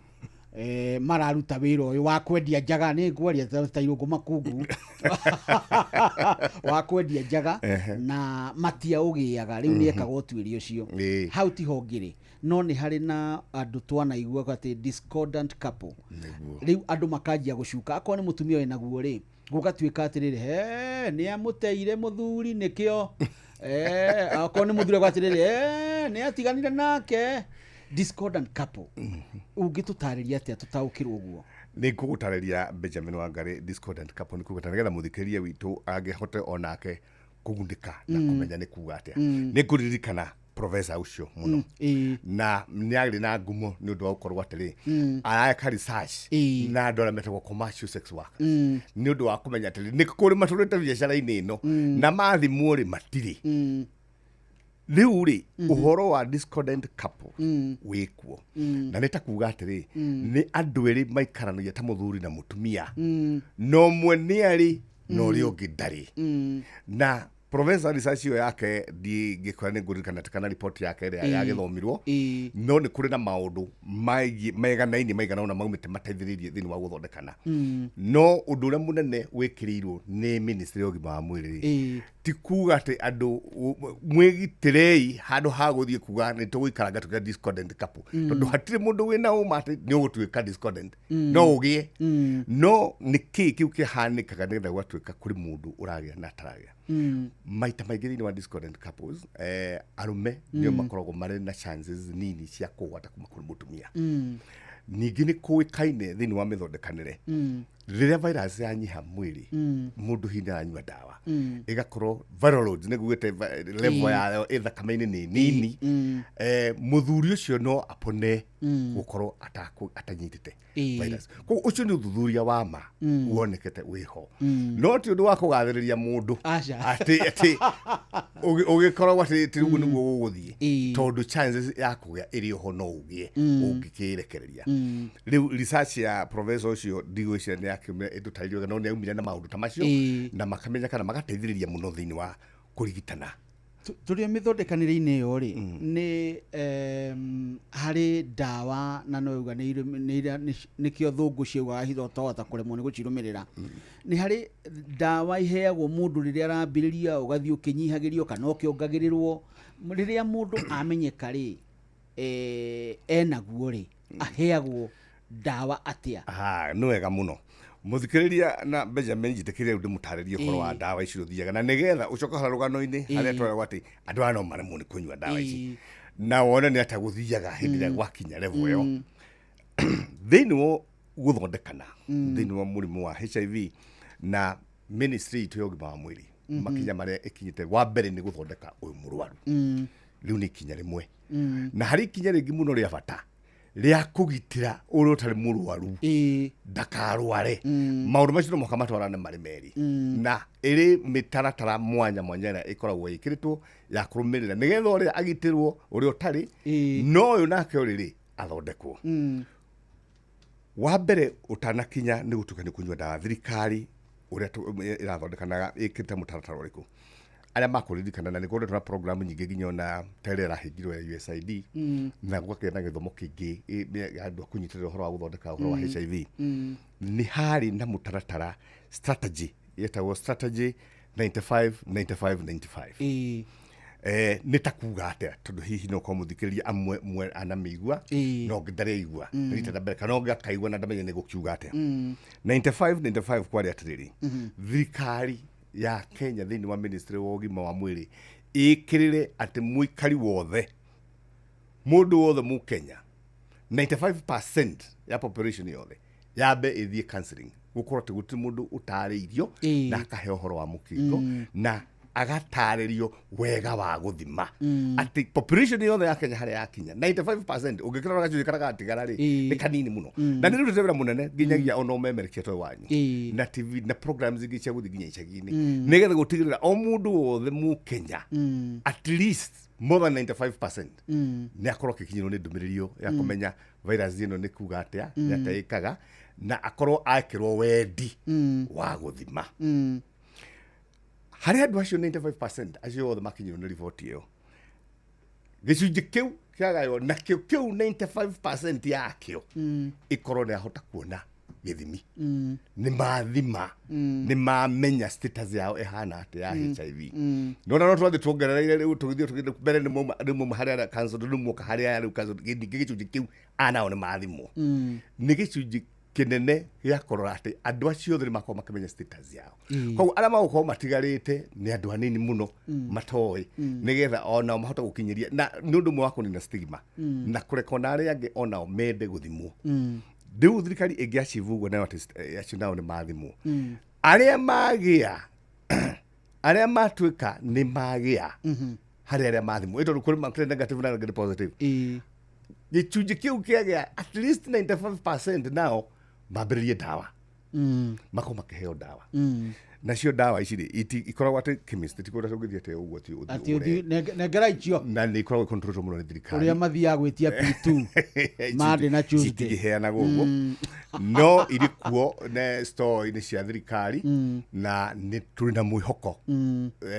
Speaker 15: mararuta wĩra ũyũ wa kwendia njaga, nĩ ngwaria ta irũngũ makungu, wa kwendia njaga na matiaũgĩaga. Rĩu nĩ ekaga ũtuĩria ũcio. Hau tiho ngĩrĩ, no nĩ harĩ na andũ twanaigua atĩ discordant couple. Rĩu andũ makanjia gũcuka, akorwo nĩ mũtumia wĩnaguo rĩ, gũgatuĩka atĩrĩrĩ, he nĩ amũteire mũthuri nĩkĩo, akorwo nĩ mũthuri agwa atĩrĩrĩ, he nĩ atiganire nake. Discordant couple, ũngĩtũtarĩria atĩa tũtaũkĩrwo ũguo?
Speaker 16: Nĩ ngũgũtarĩria, Benjamin Wangari. Discordant couple nĩ kuga, nĩgetha mũthikĩrĩria witũ angĩhote onake kũgunĩka na kũmenya nĩ kuga atĩa. Nĩ ngũririkana professor ũcio mũno, na nĩ arĩ na ngumo nĩ ũndũ wa gũkorwo atĩrĩ, areka research na andũ arĩa metagwo commercial sex workers, nĩ ũndũ wa kũmenya atĩrĩ nĩ kũrĩ matũrĩte biacara-inĩ ĩno na mathimwo rĩ matirĩ. Rĩu rĩ, ũhoro wa discordant couple wĩkuo, na nĩ ta kuga atĩrĩ, nĩ andũ erĩ maikaranagia ta mũthuri na mũtumia, no ũmwe nĩ arĩ na ũrĩa ũngĩ ndarĩ. Na professor, research ĩyo yake ndingĩkora nĩ ngũririkana kana report yake ĩrĩa yagĩthomirwo, no nĩ kũrĩ na maũndũ meganaine maigana ũna maumĩte mateithĩrĩirie thĩinĩ wa gũthondekana. No ũndũ ũrĩa mũnene wĩkĩrĩirwo nĩ ministry ya ũgima wa mwĩrĩ rĩ, ti kuga atĩ andũ mwĩgitĩrei handũ ha gũthiĩ kuga nĩ tũgũikaranga tũkĩra discordant couple, tondũ hatirĩ mũndũ wĩna ũma atĩ nĩ ũgũtuĩka discordant. No ũgĩe, no nĩ kĩĩ kĩu kĩhanĩkaga nĩgetha gwatuĩka kũrĩ mũndũ ũragĩa na ataragĩa? Maita maingĩ thĩinĩ wa discordant couples, arũme nĩo makoragwo marĩ na chances nini cia kũgwata kuma kũrĩ mũtumia. Ningĩ nĩ kũĩkaine thĩinĩ wa mĩthondekanĩre, rĩrĩa virus yanyiha mwĩrĩ, mũndũ hihi aranyua ndawa, ĩgakorwo viral loads nĩ ngugĩte level yayo ĩ thakame-inĩ nĩ nini, mũthuri ũcio no apone gũkorwo atanyitĩte virus. Koguo ũcio nĩ ũthuthuria wa ma wonekete wĩho, no ti ũndũ wa kũgathĩrĩria mũndũ
Speaker 15: Aca.
Speaker 16: atĩ ũgĩkoragwo atĩ ti ũguo nĩguo gũgũthiĩ, tondũ chances ya kũgĩa ĩrĩ oho, no ũgĩe ũngĩkĩrekereria. Rĩu research ya professor ũcio ndigwĩciria nĩ yakiumire ĩtũtarĩrie wega, no nĩ aumire na maũndũ ta macio na makamenya kana magateithĩrĩria mũno thĩinĩ wa kũrigitana.
Speaker 15: Tũrĩ o mĩthondekanĩre-inĩ ĩyo rĩ, nĩ harĩ ndawa na no uga nĩkĩo thũngũ ciaugaga hitho ũtahota kũremwo nĩ gũcirũmĩrĩra. Nĩ harĩ ndawa iheagwo mũndũ rĩrĩa arambĩrĩria, ũgathiĩ ũkĩnyihagĩrio kana ũkĩongagĩrĩrwo. Rĩrĩa mũndũ amenyeka rĩ, enaguo rĩ, aheagwo ndawa atĩa?
Speaker 16: Aha, nĩ wega mũno mũthikĩrĩria na Benjamin, njĩtĩkĩrie rĩu ndĩmũtarĩrie ũhoro wa ndawa ici ũthiaga na nĩgetha ũcoke harĩa rũgano-inĩ harĩa tweragwo atĩ andũ aya no maremwo nĩ kũnyua ndawa ici, na wone nĩ atĩa gũthiaga hĩndĩ ĩrĩa gwakinya level ĩyo. Thĩinĩ wa gũthondekana thĩinĩ wa mũrimũ wa HIV na ministry itũ ya ũgima wa mwĩrĩ, makinya marĩa ĩkinyĩte, wa mbere nĩ gũthondeka ũyũ mũrwaru. Rĩu nĩ ikinya rĩmwe, na harĩ ikinya rĩngĩ mũno rĩa bata rĩa kũgitĩra ũrĩa ũtarĩ mũrwaru ndakarware. Maũndũ macio no mũhaka matwarane marĩ merĩ, na ĩrĩ mĩtaratara mwanya mwanya ĩrĩa ĩkoragwo ĩkĩrĩtwo ya kũrũmĩrĩra nĩgetha ũrĩa agitĩrwo ũrĩa ũtarĩ, no ũyũ nake ũrĩ rĩ athondekwo. Wa mbere ũtanakinya nĩ gũtuĩka nĩ kũnyua ndawa, thirikari ũrĩa ĩrathondekanaga ĩkĩrĩte mũtaratara ũrĩkũ arĩa makũririkana, na nĩ koretwo na program nyingĩ nginya ona ta ĩrĩa ĩrahingirwo ya USAID, na gũkagĩa na gĩthomo kĩingĩ andũ a kũnyitĩrĩra ũhoro wa gũthondeka ũhoro wa HIV. Nĩ harĩ na mũtaratara, strategy yetagwo strategy 95 95 95. Nĩ ta kuga atĩa, tondũ hihi no korwo mũthikĩrĩria amwe mwe anamĩigua, no ũngĩ ndareigua rita rĩa mbere, kana ũngĩ akaigua na ndamenye nĩ gũkiuga atĩa. 95 95 kwarĩ atĩrĩrĩ, thirikari ya Kenya thĩinĩ wa ministry wa ũgima wa mwĩrĩ ĩkĩrĩre atĩ mũikari wothe, mũndũ wothe mũkenya, 95% ya population yothe yambe ĩthiĩ counseling, gũkorwo atĩ gũtirĩ mũndũ ũtarĩirio na akaheo ũhoro wa mũkingo na agatarĩrio wega wa gũthima, atĩ population yothe ya Kenya harĩa yakinya 95%, ũngĩkĩrora gacunjĩ karĩa gatigara rĩ, nĩ kanini mũno. Na nĩ rutĩte wĩra mũnene nginyagia ona ũmemerekia toe wanyu na TV na programs ingĩ cia gũthiĩ nginya icagi-inĩ, nĩgetha gũtigĩrĩra o mũndũ wothe mũkenya at least more than 95% nĩ akorwo akĩkinyĩrwo nĩ ndũmĩrĩri ĩyo ya kũmenya virus ĩno nĩ kuga atĩa, nĩ atĩa ĩkaga, na akorwo akĩrwo wendi wa gũthima. Harĩ andũ acio 95% acio othe makinyĩrwo nĩ riboti ĩyo, gĩcunjĩ kĩu kĩagaywo nakĩo kĩu 95% yakĩo ĩkorwo nĩ ahota kuona gĩthimi, nĩ mathima, nĩ mamenya status yao ĩhana atĩa ya HIV. Nona no twathiĩ tuongerereire rĩu tũgĩthiĩ tũgĩthiĩ mbere, nĩ mauma harĩa arĩa council, rĩu moka harĩa aya rĩu council, ningĩ gĩcunjĩ kĩu anao nĩ mathimwo. Nĩ gĩcunjĩ kĩnene gĩa kũrora atĩ andũ acio othe nĩ makorwo makĩmenya status yao. Koguo arĩa magũkorwo matigarĩte nĩ andũ anini mũno matoĩ, nĩgetha onao mahote gũkinyĩria, na nĩ ũndũ ũmwe wa kũnina stigma na kũreka ona arĩa angĩ onao mende gũthimwo. Rĩu thirikari ĩngĩ achieve ũguo nayo atĩ acio nao nĩ mathimwo, arĩa magĩa, arĩa matuĩka nĩ magĩa harĩ arĩa mathimwo, ĩ tondũ kũrĩ kũrĩ negative na kũrĩ positive, gĩcunjĩ kĩu kĩagĩa at least 95% nao mambĩrĩrie ndawa, makorwo makĩheo ndawa. Nacio ndawa ici rĩ, ikoragwo atĩ chemist ti kũrĩa ũngĩthiĩ atĩ ũguo atĩ ũthiĩ
Speaker 15: Atĩ
Speaker 16: ũgũre.
Speaker 15: ũthiĩ nengera icio
Speaker 16: Na nĩ ikoragwo icontroltwo mũno nĩ thirikari.
Speaker 15: Ũrĩa mathiaga gwĩtia P2 Monday na Tuesday.
Speaker 16: Citingĩheanagwo ũguo, no irĩ kuo ne store-inĩ cia thirikari, na nĩ tũrĩ na mwĩhoko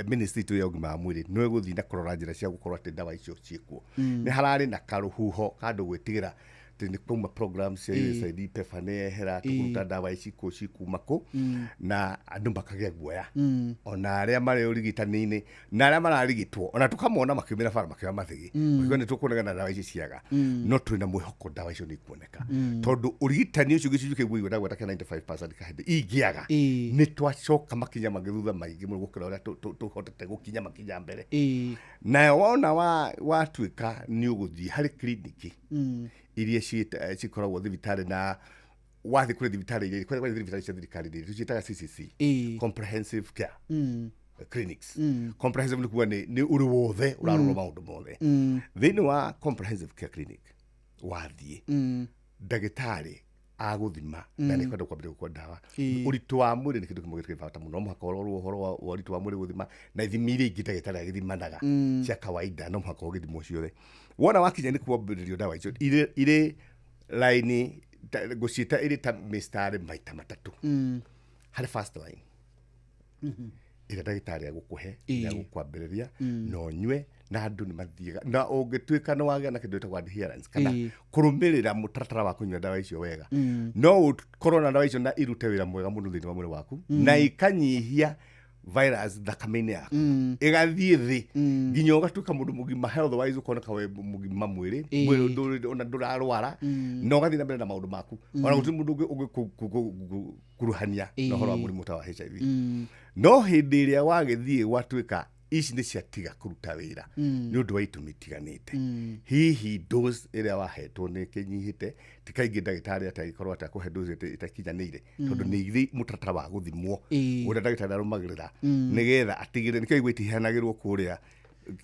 Speaker 16: ministry itũ ya ũgima wa mwĩrĩ nĩ ĩgũthiĩ na kũrora njĩra cia gũkorwo atĩ ndawa icio ciĩkuo. Nĩ hararĩ na karũhuho kandũ gwĩtigĩra atĩ nĩ kwauma programs cia USAID, PEPFAR nĩ yehera, tũkũruta ndawa ici kũ cikuma kũ, na andũ makagĩa guoya, ona arĩa marĩ ũrigitani-inĩ na arĩa mararigitwo, ona tũkamona makiumĩra bara makĩoya mathĩgĩ, makiuga nĩ tũkuoneka ndawa ici ciaga. No twĩna mwĩhoko ndawa icio nĩ ikuoneka, tondũ ũrigitani ũcio gĩcunjĩ kĩu ũigua ndagweta kĩa 95% kahĩndĩ ingĩaga, nĩ twacoka makinya mangĩ thutha maingĩ mũno gũkĩra ũrĩa tũhotete gũkinya makinya mbere. Nayo wona watuĩka nĩ ũgũthiĩ harĩ kiriniki iria cikoragwo thibitarĩ, na wathiĩ kũrĩ thibitarĩ iria kũrĩ thibitarĩ cia thirikari rĩ, tũciĩtaga CCC, comprehensive care clinics. Comprehensive nĩ kuga nĩ ũrĩ wothe ũrarora maũndũ mothe. Thĩinĩ wa comprehensive care clinic wathiĩ, ndagĩtarĩ agũthima na nĩ kwenda kwambĩrĩria gũkua ndawa. Ũritũ wa mwĩrĩ nĩ kĩndũ kĩmwe kĩrĩ bata mũno, no mũhaka ũrorwo ũhoro wa ũritũ wa mwĩrĩ gũthima, na ithimi iria ingĩ ndagĩtarĩ agĩthimanaga cia kawaida, no mũhaka ũgĩthimwo ciothe. Wona wakinya nĩ kwambĩrĩrio ndawa icio, irĩ raini ngũciĩta ĩrĩ ta mĩstari maita matatũ. Harĩ first line. Ĩrĩa ndagĩtarĩ agũkũhe
Speaker 15: Ĩĩ.
Speaker 16: ya gũkwambĩrĩria,
Speaker 15: Mm.
Speaker 16: na ũnyue, na andũ nĩ mathiaga na ũngĩtuĩka nĩ wagĩa na kĩndũ gĩtagwo adherence kana
Speaker 15: Ĩĩ.
Speaker 16: kũrũmĩrĩra mũtaratara wa kũnyua ndawa icio wega, no ũkorwo na ndawa icio na irute wĩra mwega mũno thĩinĩ wa mwĩrĩ waku, na ikanyihia virus thakame-inĩ yaku, ĩgathiĩ thĩ nginya ũgatuĩka mũndũ mũgima health wise, ũkoneka wĩ mũgima mwĩrĩ,
Speaker 15: Ĩĩ.
Speaker 16: mwĩrĩ ona ndũrarwara, na ũgathiĩ na mbere na maũndũ maku, ona gũtirĩ mũndũ ũngĩkuruhania na ũhoro wa
Speaker 15: Ĩĩ.
Speaker 16: mũrimũ ta wa HIV. No hĩndĩ ĩrĩa wagĩthiĩ gwatuĩka ici nĩ ciatiga kũruta wĩra nĩ ũndũ wa itũmi itiganĩte, hihi dose ĩrĩa wahetwo nĩ ĩkĩnyihĩte, ti kaingĩ ndagĩtarĩ atĩ agĩkorwo atĩ akũhe dose ĩtakinyanĩire, tondũ nĩ irĩ mũtaratara wa gũthimwo ũrĩa ndagĩtarĩ arũmagĩrĩra nĩgetha atigĩrĩre nĩkĩo igua itiheanagĩrwo kũrĩa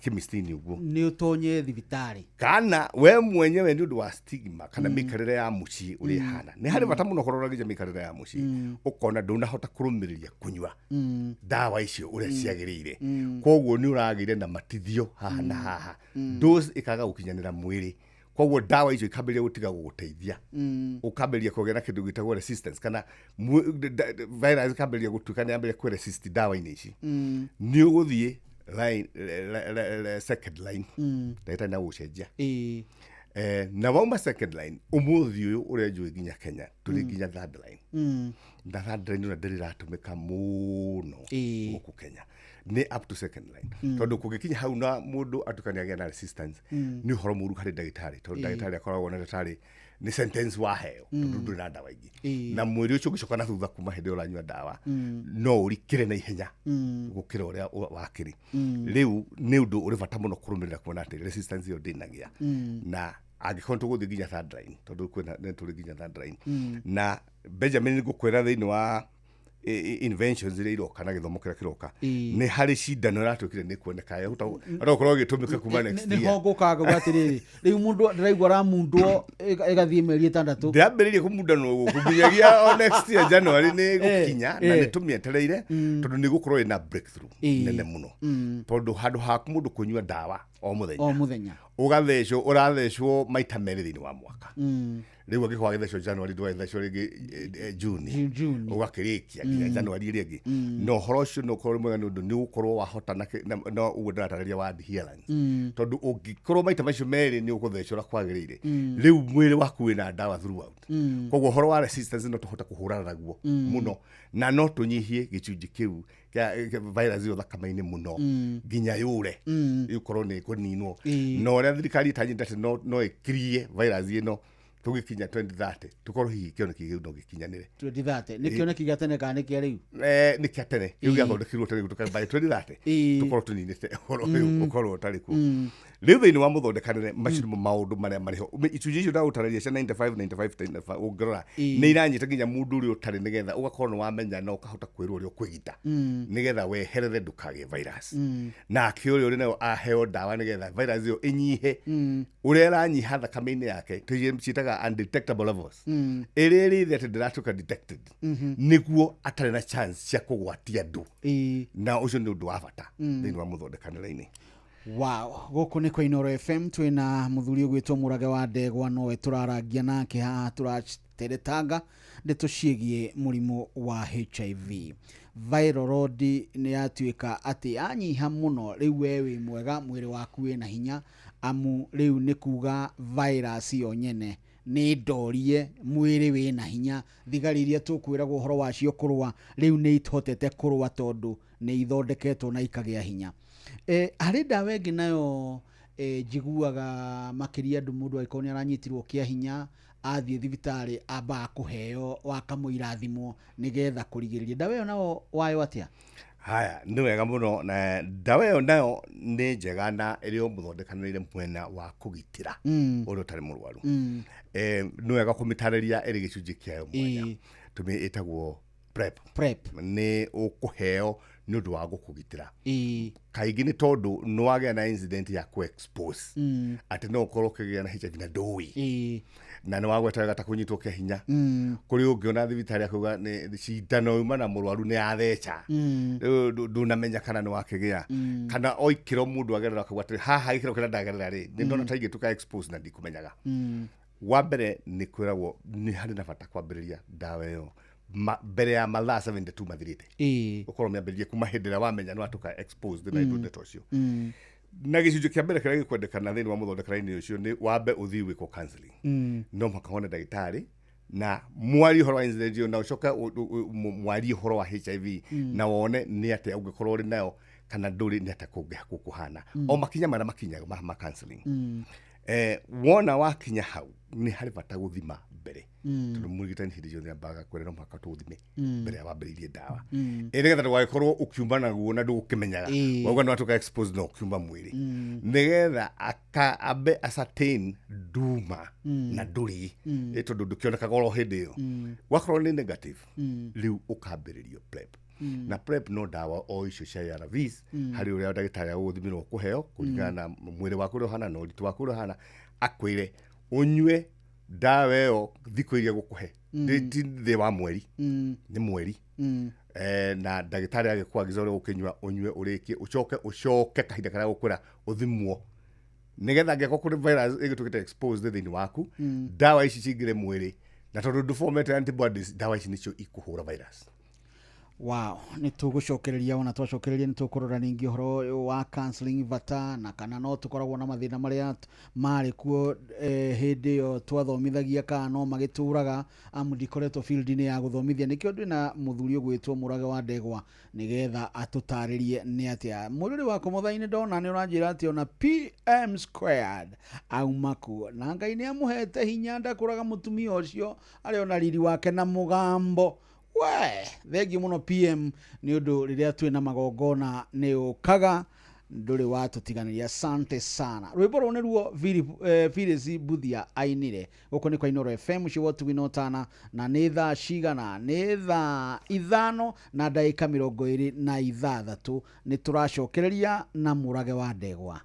Speaker 16: chemist-inĩ ũguo.
Speaker 15: Nĩ ũtonye thibitarĩ.
Speaker 16: Kana we mwenyewe nĩ ũndũ wa stigma kana mĩikarĩre ya mũciĩ ũrĩa ĩhana, nĩ harĩ bata mũno kũrora nginya mĩikarĩre ya mũciĩ, ũkona ndũnahota kũrũmĩrĩria kũnyua ndawa icio ũrĩa ciagĩrĩire, koguo nĩ ũragĩire na matithio haha na haha, dose ĩkaga gũkinyanĩra mwĩrĩ, koguo ndawa icio ikambĩrĩria gũtiga gũgũteithia, ũkambĩrĩria kũgĩa na kĩndũ gĩtagwo resistance kana virus ĩkambĩrĩria gũtuĩka nĩ yambĩrĩria kũ-resist ndawa-inĩ ici, nĩ ũgũthiĩ line, second line, ndagĩtarĩ na gũcenjia.
Speaker 15: Ĩĩ.
Speaker 16: Na wauma second line, ũmũthĩ ũyũ ũrĩa njũĩ nginya Kenya tũrĩ nginya third line, na third line ona ndĩrĩ ĩratũmĩka mũno
Speaker 15: Ĩĩ.
Speaker 16: gũkũ Kenya, nĩ up to second line, tondũ kũngĩkinya hau na mũndũ atuĩka nĩ agĩa na resistance, nĩ ũhoro mũru harĩ ndagĩtarĩ, tondũ
Speaker 15: Ĩĩ.
Speaker 16: ndagĩtarĩ akoragwo na ndagĩtarĩ nĩ sentence waheo, tondũ ndũrĩ na ndawa ingĩ,
Speaker 15: Ĩĩ.
Speaker 16: na mwĩrĩ ũcio ũngĩcoka na thutha kuma hĩndĩ ĩyo ũranyua ndawa, no ũrikĩre na ihenya gũkĩra ũrĩa wakĩrĩ. Rĩu nĩ ũndũ ũrĩ bata mũno kũrũmĩrĩra kuona atĩ resistance ĩyo ndĩnagĩa, na angĩkorwo tũgũthiĩ nginya third line, tondũ kwĩna nĩ tũrĩ nginya third line. Na Benjamin, ngũkwĩra thĩinĩ wa inventions iria iroka na gĩthomo kĩrĩa kĩroka,
Speaker 15: Ĩĩ.
Speaker 16: nĩ harĩ cindano ĩratuĩkire nĩ kuoneka ĩrahota gũkorwo ĩgĩtũmĩka kuma next
Speaker 15: Nĩho
Speaker 16: year.
Speaker 15: ngũkaga ngauga atĩrĩrĩ, rĩu mũndũ ndĩraigua aramundwo ĩgathiĩ mĩeri 6.
Speaker 16: Ndĩambĩrĩirie kũmundanwo gũkũ nginyagia o next year January nĩ gũkinya, na nĩ tũmĩetereire, tondũ nĩ gũkorwo ĩna breakthrough nene mũno, tondũ handũ ha mũndũ kũnyua ndawa o mũthenya,
Speaker 15: O mũthenya,
Speaker 16: ũgathecwo, ũrathecwo maita merĩ thĩinĩ wa mwaka. Rĩu angĩkorwo wagĩthecwo January, ndũgagĩthecwo rĩngĩ June,
Speaker 15: June.
Speaker 16: Ũgakĩrĩkia nginya January ĩrĩa ĩngĩ. Na ũhoro ũcio no ũkorwo ũrĩ mwega nĩ ũndũ nĩ ũgũkorwo wahota na ũguo ndĩratarĩria wa adherence, tondũ ũngĩkorwo maita macio merĩ nĩ ũgũthecwo ũrĩa kwagĩrĩire, rĩu mwĩrĩ waku wĩna ndawa throughout, koguo ũhoro wa resistance no tũhote kũhũrana naguo mũno, na no tũnyihie gĩcunjĩ kĩu kĩa virus ĩyo thakame-inĩ mũno nginya yũre, ĩkorwo nĩ ĩkũninwo. Na ũrĩa thirikari ĩtanyĩte atĩ no ĩkirie virus ĩno tũgĩkinya 2030, tũkorwo hihi kĩoneki kĩu no gĩkinyanĩre.
Speaker 15: 2030 nĩ kĩoneki gĩa tene kana nĩ kĩa rĩu?
Speaker 16: Nĩ kĩa tene, kĩu gĩathondekirwo tene gũtuĩka by 2030 tũkorwo tũninĩte ũhoro ũyũ ũkorwo ũtarĩ kuo. Rĩu thĩinĩ wa mũthondekanĩre, macio nĩmo maũndũ marĩa marĩ ho. Icunjĩ icio ndagũtarĩria cia 95 95 95, ũngĩrora nĩ iranyita nginya mũndũ ũrĩa ũtarĩ, nĩgetha ũgakorwo nĩ wamenya na ũkahota kwĩrwo ũrĩa ũkwĩgita nĩgetha weherere ndũkagĩe virus, nake ũrĩa ũrĩ nayo aheo ndawa nĩgetha virus ĩyo ĩnyihe ũrĩa ĩranyiha thakame-inĩ yake, ciĩtaga undetectable levels, ĩrĩa ĩrĩ thĩ atĩ ndĩratuĩka detected, nĩguo atarĩ na chance cia kũgwatia andũ, na ũcio nĩ ũndũ wa bata thĩinĩ wa mũthondekanĩre-inĩ.
Speaker 15: Wow, gũkũ nĩ kwa Inoro FM, twĩna mũthuri ũgwĩtwo Mũrage wa Ndegwa, nowe tũrarangia nake haha, tũrateretanga ndeto ciĩgiĩ mũrimũ wa HIV. Viral load nĩ yatuĩka atĩ yanyiha mũno, rĩu we wĩ mwega, mwĩrĩ waku wĩna hinya, amu rĩu nĩ kuga virus yo nyene nĩ ndorie, mwĩrĩ wĩna hinya, thigari iria tũkwĩragwo ũhoro wacio kũrũa rĩu nĩ ihotete kũrũa, tondũ nĩ ithondeketwo na ikagĩa hinya. Harĩ ndawa ĩngĩ nayo, njiguaga makĩria andũ, mũndũ angĩkorwo nĩ aranyitirwo kĩa hinya athiĩ thibitarĩ ambaga kũheo wakamũira thimũ nĩgetha kũrigĩrĩria, ndawa ĩyo nayo wayo atĩa?
Speaker 16: Haya, nĩ wega mũno, na ndawa ĩyo nayo nĩ njega na ĩrĩ o mũthondekanĩre mwena wa kũgitĩra ũrĩa ũtarĩ mũrwaru. Nĩ wega kũmĩtarĩria ĩrĩ gĩcunjĩ kĩayo mwanya. Tũmĩ ĩtagwo PrEP.
Speaker 15: PrEP.
Speaker 16: Nĩ ũkũheo nĩ ũndũ wa gũkũgitĩra, kaingĩ nĩ tondũ nĩ wagĩa na incident ya kũ-expose atĩ no ũkorwo ũkĩgĩa na HIV na ndũĩ, na nĩ wagweta wega ta kũnyitwo kĩa hinya, kũrĩ ũngĩona thibitarĩ akauga nĩ cindano yuma na mũrwaru nĩ yatheca, rĩu ndũnamenya kana nĩ wakĩgĩa, kana o ikĩro mũndũ agerera akauga atĩrĩ, haha gĩkĩro kĩrĩa ndagerera rĩ, nĩ ndona ta ingĩtuĩka expose na ndikũmenyaga. Wa mbere nĩ kwĩragwo nĩ harĩ na bata kwambĩrĩria ndawa ĩyo Mbere ya mathaa 72 mathirĩte. Ũkorwo mĩambĩrĩrie kuma hĩndĩ ĩrĩa wamenya nĩ watuĩka exposed na indo ndeto ũcio. Na gĩcunjĩ kĩa mbere kĩrĩa gĩkwendekana thĩinĩ wa mũthondekere-inĩ ũcio nĩ wambe ũthiĩ wĩkwo counseling. No mũhaka wone ndagĩtarĩ na mwarie ũhoro wa incident ĩyo na ũcoke mwarie ũhoro wa HIV, na wone nĩ atĩa ũngĩkorwo ũrĩ nayo kana ndũrĩ, nĩ atĩa kũhana, o makinya marĩa makinyaga ma counseling. Wona wakinya hau nĩ harĩ bata gũthima mbere, tondũ mũrigitani hĩndĩ ciothe ambaga kwĩra no mũhaka tũthime mbere ya wambĩrĩirie ndawa. Nĩgetha ndũgagĩkorwo ũkiuma naguo na ndũgũkĩmenyaga. Wauga nĩ watuĩka expose na ũkiuma mwĩrĩ, nĩgetha aka ambe ascertain nduma na ndũrĩ. Tondũ ndũkĩonekaga oro hĩndĩ ĩyo. Wakorwo nĩ negative, rĩu ũkambĩrĩrio PrEP. Na PrEP no ndawa o icio cia ARVs, harĩ ũrĩa ndagĩtarĩ agũgũthimĩrwo kũheo kũringana na mwĩrĩ waku ũrĩa ũhana na ũritũ waku ũrĩa ũhana, akwĩre ũnyue ndawa ĩyo thikũ iria gũkũhe. Ti thĩ wa mweri, nĩ mweri. Na ndagĩtarĩ agĩkwagiza ũrĩa ũkĩnyua, ũnyue ũrĩkie, ũcoke ũcoke kahinda karĩa gũkwĩra ũthimwo, nĩgetha angĩkorwo kũrĩ virus ĩgĩtuĩkĩte exposed thĩinĩ waku, ndawa ici cingĩre mwĩrĩ, na tondũ ndũbomete antibodies, ndawa ici nĩcio ikũhũra virus.
Speaker 15: Wow, nä tå gå cokereria ona twacokereria nä tå kå rora ningä å horo ũyũ wa counseling bata na kana no tå koragwo na mathä na marä a marä kuo hĩndĩ ĩyo twathomithagia kana no magĩtũraga, amu ndikoretwo field-inĩ ya gũthomithia, nĩkĩo ndĩ na mũthuri ũgwĩtwo Mũrage wa Ndegwa nĩgetha atũtarĩrie nĩ atĩa. Mũrĩrĩ wa Komotha-inĩ ndona nĩ ũranjĩra atĩ ona PM squared auma kuo na Ngai nĩ amũhete hinya, ndakũraga mũtumia ũcio arĩ ona riri wake na mũgambo. We thengiũ mũno PM nĩ ũndũ rĩrĩa twĩ na magongona nĩ ũkaga ndũrĩ watũtiganĩria, asante sana. Rwĩmbo rũu nĩruo Phyllis Mbuthia ainire. Gũkũ nĩ kwa Inooro FM ũcio wotu wĩna ũtana, na nĩ thaa cigana? Nĩ thaa 5:26. Nĩ tũracokereria na Mũrage wa Ndegwa.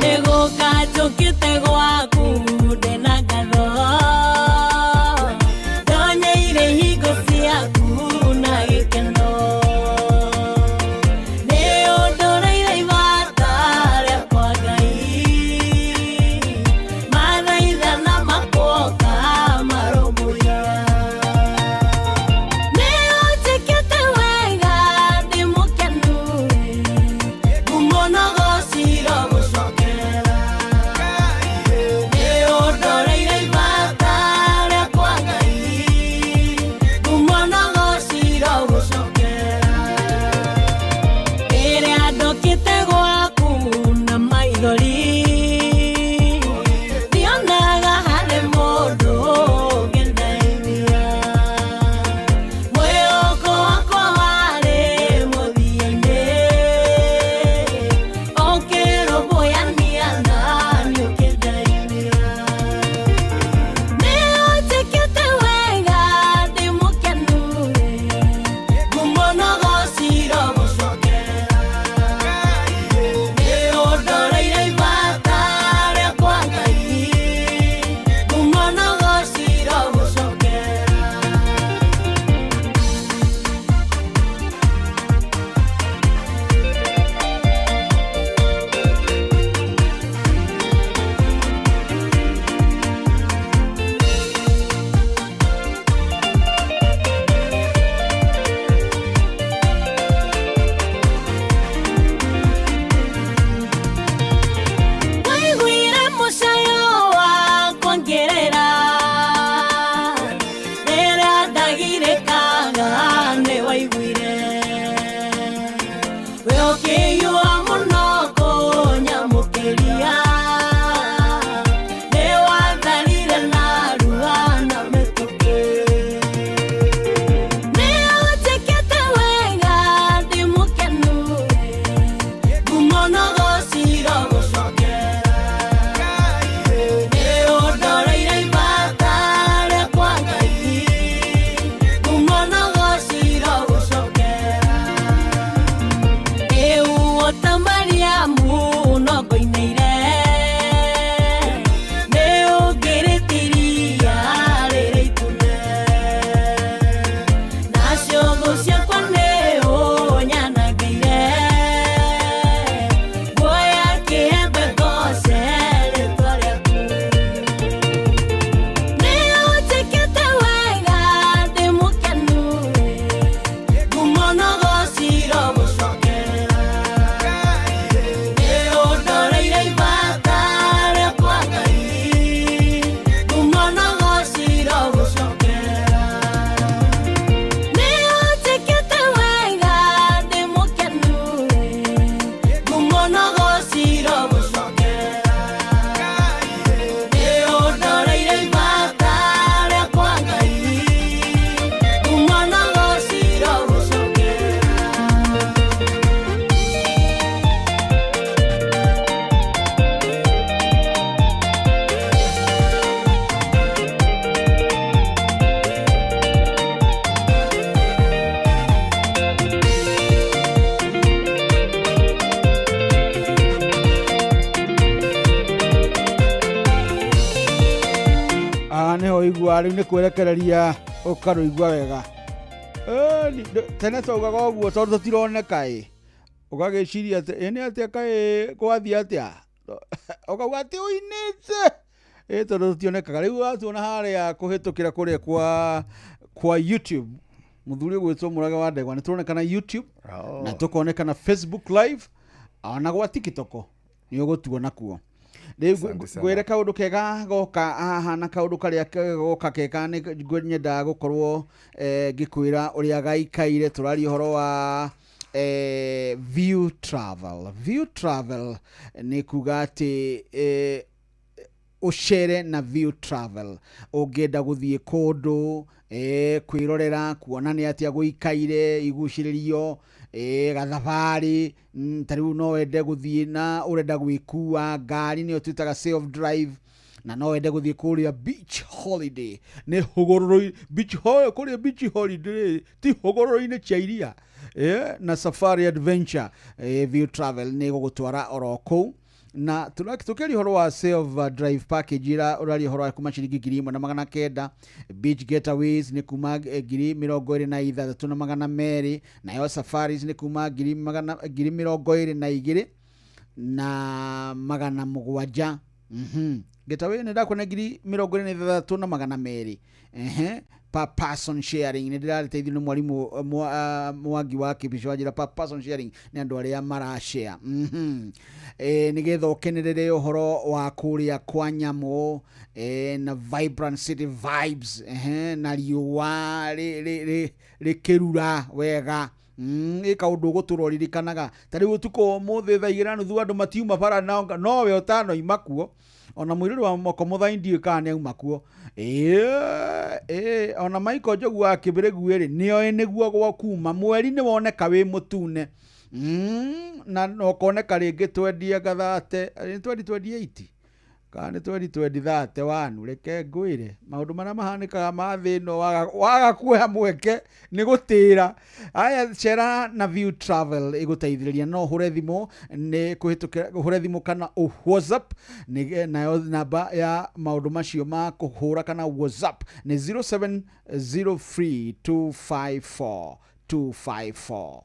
Speaker 18: Nĩgũka njũkĩte gwaku ndĩna ngatho, ndonyeire hingo
Speaker 15: Rũigua rĩu nĩ kwĩrekereria ũkarũigua wega. Tene twaugaga ũguo tondũ tũtironeka ĩ, ũgagĩciria atĩ ĩ nĩ atĩa kaĩ gwathiĩ atĩa, ũkauga atĩ ũinĩte ĩ tondũ tũtionekaga. Rĩu watuona harĩa kũhĩtũkĩra kũrĩa kwa YouTube, mũthuri ũgwĩtwo Mũrage wa Ndegwa, nĩ tũronekana YouTube na tũkonekana Facebook live ona gwa TikTok nĩ ũgũtuona kuo. Rĩu
Speaker 16: Asante sana.
Speaker 15: ngwĩre kaũndũ kega goka haha, na kaũndũ karĩa kega goka kega nĩ nyendaga gũkorwo ngĩkwĩra ũrĩa gaikaire. Tũraria ũhoro wa View Travel. View Travel nĩ kuga atĩ ũcere na View Travel. Ũngĩenda gũthiĩ kũndũ kwĩrorera, kuona nĩ atĩa gũikaire, igucĩrĩrio gathabarĩ, ta rĩu no wende gũthiĩ na ũrenda gwĩkua ngari nĩyo twĩtaga self drive, na no wende gũthiĩ kũrĩa beach holiday, nĩ hũgũrũrũ beach kũrĩa beach holiday ti hũgũrũrũ-inĩ cia iria, na safari adventure, View Travel nĩ gũgũtwara oro kũu. Na tũkĩaria ũhoro wa self drive package ĩra ũraria ũhoro wa kuma ciringi 1900, beach getaways nĩ kuma 262,200, nayo safaris nĩ kuma 22,700. Getaway nĩ ndakuona 26,200. Ehe, per person sharing nĩ ndĩrateithio nĩ mwarimũ Mwangi wa Kĩbico wanjĩra per person sharing nĩ andũ arĩa marashare. Nĩgetha ũkenerere ũhoro wa kũrĩa kwa nyamũ, na vibrant city vibes, na riũa rĩkĩrura wega. Ĩ kaũndũ ũgũtũra ũririkanaga. Ta rĩu ũtukũ ũmũthĩ thaa igĩrĩ na nuthu andũ matiuma bara, nowe ũtanoima kuo. Ona mũirĩtu wa moko mũthai ndiũĩ kana nĩauma kuo. Ĩĩ, ona Michael Njogu wa Kĩbĩrĩgu rĩ, nĩoĩ nĩguo gwa kuma mweri nĩwoneka wĩ mũtune. Na ũkoneka rĩngĩ twendie gathate, nĩ twendi twendi eight kana nĩ twendi twendi thate wanu. Reke ngwĩre maũndũ marĩa mahanĩkaga ma thĩ ĩno, waga kuoya mweke nĩ gũtĩra. Aya, cera na View Travel ĩgũteithĩrĩria. No ũhũre thimũ nĩ kũhĩtũkĩra, ũhũre thimũ kana ũ WhatsApp, nayo namba ya maũndũ macio ma kũhũra kana WhatsApp nĩ 0703254254.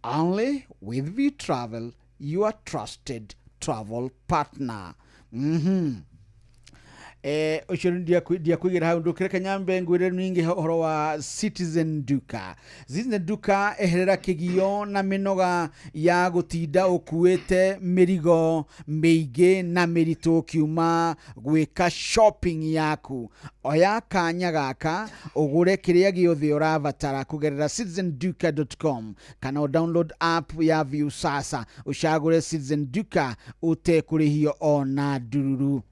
Speaker 15: Only with View Travel, your trusted travel partner. Ũcio ndiakwĩgĩra hau, ndũkĩreke nyambe ngwĩre ningĩ ũhoro wa Citizen Duka. Citizen Duka, eherera kĩgio na mĩnoga ya gũtinda ũkuĩte mĩrigo mĩingĩ na mĩritũ ũkiuma gwĩka shopping yaku. Oya kanya gaka ũgũre kĩrĩa gĩothe ũrabatara kũgerera citizenduka.com kana ũ download app ya View Sasa, ũcagũre Citizen Duka ũtekũrĩhio ona ndururu.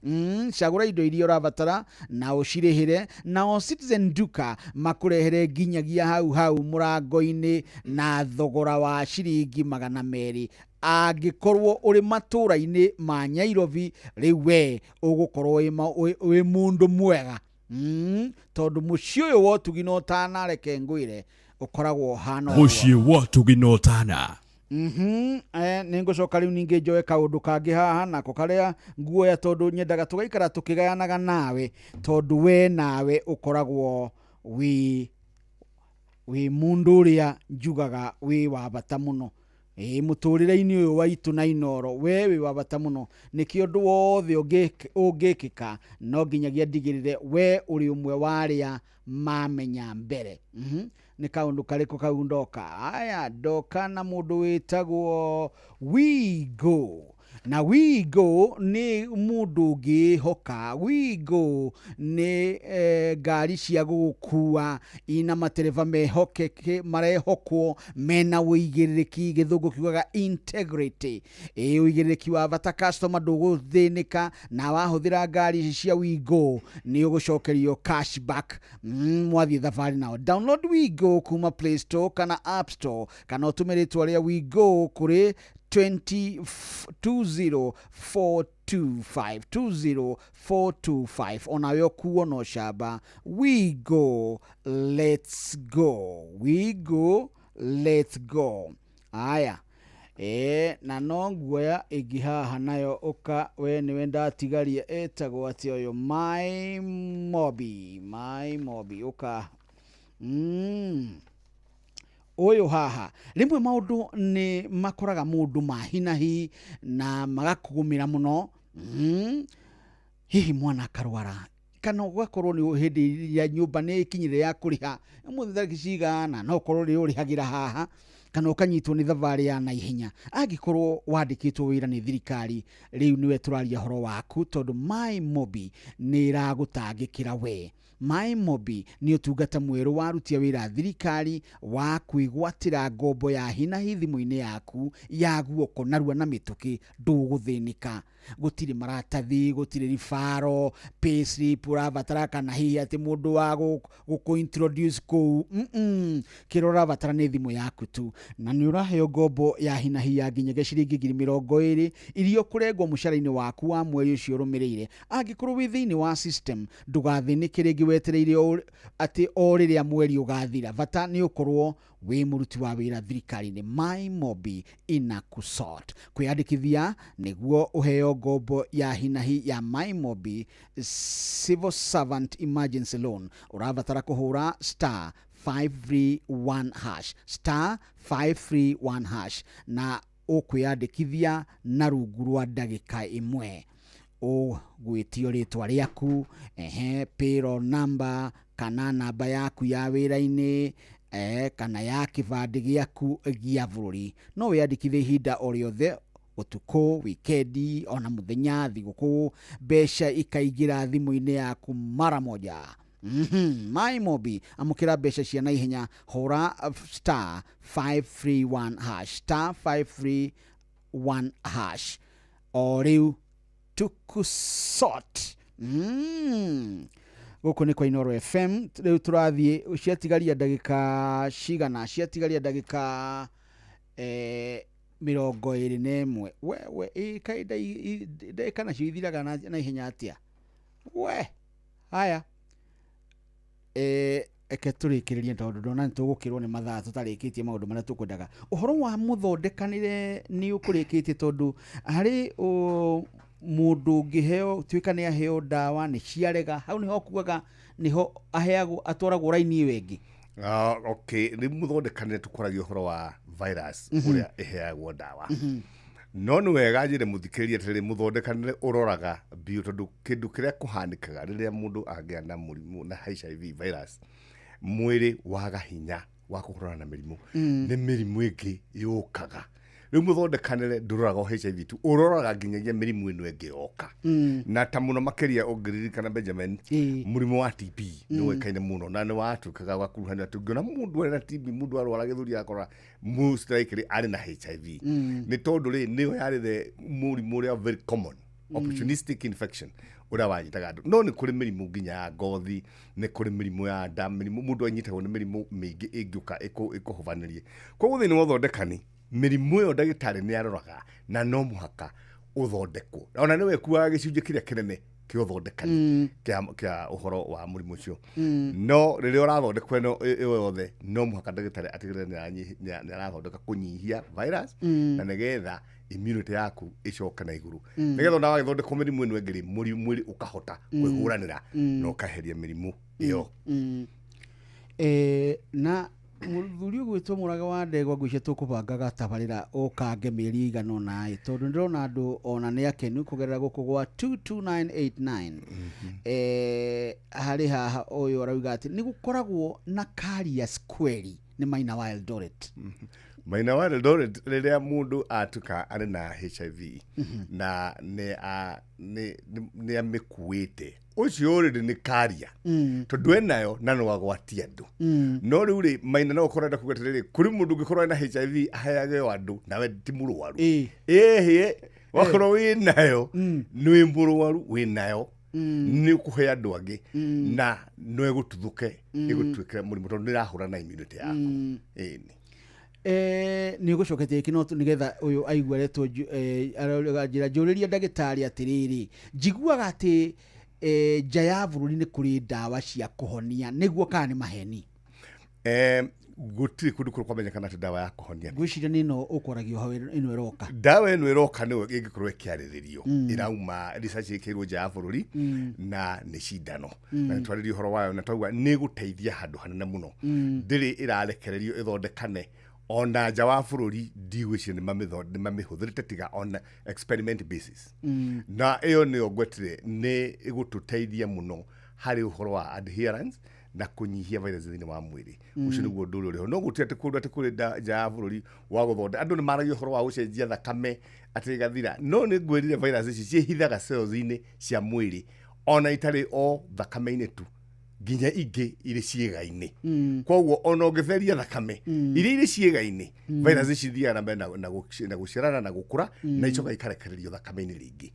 Speaker 15: Cagũra indo iria ũrabatara na ũcirĩhĩre, nao Citizen Duka makũrehere nginyagia hau hau mũrango-inĩ na thogora wa ciringi 200. Angĩkorwo ũrĩ matũra-inĩ ma Nairobi, rĩu we ũgũkorwo wĩ mũndũ mwega. Tondũ mũciĩ ũyũ wa ũtugi na ũtana, reke ngwĩre ũkoragwo ũhana ũguo.
Speaker 19: Mũciĩ wa ũtugi na ũtana.
Speaker 15: Nĩ ngũcoka rĩu ningĩ njoe kaũndũ kangĩ haha nako karĩa nguoya, tondũ nyendaga tũgaikara tũkĩgayanaga nawe, tondũ we nawe ũkoragwo wĩ mũndũ ũrĩa njugaga wĩ wa bata mũno. Mũtũrĩre-inĩ ũyũ wa itũ na Inooro, we wĩ wa bata mũno. Nĩkĩo ũndũ wothe ũngĩkĩka no nginyagia ndigĩrĩre we ũrĩ ũmwe wa arĩa mamenya mbere. Nĩ kaũndũ karĩkũ kau ndoka? Aya, ndoka na mũndũ wĩtagwo Wigo. Na Wigo nĩ mũndũ ũngĩhoka. Wigo nĩ ngari cia gũgũkua ina matereba mehokeke, marehokwo mena ũigĩrĩrĩki, gĩthũngũ kiugaga integrity. Ũigĩrĩrĩki wa bata, customer ndũgũthĩnĩka, na wahũthĩra ngari ici cia Wigo nĩ ũgũcokerio cashback. Mwathiĩ thabarĩ nao. Download Wigo kuma Play Store kana App Store, kana ũtũme rĩtwa rĩa Wigo kũrĩ 20425, 20425. Onawe ũkuo no camba. We go, let's go. We go, let's go. Aya, Na no nguoya ĩngĩ haha nayo ũka we nĩwe ndatigaria ĩtagwo atĩ ũyũ Mai Mobi ũka. Ũyũ haha rĩmwe maũndũ nĩ makoraga mũndũ mahinahi na magakũgũmĩra mũno. Hihi mwana akarwara kana ũgakorwo nĩ hĩndĩ ya nyũmba nĩ ĩkinyire ya kũrĩha ũmũthĩ tarĩki cigana, no ũkorwo nĩ ũrĩhagĩra haha kana ũkanyitwo nĩ thabarĩ ya naihenya. Angĩkorwo wandĩkĩtwo wĩra nĩ thirikari, rĩu nĩwe tũraria ũhoro waku tondũ Mai Mobi nĩ ĩragũtangĩkĩra we. Mai Mobi nĩ ũtungata mwerũ warutia wĩra thirikari wa kwĩgwatĩra ngombo ya hinahi thimũ-inĩ yaku ya guoko narua na mĩtũkĩ, ndũgũthĩnĩka. Gũtirĩ maratathi, gũtirĩ ribaro, payslip ũrabatara kana hihi atĩ mũndũ wa gũkũ introduce kũu. Kĩrĩa ũrabatara nĩ thimũ yaku tu, na nĩ ũraheo ngombo ya hinahi ya nginyagia ciringi 20,000 iria ũkũrengwo mũcara-inĩ waku wa mweri ũcio ũrũmĩrĩire. Angĩkorwo wĩ thĩinĩ wa system, ndũgathĩnĩke rĩngĩ wetereire atĩ o rĩrĩa mweri ũgathira. Bata nĩ ũkorwo wĩ mũruti wa wĩra thirikari-inĩ. Mai Mobi inakusort. Kwĩyandĩkithia nĩguo ũheo ngombo ya hinahi ya Mai Mobi Civil Servant Emergency Loan, ũrabatara kũhũra star 531 hash, star 531 hash, na ũkwĩyandĩkithia na rungu rwa ndagĩka ĩmwe. Ũgwĩtio rĩtwa rĩaku, payroll number kana namba yaku ya wĩra-inĩ, kana ya kĩbandĩ gĩaku gĩa bũrũri. No wĩyandĩkithie ihinda o rĩothe, ũtukũ, wikendi, ona mũthenya, thigũkũ, mbeca ikaingĩra thimũ-inĩ yaku mara moja. Mai Mobi, amũkĩra mbeca cia naihenya, hũra star 531 hash, star 531 hash. O rĩu tukusort. Gũkũ nĩ kwa Inooro FM. Rĩu tũrathiĩ ciatigaria ndagĩka cigana? Ciatigaria ndagĩka 21. We kaĩ ndagĩka nacio ithiraga na ihenya atĩa? We haya, eke tũrĩkĩrĩrie tondũ ndona nĩ tũgũkĩrwo nĩ mathaa tũtarĩkĩtie maũndũ marĩa tũkwendaga. Ũhoro wa mũthondekanĩre nĩ ũkũrĩkĩtie tondũ harĩ mũndũ ũngĩheo tuĩka nĩ aheo ndawa nĩ ciarega, hau nĩho kugaga nĩho aheagwo atwaragwo raini ĩyo ĩngĩ.
Speaker 16: Okay, rĩu mũthondekanĩre tũkoragia ũhoro wa virus ũrĩa ĩheagwo ndawa. No nĩ wega njĩre mũthikĩrĩria atĩrĩrĩ, mũthondekanĩre ũroraga biũ tondũ kĩndũ kĩrĩa kũhanĩkaga rĩrĩa mũndũ agĩa na mũrimũ na HIV virus, mwĩrĩ waga hinya wa kũhũrana na mĩrimũ, nĩ mĩrimũ ĩngĩ yũkaga. Rĩu mũthondekanĩre ndũroraga o HIV tu, ũroraga nginyagia mĩrimũ ĩno ĩngĩ yoka. Na ta mũno makĩria ũngĩririkana Benjamin, mũrimũ wa TB nĩ ũĩkaine mũno na nĩ watuĩkaga wa kuruhanio atĩ ũngĩona mũndũ arĩ na TB, mũndũ arwara gĩthũri akora most likely arĩ na HIV. Nĩ tondũ rĩ nĩyo yarĩ the mũrimũ ũrĩa very common opportunistic infection ũrĩa wanyitaga andũ. No nĩ kũrĩ mĩrimũ nginya ya ngothi, nĩ kũrĩ mĩrimũ ya nda, mĩrimũ mũndũ anyitagwo nĩ mĩrimũ mĩingĩ ĩngĩũka ĩkũhobanĩrie. Koguo thĩinĩ wa ũthondekani mĩrimũ ĩyo ndagĩtarĩ nĩ aroraga na no mũhaka ũthondekwo. Ona nĩwe ĩkuaga gĩcunjĩ kĩrĩa kĩnene kĩa ũthondekani kĩa ũhoro wa mũrimũ ũcio. No rĩrĩa ũrathondekwo ĩno ĩyo yothe no mũhaka ndagĩtarĩ atigĩrĩre nĩ arathondeka kũnyihia virus na nĩgetha immunity yaku ĩcoke na igũrũ. Nĩgetha ona wagĩthondekwo mĩrimũ ĩno ĩngĩ rĩ, mwĩrĩ ũkahota kwĩhũranĩra na ũkaheria mĩrimũ ĩyo.
Speaker 15: Na mũthuri ũgwĩtwo Mũraga wa Ndegwa ngwĩciria tũkũbanga gatabarĩra ũkange mĩeri ĩigana ũna ĩ, tondũ nĩndĩrona andũ ona nĩ akenu kũgerera gũkũ gwa 22989. Harĩ haha ũyũ arauga atĩ nĩ gũkoragwo na carriers kweri nĩ Maina wa Eldoret.
Speaker 16: Maina wa Eldoret rĩrĩa mũndũ atuĩka arĩ na HIV na nĩ amĩkuĩte, ũcio already nĩ carrier tondũ enayo na no agwatie andũ. No rĩu rĩ Maina no ũkorwo enda kuga atĩrĩrĩ, kũrĩ mũndũ ũngĩkorwo ena HIV aheage o andũ nawe ti mũrwaru. Ĩhĩ, wakorwo wĩnayo nĩ wĩ mũrwaru wĩnayo nĩ ũkũhe andũ angĩ na no ĩgũtuthũke ĩgũtuĩke mũrimũ tondũ nĩ ĩrahũrana na immunity yaku. Ĩni.
Speaker 15: Nĩ ũgũcoketie gĩkĩ no nĩgetha ũyũ aigue aretwo njĩra njũrĩria ndagĩtarĩ atĩrĩrĩ, njiguaga atĩ nja ya bũrũri nĩ kũrĩ ndawa cia kũhonia, nĩguo kana nĩ maheni?
Speaker 16: Gũtirĩ kũndũ kũrĩ kwamenyekana atĩ ndawa ya kũhonia.
Speaker 15: Ngwĩciria nĩ ĩno ũkwaragio hau, ĩno ĩroka.
Speaker 16: Ndawa ĩno ĩroka nĩyo ĩngĩkorwo ĩkĩarĩrĩrio. Ĩrauma research ĩkĩirwo nja ya bũrũri na nĩ cindano. Na nĩtwarĩrie ũhoro wayo na twauga nĩ ĩgũteithia handũ hanene mũno. Ndĩrĩ ĩrarekererio ĩthondekane ona nja wa bũrũri, ndigwĩciria nĩ mamĩhũthĩrĩte tiga on experiment basis. Na ĩyo nĩyo ngwetire nĩ ĩgũtũteithia mũno harĩ ũhoro wa adherence na kũnyihia virus thĩinĩ wa mwĩrĩ. Ũcio nĩguo ũndũ ũrĩa ũrĩ ho, no gũtirĩ atĩ kũndũ atĩ kũrĩ nja ya bũrũri wa gũthondeka. Andũ nĩ maragia ũhoro wa gũcenjia thakame atĩ ĩgathira, no nĩ ngwĩrire virus ici ciĩhithaga cells-inĩ cia mwĩrĩ, ona itarĩ o thakame-inĩ tu, nginya ingĩ irĩ ciĩga-inĩ. Koguo ona ũngĩtheria thakame, iria irĩ ciĩga-inĩ, virus ici ithiaga na mbere na gũciarana na gũkũra na icoka ikarekererio thakame-inĩ rĩngĩ.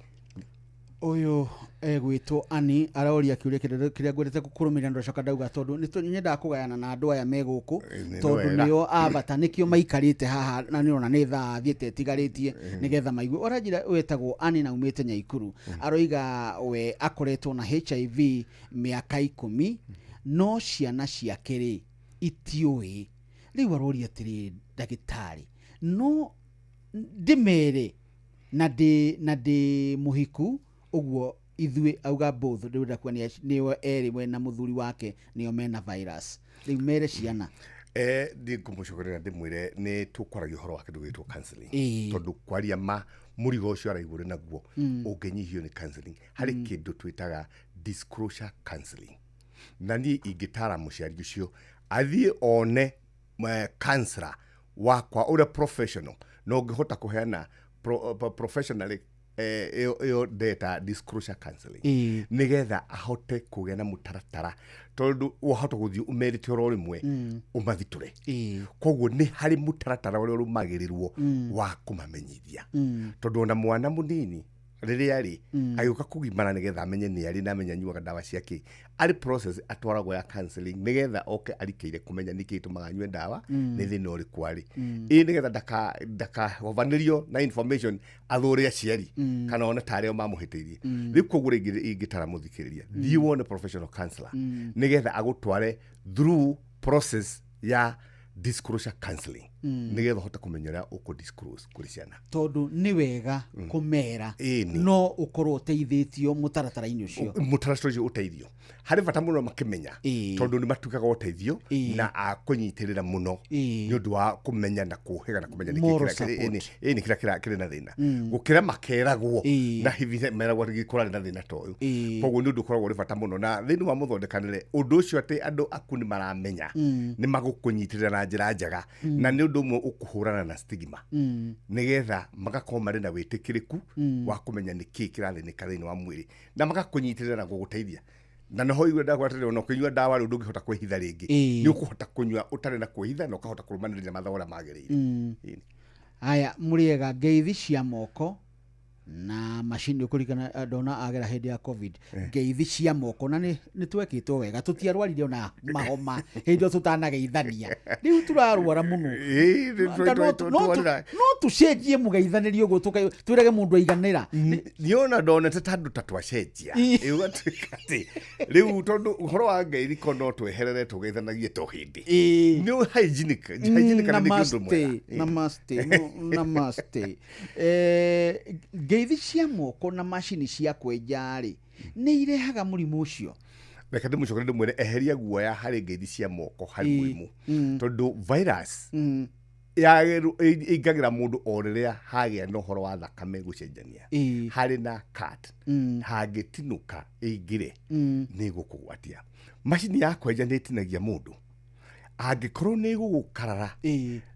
Speaker 15: Ũyũ egwĩtwo Ani aroria kĩũria kĩrĩa ngwendete gũkũrũmĩrĩra, ndacoka ndauga tondũ nĩ nyendaga kũgayana na andũ aya me gũkũ,
Speaker 16: Nĩ
Speaker 15: tondũ
Speaker 16: wega.
Speaker 15: nĩo a bata, nĩkĩo maikarĩte haha na nĩrona nĩ thaa thiĩte ĩtigarĩtie nĩgetha maigue. Ũranjĩra wetagwo Ani na umĩte Nyaikuru, aroiga we akoretwo na HIV mĩaka 10, no ciana ciake rĩ itiũĩ. Rĩu aroria atĩrĩrĩ, ndagĩtarĩ, no ndĩmere na ndĩ mũhiku ũguo ithuĩ, auga both, rĩu ndakuga nĩo erĩ, we na mũthuri wake nĩo mena virus, rĩu mere ciana.
Speaker 16: Ndikũmũcokerera ndĩmwĩre nĩ tũkwaragia ũhoro wa kĩndũ gĩtwo counseling, tondũ kwaria ma mũrigo ũcio araigua ũrĩ naguo ũngĩnyihio nĩ counseling harĩ kĩndũ twĩtaga disclosure counseling. Na niĩ ingĩtara mũciari ũcio athiĩ one counselor wakwa ũrĩa professional, na ũngĩhota kũheana professionally ĩyo ndeta disclosure counseling, nĩgetha ahote kũgĩa na mũtaratara, tondũ wahota gũthiĩ ũmerĩte oro rĩmwe ũmathitũre. Koguo nĩ harĩ mũtaratara ũrĩa ũrũmagĩrĩrwo wa kũmamenyithia, tondũ ona mwana mũnini rĩrĩa rĩ agĩũka kũgimara nĩgetha amenye nĩ arĩ na amenya anyuaga ndawa ciake, arĩ process atwaragwo ya counseling nĩgetha oke arikĩire kũmenya nĩkĩ gĩtũmaga anyue ndawa, nĩ thĩna ũrĩkũ arĩ, ĩ nĩgetha ndakahovanĩrio na information athũre aciari kana one tarĩ o mamũhĩtĩirie. Rĩu koguo rĩngĩ ingĩtara mũthikĩrĩria, thiĩ wone professional counselor nĩgetha agũtware through process ya disclosure counseling, nĩgetha ũhote kũmenya ũrĩa ũkũ disclose kũrĩ ciana.
Speaker 15: Tondũ nĩ wega kũmera,
Speaker 16: Ĩni.
Speaker 15: no ũkorwo ũteithĩtio mũtaratara-inĩ ũcio.
Speaker 16: Mũtaratara ũcio ũteithio harĩ bata mũno makĩmenya, tondũ nĩ matuĩkaga ũteithio na akũnyitĩrĩra mũno nĩ ũndũ wa kũmenya na kũhĩga na kũmenya nĩkĩ
Speaker 15: Moral
Speaker 16: ĩni
Speaker 15: support.
Speaker 16: ĩni kĩrĩa kĩrĩ na thĩna, gũkĩra makeragwo na hihi meragwo atĩ kũrarĩ na thĩna ta ũyũ. Koguo nĩ ũndũ ũkoragwo ũrĩ bata mũno na thĩinĩ wa mũthondekanĩre ũndũ ũcio atĩ andũ aku nĩ maramenya, nĩ magũkũnyitĩrĩra na njĩra njega, na nĩ ũndũ ũmwe ũkũhũrana na stigma, nĩgetha magakorwo marĩ na wĩtĩkĩrĩku wa kũmenya nĩkĩ kĩrathĩnĩka thĩinĩ wa mwĩrĩ, na magakũnyitĩrĩra na gũgũteithia. Na noho igue ndagwatĩrĩra, ona ũkĩnyua ndawa rĩu ndũngĩhota kwĩhitha rĩngĩ. Nĩ ũkũhota kũnyua ũtarĩ na kwĩhitha na ũkahota kũrũmanĩrĩria mathaa ũrĩa magĩrĩire.
Speaker 15: Aya, mũrĩega, ngeithi cia moko na macini ũkũririkana ndona agera hĩndĩ ya COVID, ngeithi cia moko na nĩ twekĩtwo wega, tũtiarwarire ona mahoma hĩndĩ ĩyo tũtanageithania, rĩu tũrarwara mũno. Anga no tũcenjie mũgeithanĩrie ũguo, twĩrage mũndũ aiganĩra.
Speaker 16: Niona ndonete ta andũ ta twacenjia, ũgatuĩka atĩ rĩu tondũ ũhoro wa ngeithi ko no tweherere tũgeithanagie to hĩndĩ nĩ hygienic, hygienic nĩ kĩndũ mwega.
Speaker 15: Namaste, namaste. Ngeithi cia moko na macini cia kwenja rĩ, nĩ irehaga mũrimũ ũcio?
Speaker 16: Reke ndĩmũcokerie ndĩmwĩre eheria guoya harĩ ngeithi cia moko harĩ mũrimũ, tondũ virus ĩingagĩra mũndũ o rĩrĩa hagĩa na ũhoro wa thakame gũcenjania harĩ na cut, hangĩtinũka ĩingĩre, nĩ ĩgũkũgwatia. Macini ya kwenja nĩ ĩtinagia mũndũ angĩkorwo nĩ ĩgũgũkarara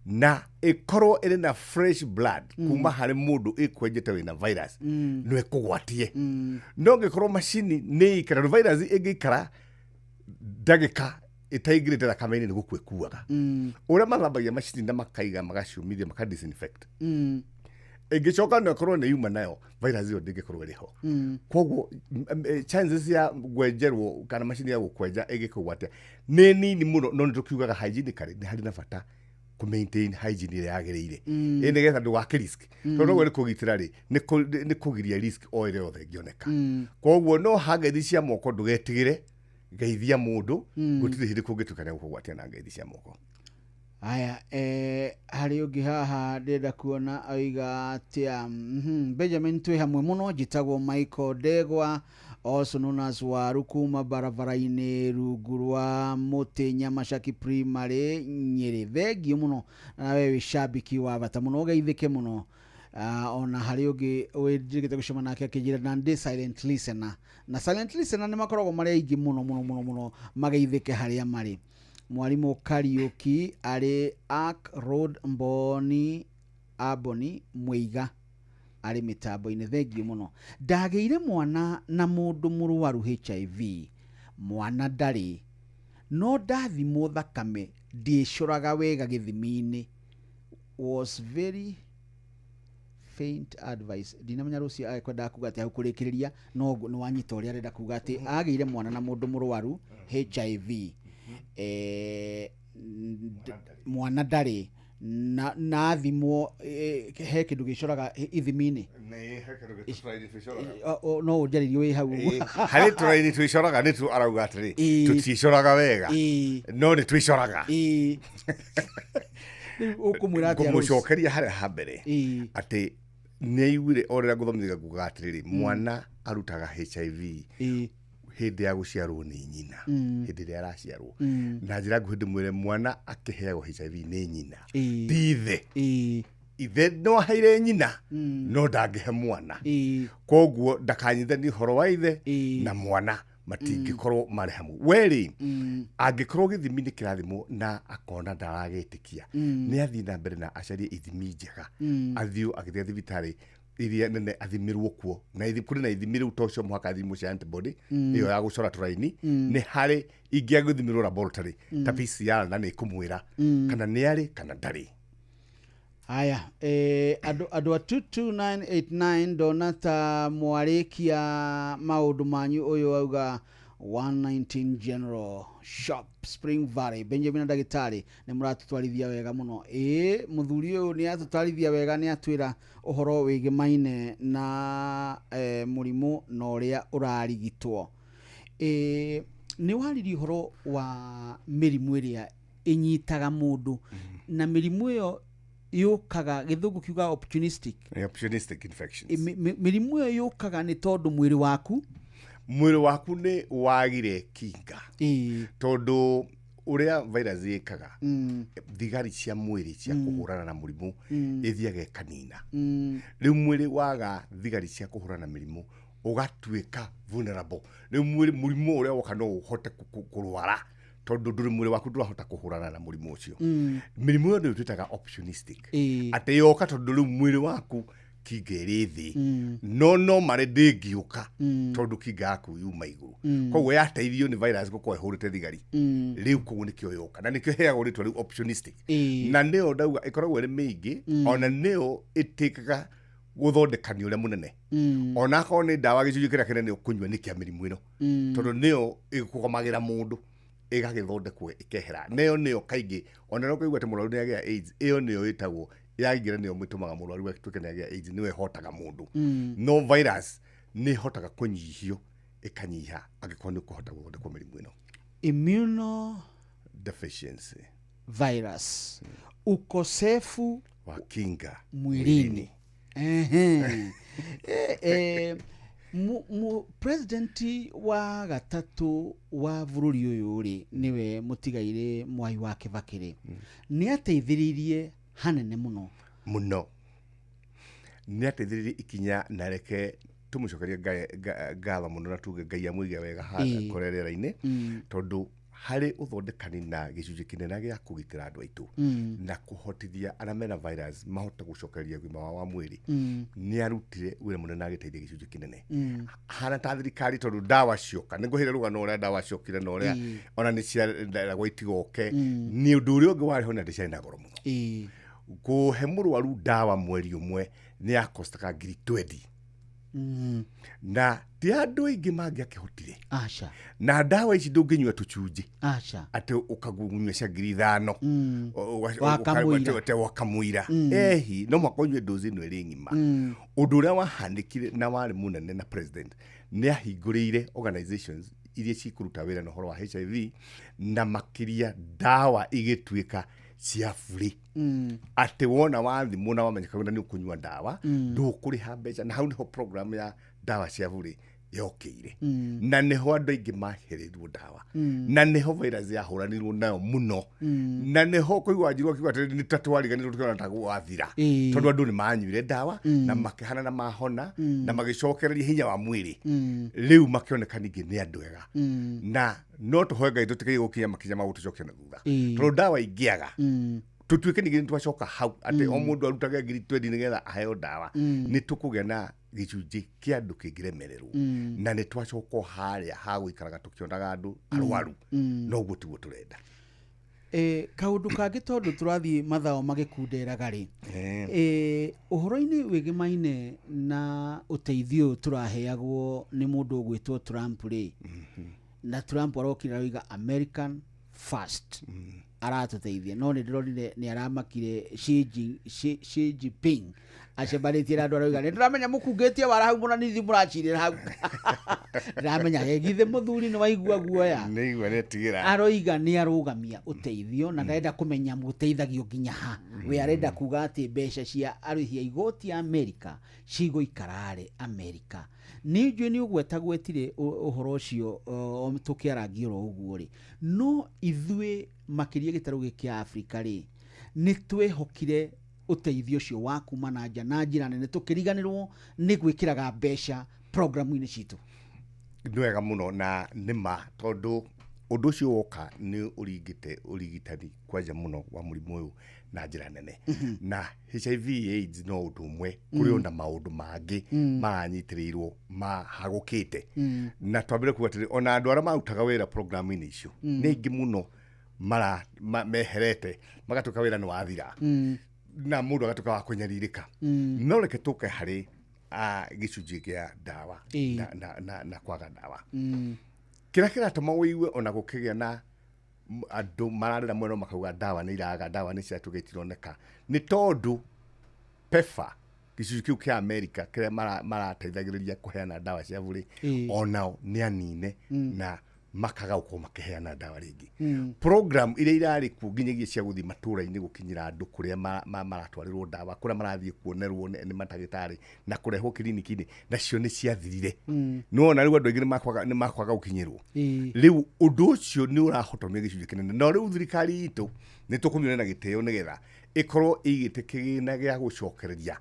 Speaker 16: na ĩkorwo ĩrĩ na fresh blood kuma harĩ mũndũ ĩkwenjete wĩna virus, no ĩkũgwatie. No ĩngĩkorwo macini nĩ ĩikara, tondũ virus ĩngĩikara ndagĩka ĩtaingĩrĩte thakame-inĩ nĩ gũkua ĩkuaga. Ũrĩa mathambagia macini na makaiga magaciũmithia maka disinfect, ĩngĩcoka no ĩkorwo nĩ yuma nayo virus ĩyo ndĩngĩkorwo ĩrĩ ho. Koguo chances ya gwenjerwo kana macini ya gũkwenja ĩngĩkũgwatia nĩ nini mũno, no nĩ tũkiugaga hygienically nĩ harĩ na bata kũ maintain hygiene ĩrĩa yagĩrĩire, ĩ nĩgetha ndũgakĩ risk, tondũ ũguo nĩ kũgitĩra rĩ, nĩ kũgiria risk o ĩrĩa yothe ĩngĩoneka. Koguo no ha ngeithi cia moko ndũgetigĩre geithia mũndũ, gũtirĩ hĩndĩ kũngĩtuĩka nĩ gũkũgwatia na ngeithi cia moko.
Speaker 15: Aya, harĩ ũngĩ haha ndĩrenda kuona oiga atĩa. Benjamin twĩ hamwe mũno, njĩtagwo Michael Ndegwa, also known as Waru, kuma barabara-inĩ rungu rwa mũtĩ Nyamacaki Primary, Nyĩrĩ. Thengiũ mũno, na we wĩ shabiki wa bata mũno, ũgeithĩke mũno. Ona harĩ ũngĩ wĩnjĩgĩte gũcema nake akĩnjĩra na ndĩ silent listener, na silent listener nĩ makoragwo marĩ aingĩ mũno mũno mũno mũno, mageithĩke harĩa marĩ. Mwarimũ Kariũki arĩ Ark Road Mboni Amboni Mũiga arĩ mĩtambo-inĩ, thengiũ mũno. Ndagĩire mwana na mũndũ mũrwaru HIV, mwana ndarĩ, no ndathimwo thakame ndiĩcoraga wega gĩthimi-inĩ, was very faint advice. Ndinamenya rũciũ agĩkwendaga kuga atĩ hau kũrĩkĩrĩria, no nĩ wanyita ũrĩa arenda kuga atĩ agĩire mwana na mũndũ mũrwaru HIV, mwana ndarĩ, na athimwo, he kĩndũ gĩcoraga ithimi-inĩ.
Speaker 16: Nĩ he kĩndũ gĩtũraini twĩcoraga.
Speaker 15: No ũnjarĩrie wĩ hau.
Speaker 16: Harĩ tũraini twĩcoraga, nĩ tu arauga atĩrĩ tũtiĩcoraga wega, no nĩ twĩcoraga.
Speaker 15: Rĩu ũkũmwĩra atĩa Rose?
Speaker 16: Ngũmũcokeria harĩa ha mbere atĩ nĩ aiguire o rĩrĩa ngũthomithia nguga atĩrĩrĩ, mwana arutaga HIV hĩndĩ ya gũciarwo nĩ nyina, hĩndĩ ĩrĩa araciarwo. Na njĩra nguhĩ ndĩmwĩre mwana akĩheagwo HIV nĩ nyina, ti ithe. Ithe no aheire nyina, no ndangĩhe mwana. Koguo ndakanyithanie ũhoro wa ithe na mwana, matingĩkorwo marĩ hamwe. Werĩ, angĩkorwo gĩthimi nĩ kĩrathimwo na akona ndaragĩtĩkia, nĩ athiĩ na mbere na acarie ithimi njega, athiĩ agĩthiĩ thibitarĩ iria nene athimirwo kuo, na kũrĩ na ithimi rĩu to cio mũhaka athimwo cia antibody, ĩyo ya gũcora tũraini. Nĩ harĩ ingĩ agĩthimirwo laboratory ta PCR, na nĩ ĩkũmwĩra kana nĩ arĩ kana ndarĩ.
Speaker 15: Aya, andũ a 22989 ndona ta mwarĩkia maũndũ manyu. Ũyũ auga 119 General Shop, Spring Valley. Benjamin na ndagĩtarĩ nĩ mũratũtwarithia wega mũno. Ĩĩ, mũthuri ũyũ nĩ atũtwarithia wega, nĩ atwĩra ũhoro wĩgĩmaine na mũrimũ na ũrĩa ũrarigitwo. Nĩ waririe ũhoro wa mĩrimũ ĩrĩa ĩnyitaga mũndũ, na mĩrimũ ĩyo yũkaga, gĩthũngũ kiuga opportunistic.
Speaker 16: Opportunistic infections.
Speaker 15: Mĩrimũ ĩyo yũkaga nĩ tondũ mwĩrĩ
Speaker 16: waku nĩ wagire kinga, tondũ ũrĩa virus ĩkaga, thigari cia mwĩrĩ cia kũhũrana na mũrimũ ĩthiaga ĩkanina. Rĩu mwĩrĩ waga thigari cia kũhũrana na mĩrimũ, ũgatuĩka vulnerable. Rĩu mwĩrĩ, mũrimũ ũrĩa woka no ũhote kũrwara, tondũ ndũrĩ, mwĩrĩ waku ndũrahota kũhũrana na mũrimũ ũcio. Mĩrimũ ĩyo nĩyo twĩtaga opportunistic, atĩ yoka tondũ rĩu mwĩrĩ waku kinga ĩrĩ thĩ, no marĩ ndĩngĩũka, tondũ kinga yaku yuma igũrũ. Koguo yateithio nĩ virus gũkorwo ĩhũrĩte thigari. Rĩu koguo nĩkĩo yoka, na nĩkĩo heagwo rĩtwa rĩu opportunistic. Na nĩyo ndauga ĩkoragwo ĩrĩ mĩingĩ, ona nĩyo ĩtĩkaga gũthondekani ũrĩa mũnene. Ona akorwo nĩ ndawa, gĩcunjĩ kĩrĩa kĩnene ũkũnyua nĩ kĩa mĩrimũ ĩno, tondũ nĩyo ĩkũgomagĩra mũndũ ĩgagĩthondekwo ĩkehera. Nĩyo kaingĩ ona no kũigua atĩ mũrwaru nĩ agĩa AIDS, ĩyo nĩyo ĩtagwo yaingĩra, nĩyo ĩtũmaga mũrwaru atuĩke nĩ agĩa AIDS, nĩyo ĩhotaga mũndũ. No virus nĩ ĩhotaga kũnyihio, ĩkanyiha angĩkorwo nĩ ũkũhota gũthondekwo mĩrimũ ĩno.
Speaker 15: Immuno
Speaker 16: deficiency
Speaker 15: virus, ukosefu
Speaker 16: wa kinga
Speaker 15: mwilini. Ehe. President wa gatatũ wa bũrũri ũyũ rĩ, nĩwe mũtigairĩ Mwai wa Kibaki rĩ, nĩ ateithĩrĩirie hanene mũno.
Speaker 16: Mũno nĩ ateithĩrĩirie ikinya, na reke tũmũcokerie ngatho mũno, na tuge Ngai amũige wega haha kũrĩa rĩera-inĩ, tondũ harĩ ũthondekani na gĩcunjĩ kĩnene gĩa kũgitĩra andũ aitũ na kũhotithia arĩa mena virus mahote gũcokereria ũgima wao wa mwĩrĩ, nĩ arutire wĩra mũnene na agĩteithia gĩcunjĩ kĩnene hana ta thirikari, tondũ ndawa cioka, nĩ ngũhĩre rũgano ũrĩa ndawa ciokire na ũrĩa ona nĩ ciaragwo itigoke. Nĩ ũndũ ũrĩa ũngĩ warĩ ho nĩ atĩ ciarĩ na goro mũno. Kũhe mũrwaru ndawa mweri ũmwe nĩ yakostaga 20,000, na ti andũ aingĩ mangĩakĩhotire.
Speaker 15: Aca.
Speaker 16: Na ndawa ici ndũngĩnyua tũcunjĩ,
Speaker 15: Aca.
Speaker 16: atĩ ũkagunyua cia 5,000
Speaker 15: Wakamũira.
Speaker 16: Atĩ wakamũira. Ehi, no mũhaka ũnyue dozi ĩno ĩrĩ ng'ima. Ũndũ ũrĩa wahanĩkire na warĩ mũnene na president nĩ ahingũrĩire organizations iria cikũruta wĩra na ũhoro wa HIV, na makĩria ndawa igĩtuĩka cia burĩ atĩ wona wathimwo na wamenyeka wĩna nĩ ũkũnyua ndawa, ndũkũrĩha mbeca. Na hau nĩho program ya ndawa cia burĩ yokĩire, na nĩho andũ aingĩ mahereirwo ndawa, na nĩho virus yahũranirwo nayo mũno, na nĩho kũigua njirwo akiuga atĩrĩ nĩ ta twariganĩrwo tũkĩona ta gwathira, tondũ andũ nĩ manyuire ndawa na makĩhana na mahona na magĩcokereria hinya wa mwĩrĩ. Rĩu makĩoneka ningĩ nĩ andũ ega, na no tũhoe Ngai tũtikaige gũkinya makinya ma gũtũcokia na thutha, tondũ ndawa ingĩaga, tũtuĩke ningĩ nĩ twacoka hau atĩ o mũndũ arutage 20,000 nĩgetha aheo ndawa, nĩ tũkũgĩa na gĩcunjĩ kĩa andũ kĩngĩremererwo, na nĩ twacoka o harĩa ha gũikaraga tũkĩonaga andũ arwaru. Noguo tiguo tũrenda.
Speaker 15: Kaũndũ kangĩ, tondũ tũrathiĩ mathao magĩkunderaga rĩ, ũhoro-inĩ wĩgĩmaine na ũteithio ũyũ tũraheagwo nĩ mũndũ ũgwĩtwo Trump rĩ, na Trump arokire aroiga American first, aratũteithia, no nĩ ndĩronire nĩ aramakire Xi Jinping acemanĩtie na andũ, aroiga nĩ ndĩramenya mũkungĩtie wara hau mũno, nithuĩ mũracirĩra hau. Ndĩramenya githĩ mũthuri nĩ waigua guoya.
Speaker 16: Nĩigua nĩetigĩra.
Speaker 15: Aroiga nĩ arũgamia ũteithio na ndarenda kũmenya mũteithagio nginya ha. We arenda kuga atĩ mbeca cia arĩhi a igoti a Amerika cigũikara Amerika. Nĩ njũĩ nĩ ũgwetagwetire ũhoro ũcio tũkĩarangia oro ũguo rĩ, no ithuĩ makĩria gĩtarũ gĩkĩ kĩa Afrika rĩ, nĩ twehokire ũteithio ũcio wa kuma na nja na njĩra nene, tũkĩriganĩrwo nĩ gwĩkĩraga mbeca programu-inĩ citũ.
Speaker 16: Nĩ wega mũno na nĩ ma, tondũ ũndũ ũcio woka nĩ ũringĩte ũrigitani kwanja mũno wa mũrimũ ũyũ na njĩra nene. Na HIV AIDS no ũndũ ũmwe, kũrĩ ona maũndũ mangĩ maranyitĩrĩirwo mahagũkĩte. Na twambire kuga atĩrĩ, ona andũ arĩa marutaga wĩra programu-inĩ icio nĩ aingĩ mũno meherete, magatuĩka wĩra nĩ wathira, na mũndũ agatuĩka wa kũnyarirĩka. No reke tũke harĩ gĩcunjĩ kĩa ndawa na kwaga ndawa. Kĩrĩa kĩratũma ũigue ona gũkĩgĩa na andũ mararĩra mwena makauga ndawa nĩ iraga, ndawa nĩ ciatuĩka itironeka, nĩ tondũ PEPFAR, gĩcunjĩ kĩu kĩa Amerika kĩrĩa marateithagĩrĩria kũheana ndawa cia burĩ, onao nĩ anine na makaga gũkorwo makĩheana ndawa rĩngĩ. Program iria irarĩ kuo nginyagia cia gũthiĩ matũũra-inĩ gũkinyĩra andũ kũrĩa maratwarĩrwo ndawa, kũrĩa marathiĩ kuonerwo nĩ mandagĩtarĩ na kũrehwo kiriniki-inĩ, nacio nĩ ciathirire. Nĩwona rĩu andũ aingĩ nĩ makwaga gũkinyĩrwo. Rĩu ũndũ ũcio nĩ ũrahotomia gĩcunjĩ kĩnene. No rĩu thirikari itũ nĩ tũkũmĩona na gĩtĩo nĩgetha ĩkorwo ĩigĩte kĩgĩna gĩa gũcokereria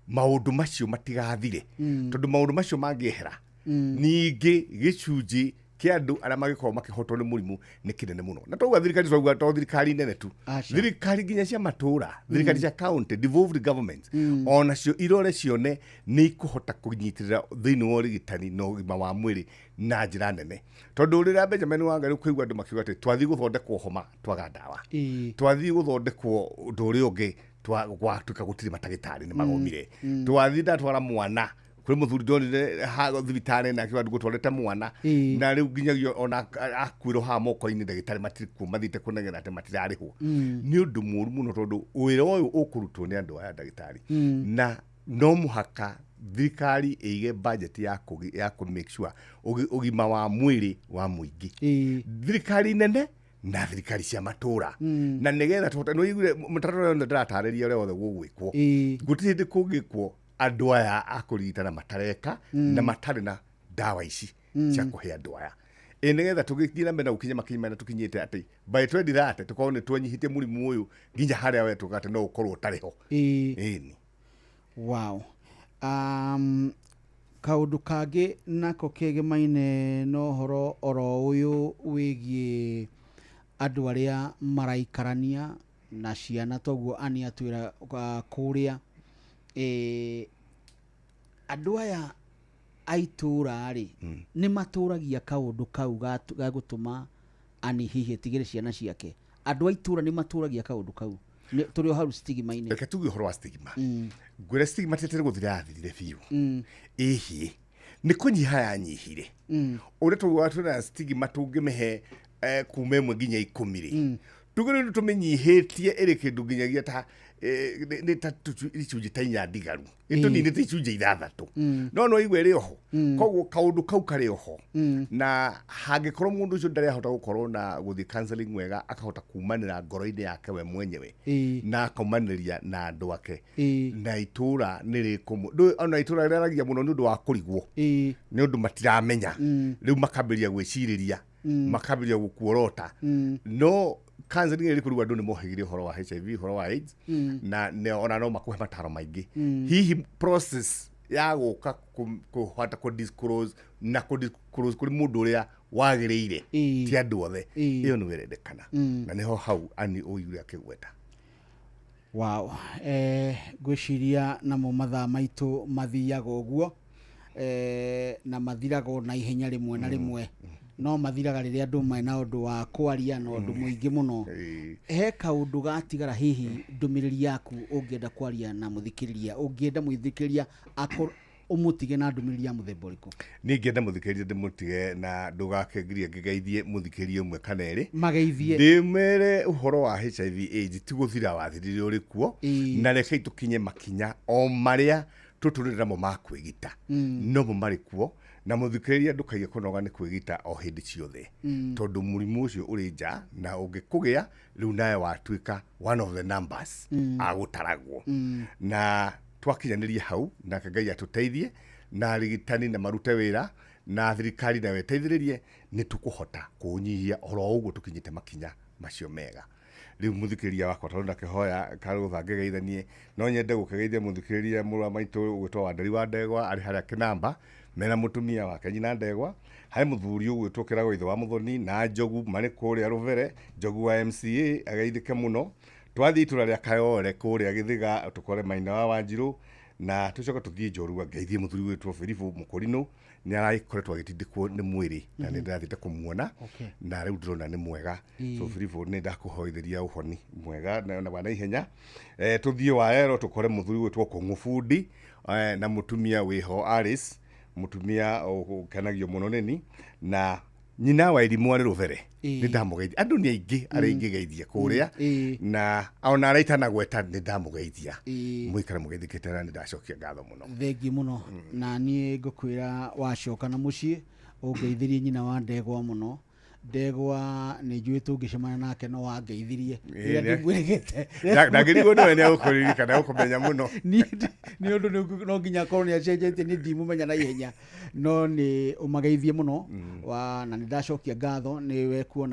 Speaker 16: maũndũ macio matigathire, tondũ maũndũ macio mangĩehera, ningĩ gĩcunjĩ kĩa andũ arĩa mangĩkorwo makĩhotwo nĩ mũrimũ nĩ kĩnene mũno. Na twauga thirikari, twauga to thirikari nene tu, thirikari nginya cia matũũra, thirikari cia county, devolved governments, onacio irore cione nĩ ikũhota kũnyitĩrĩra thĩinĩ wa ũrigitani na ũgima wa mwĩrĩ na njĩra nene. Tondũ rĩrĩa Benjamin Wangari kũigua andũ makiuga atĩ twathiĩ gũthondekwo homa twaga ndawa, twathiĩ gũthondekwo ũndũ ũrĩa ũngĩ gwatuĩka gũtirĩ matagĩtarĩ nĩ magomire, twathiĩ ndatwara mwana kũrĩ mũthuri ndonire thibitarĩ na akiuga ngũtwarĩte mwana, na rĩu nginyagia ona akuĩrwo haha moko-inĩ ndagĩtarĩ matirĩ kuo, mathiĩte kũnegena atĩ matirarĩhwo. Nĩ ũndũ mũũru mũno, tondũ wĩra ũyũ ũkũrutwo nĩ andũ aya ndagĩtarĩ, na no mũhaka thirikari ĩige budget ya kũ make sure ũgima wa mwĩrĩ wa mũingĩ, thirikari nene na thirikari cia matũũra, na nĩgetha tũhote. Nĩ ũiguire mũtaratara ũyũ ndĩratarĩria ũrĩa wothe gũgwĩkwo, gũtirĩ hĩndĩ kũngĩkwo andũ aya a kũrigitana matareka na matarĩ na ndawa ici cia kũhe andũ aya. Ĩ nĩgetha tũgĩthiĩ na mbere na gũkinya makinya marĩa tũkinyĩte atĩ by 2030 tũkorwo nĩ twanyihĩtie mũrimũ ũyũ nginya harĩa we tuga atĩ no ũkorwo ũtarĩ ho. Ĩni.
Speaker 15: Wow. Kaũndũ kangĩ nako kegemaine na ũhoro oro ũyũ wĩgiĩ andũ arĩa maraikarania na ciana, toguo ani atwĩra kũrĩa andũ aya a itũũra rĩ, nĩ matũragia kaũndũ kau ga gũtũma ani hihi etigĩre ciana ciake. Andũ a itũũra nĩ matũragia kaũndũ kau. Tũrĩ o hau stigma-inĩ.
Speaker 16: Reke tuge ũhoro wa stigma. Ngwĩre stigma ti atĩ gũthira yathirire biũ. Ĩhiĩ nĩ kũnyiha yanyihire. Ũrĩa tũguaga twĩna stigma tũngĩmĩhe kuma 1 nginya 10 rĩ, tuge rĩu tũmĩnyihĩtie ĩrĩ kĩndũ nginyagia ta Nĩ ta icunjĩ ta 4 ndigaru, ĩtũninĩte icunjĩ 6, no no igue ĩrĩ oho. Koguo kaũndũ kau karĩ oho, na hangĩkorwo mũndũ ũcio ndarĩ ahota gũkorwo na gũthiĩ counseling wega, akahota kumanĩra ngoro-inĩ yake we mwenyewe na akaumanĩria na andũ ake na itũra nĩ rĩkũmũ, ona itũra rĩaragia mũno nĩ ũndũ wa kũrigwo, nĩ ũndũ matiramenya. Rĩu makambĩrĩria gwĩcirĩria, makambĩrĩria gũkuorota. No counseling ĩrĩ kũrigwo, andũ nĩ mohĩgire ũhoro wa HIV, ũhoro wa AIDS, na ona no makũhe mataro maingĩ. Hihi process ya gũka kũhota kũ disclose na kũ disclose kũrĩ mũndũ ũrĩa wagĩrĩire, ti andũ othe, ĩyo nĩ ĩrendekana, na nĩho hau ani ũyũ akĩgweta.
Speaker 15: Wow, ngwĩciria namo mathaa maitũ mathiaga ũguo, na mathiraga na ihenya rĩmwe na rĩmwe, no mathiraga rĩrĩa andũ mena ũndũ wa kwaria na ũndũ mũingĩ mũno. He kaũndũ gatigara, hihi ndũmĩrĩri yaku ũngĩenda kwaria na mũthikĩrĩria, ũngĩenda mũthikĩrĩria ũmũtige na ndũmĩrĩri ya mũthemba ũrĩkũ?
Speaker 16: Niĩ ingĩenda mũthikĩrĩria ndĩmũtige na ndũgakĩngirie ngĩgeithie mũthikĩrĩria ũmwe kana erĩ.
Speaker 15: Mageithie.
Speaker 16: Ndĩmere ũhoro wa HIV AIDS ti gũthira wathirire, ũrĩ kuo, na rekei tũkinye makinya o marĩa tũtũrĩre namo ma kwĩgita, nomo marĩ kuo. Na mũthikĩrĩria, ndũkaige kũnoga nĩ kwĩgita o hĩndĩ ciothe, tondũ mũrimũ ũcio ũrĩ nja, na ũngĩkũgĩa rĩu nawe watuĩka one of the numbers agũtaragwo. Na twakinyanĩria hau, nake Ngai atũteithie na arigitani na marute wĩra na thirikari nayo ĩteithĩrĩrie, nĩ tũkũhota kũũnyihia oro ũguo tũkinyĩte makinya macio mega. Rĩu mũthikĩrĩria wakwa, tondũ ndakĩhoya karũtha ngĩgeithanie, no nyende gũkĩgeithia mũthikĩrĩria mũrũ wa maitũ ũgwĩtwo Wanderi wa Ndegwa, arĩ harĩa Kĩnamba mena mũtumia wake nyina Ndegwa. Harĩ mũthuri ũgwĩtwo Kĩrago ithe wa Mũthoni na Njogu marĩ kũrĩa Rũbere, Njogu wa MCA ageithĩke mũno. Twathiĩ itũra rĩa Kayore kũrĩa Gĩthĩga, tũkore Maina wa Wanjirũ, na tũcoke tũthiĩ Njorua ngeithie mũthuri ũgwĩtwo Bĩribũ Mũkũrinũ, nĩ aragĩkoretwo agĩtindĩkwo nĩ mwĩrĩ na nĩ ndĩrathiĩte kũmuona, na rĩu ndĩrona nĩ mwega. So Bĩribũ, nĩ ndakũhoithĩria ũhoni mwega na wa naihenya. Tũthiĩ Waero tũkore mũthuri ũgwĩtwo Kũng'ũ Bundi, na mũtumia wĩho Alice, mũtumia ũkenagio mũno nĩni, na nyina wa irimũ arĩ Rũbere. Nĩ ndamũgeithia. Andũ nĩ aingĩ arĩa ingĩgeithia kũrĩa, na ona arĩa itanagweta nĩ ndamũgeithia. Mũikare mũgeithĩkĩte, na nĩ ndacokia ngatho mũno.
Speaker 15: Thengi mũno. Na niĩ ngũkwĩra wacoka na mũciĩ ũngeithirie nyina wa Ndegwa mũno. Ndegwa nĩ njũĩ tũngĩcemania nake no wangeithirie rĩrĩa ndĩmwĩrĩgĩte.
Speaker 16: Ndangĩrigwo nĩwe, nĩ agũkũririkana, agũkũmenya mũno.
Speaker 15: Nĩ ũndũ no nginya akorwo nĩ acenjetie, nĩ ndimũmenya na ihenya, no nĩ ũmageithie mũno wa, na nĩ ndacokia ngatho nĩ we kuona.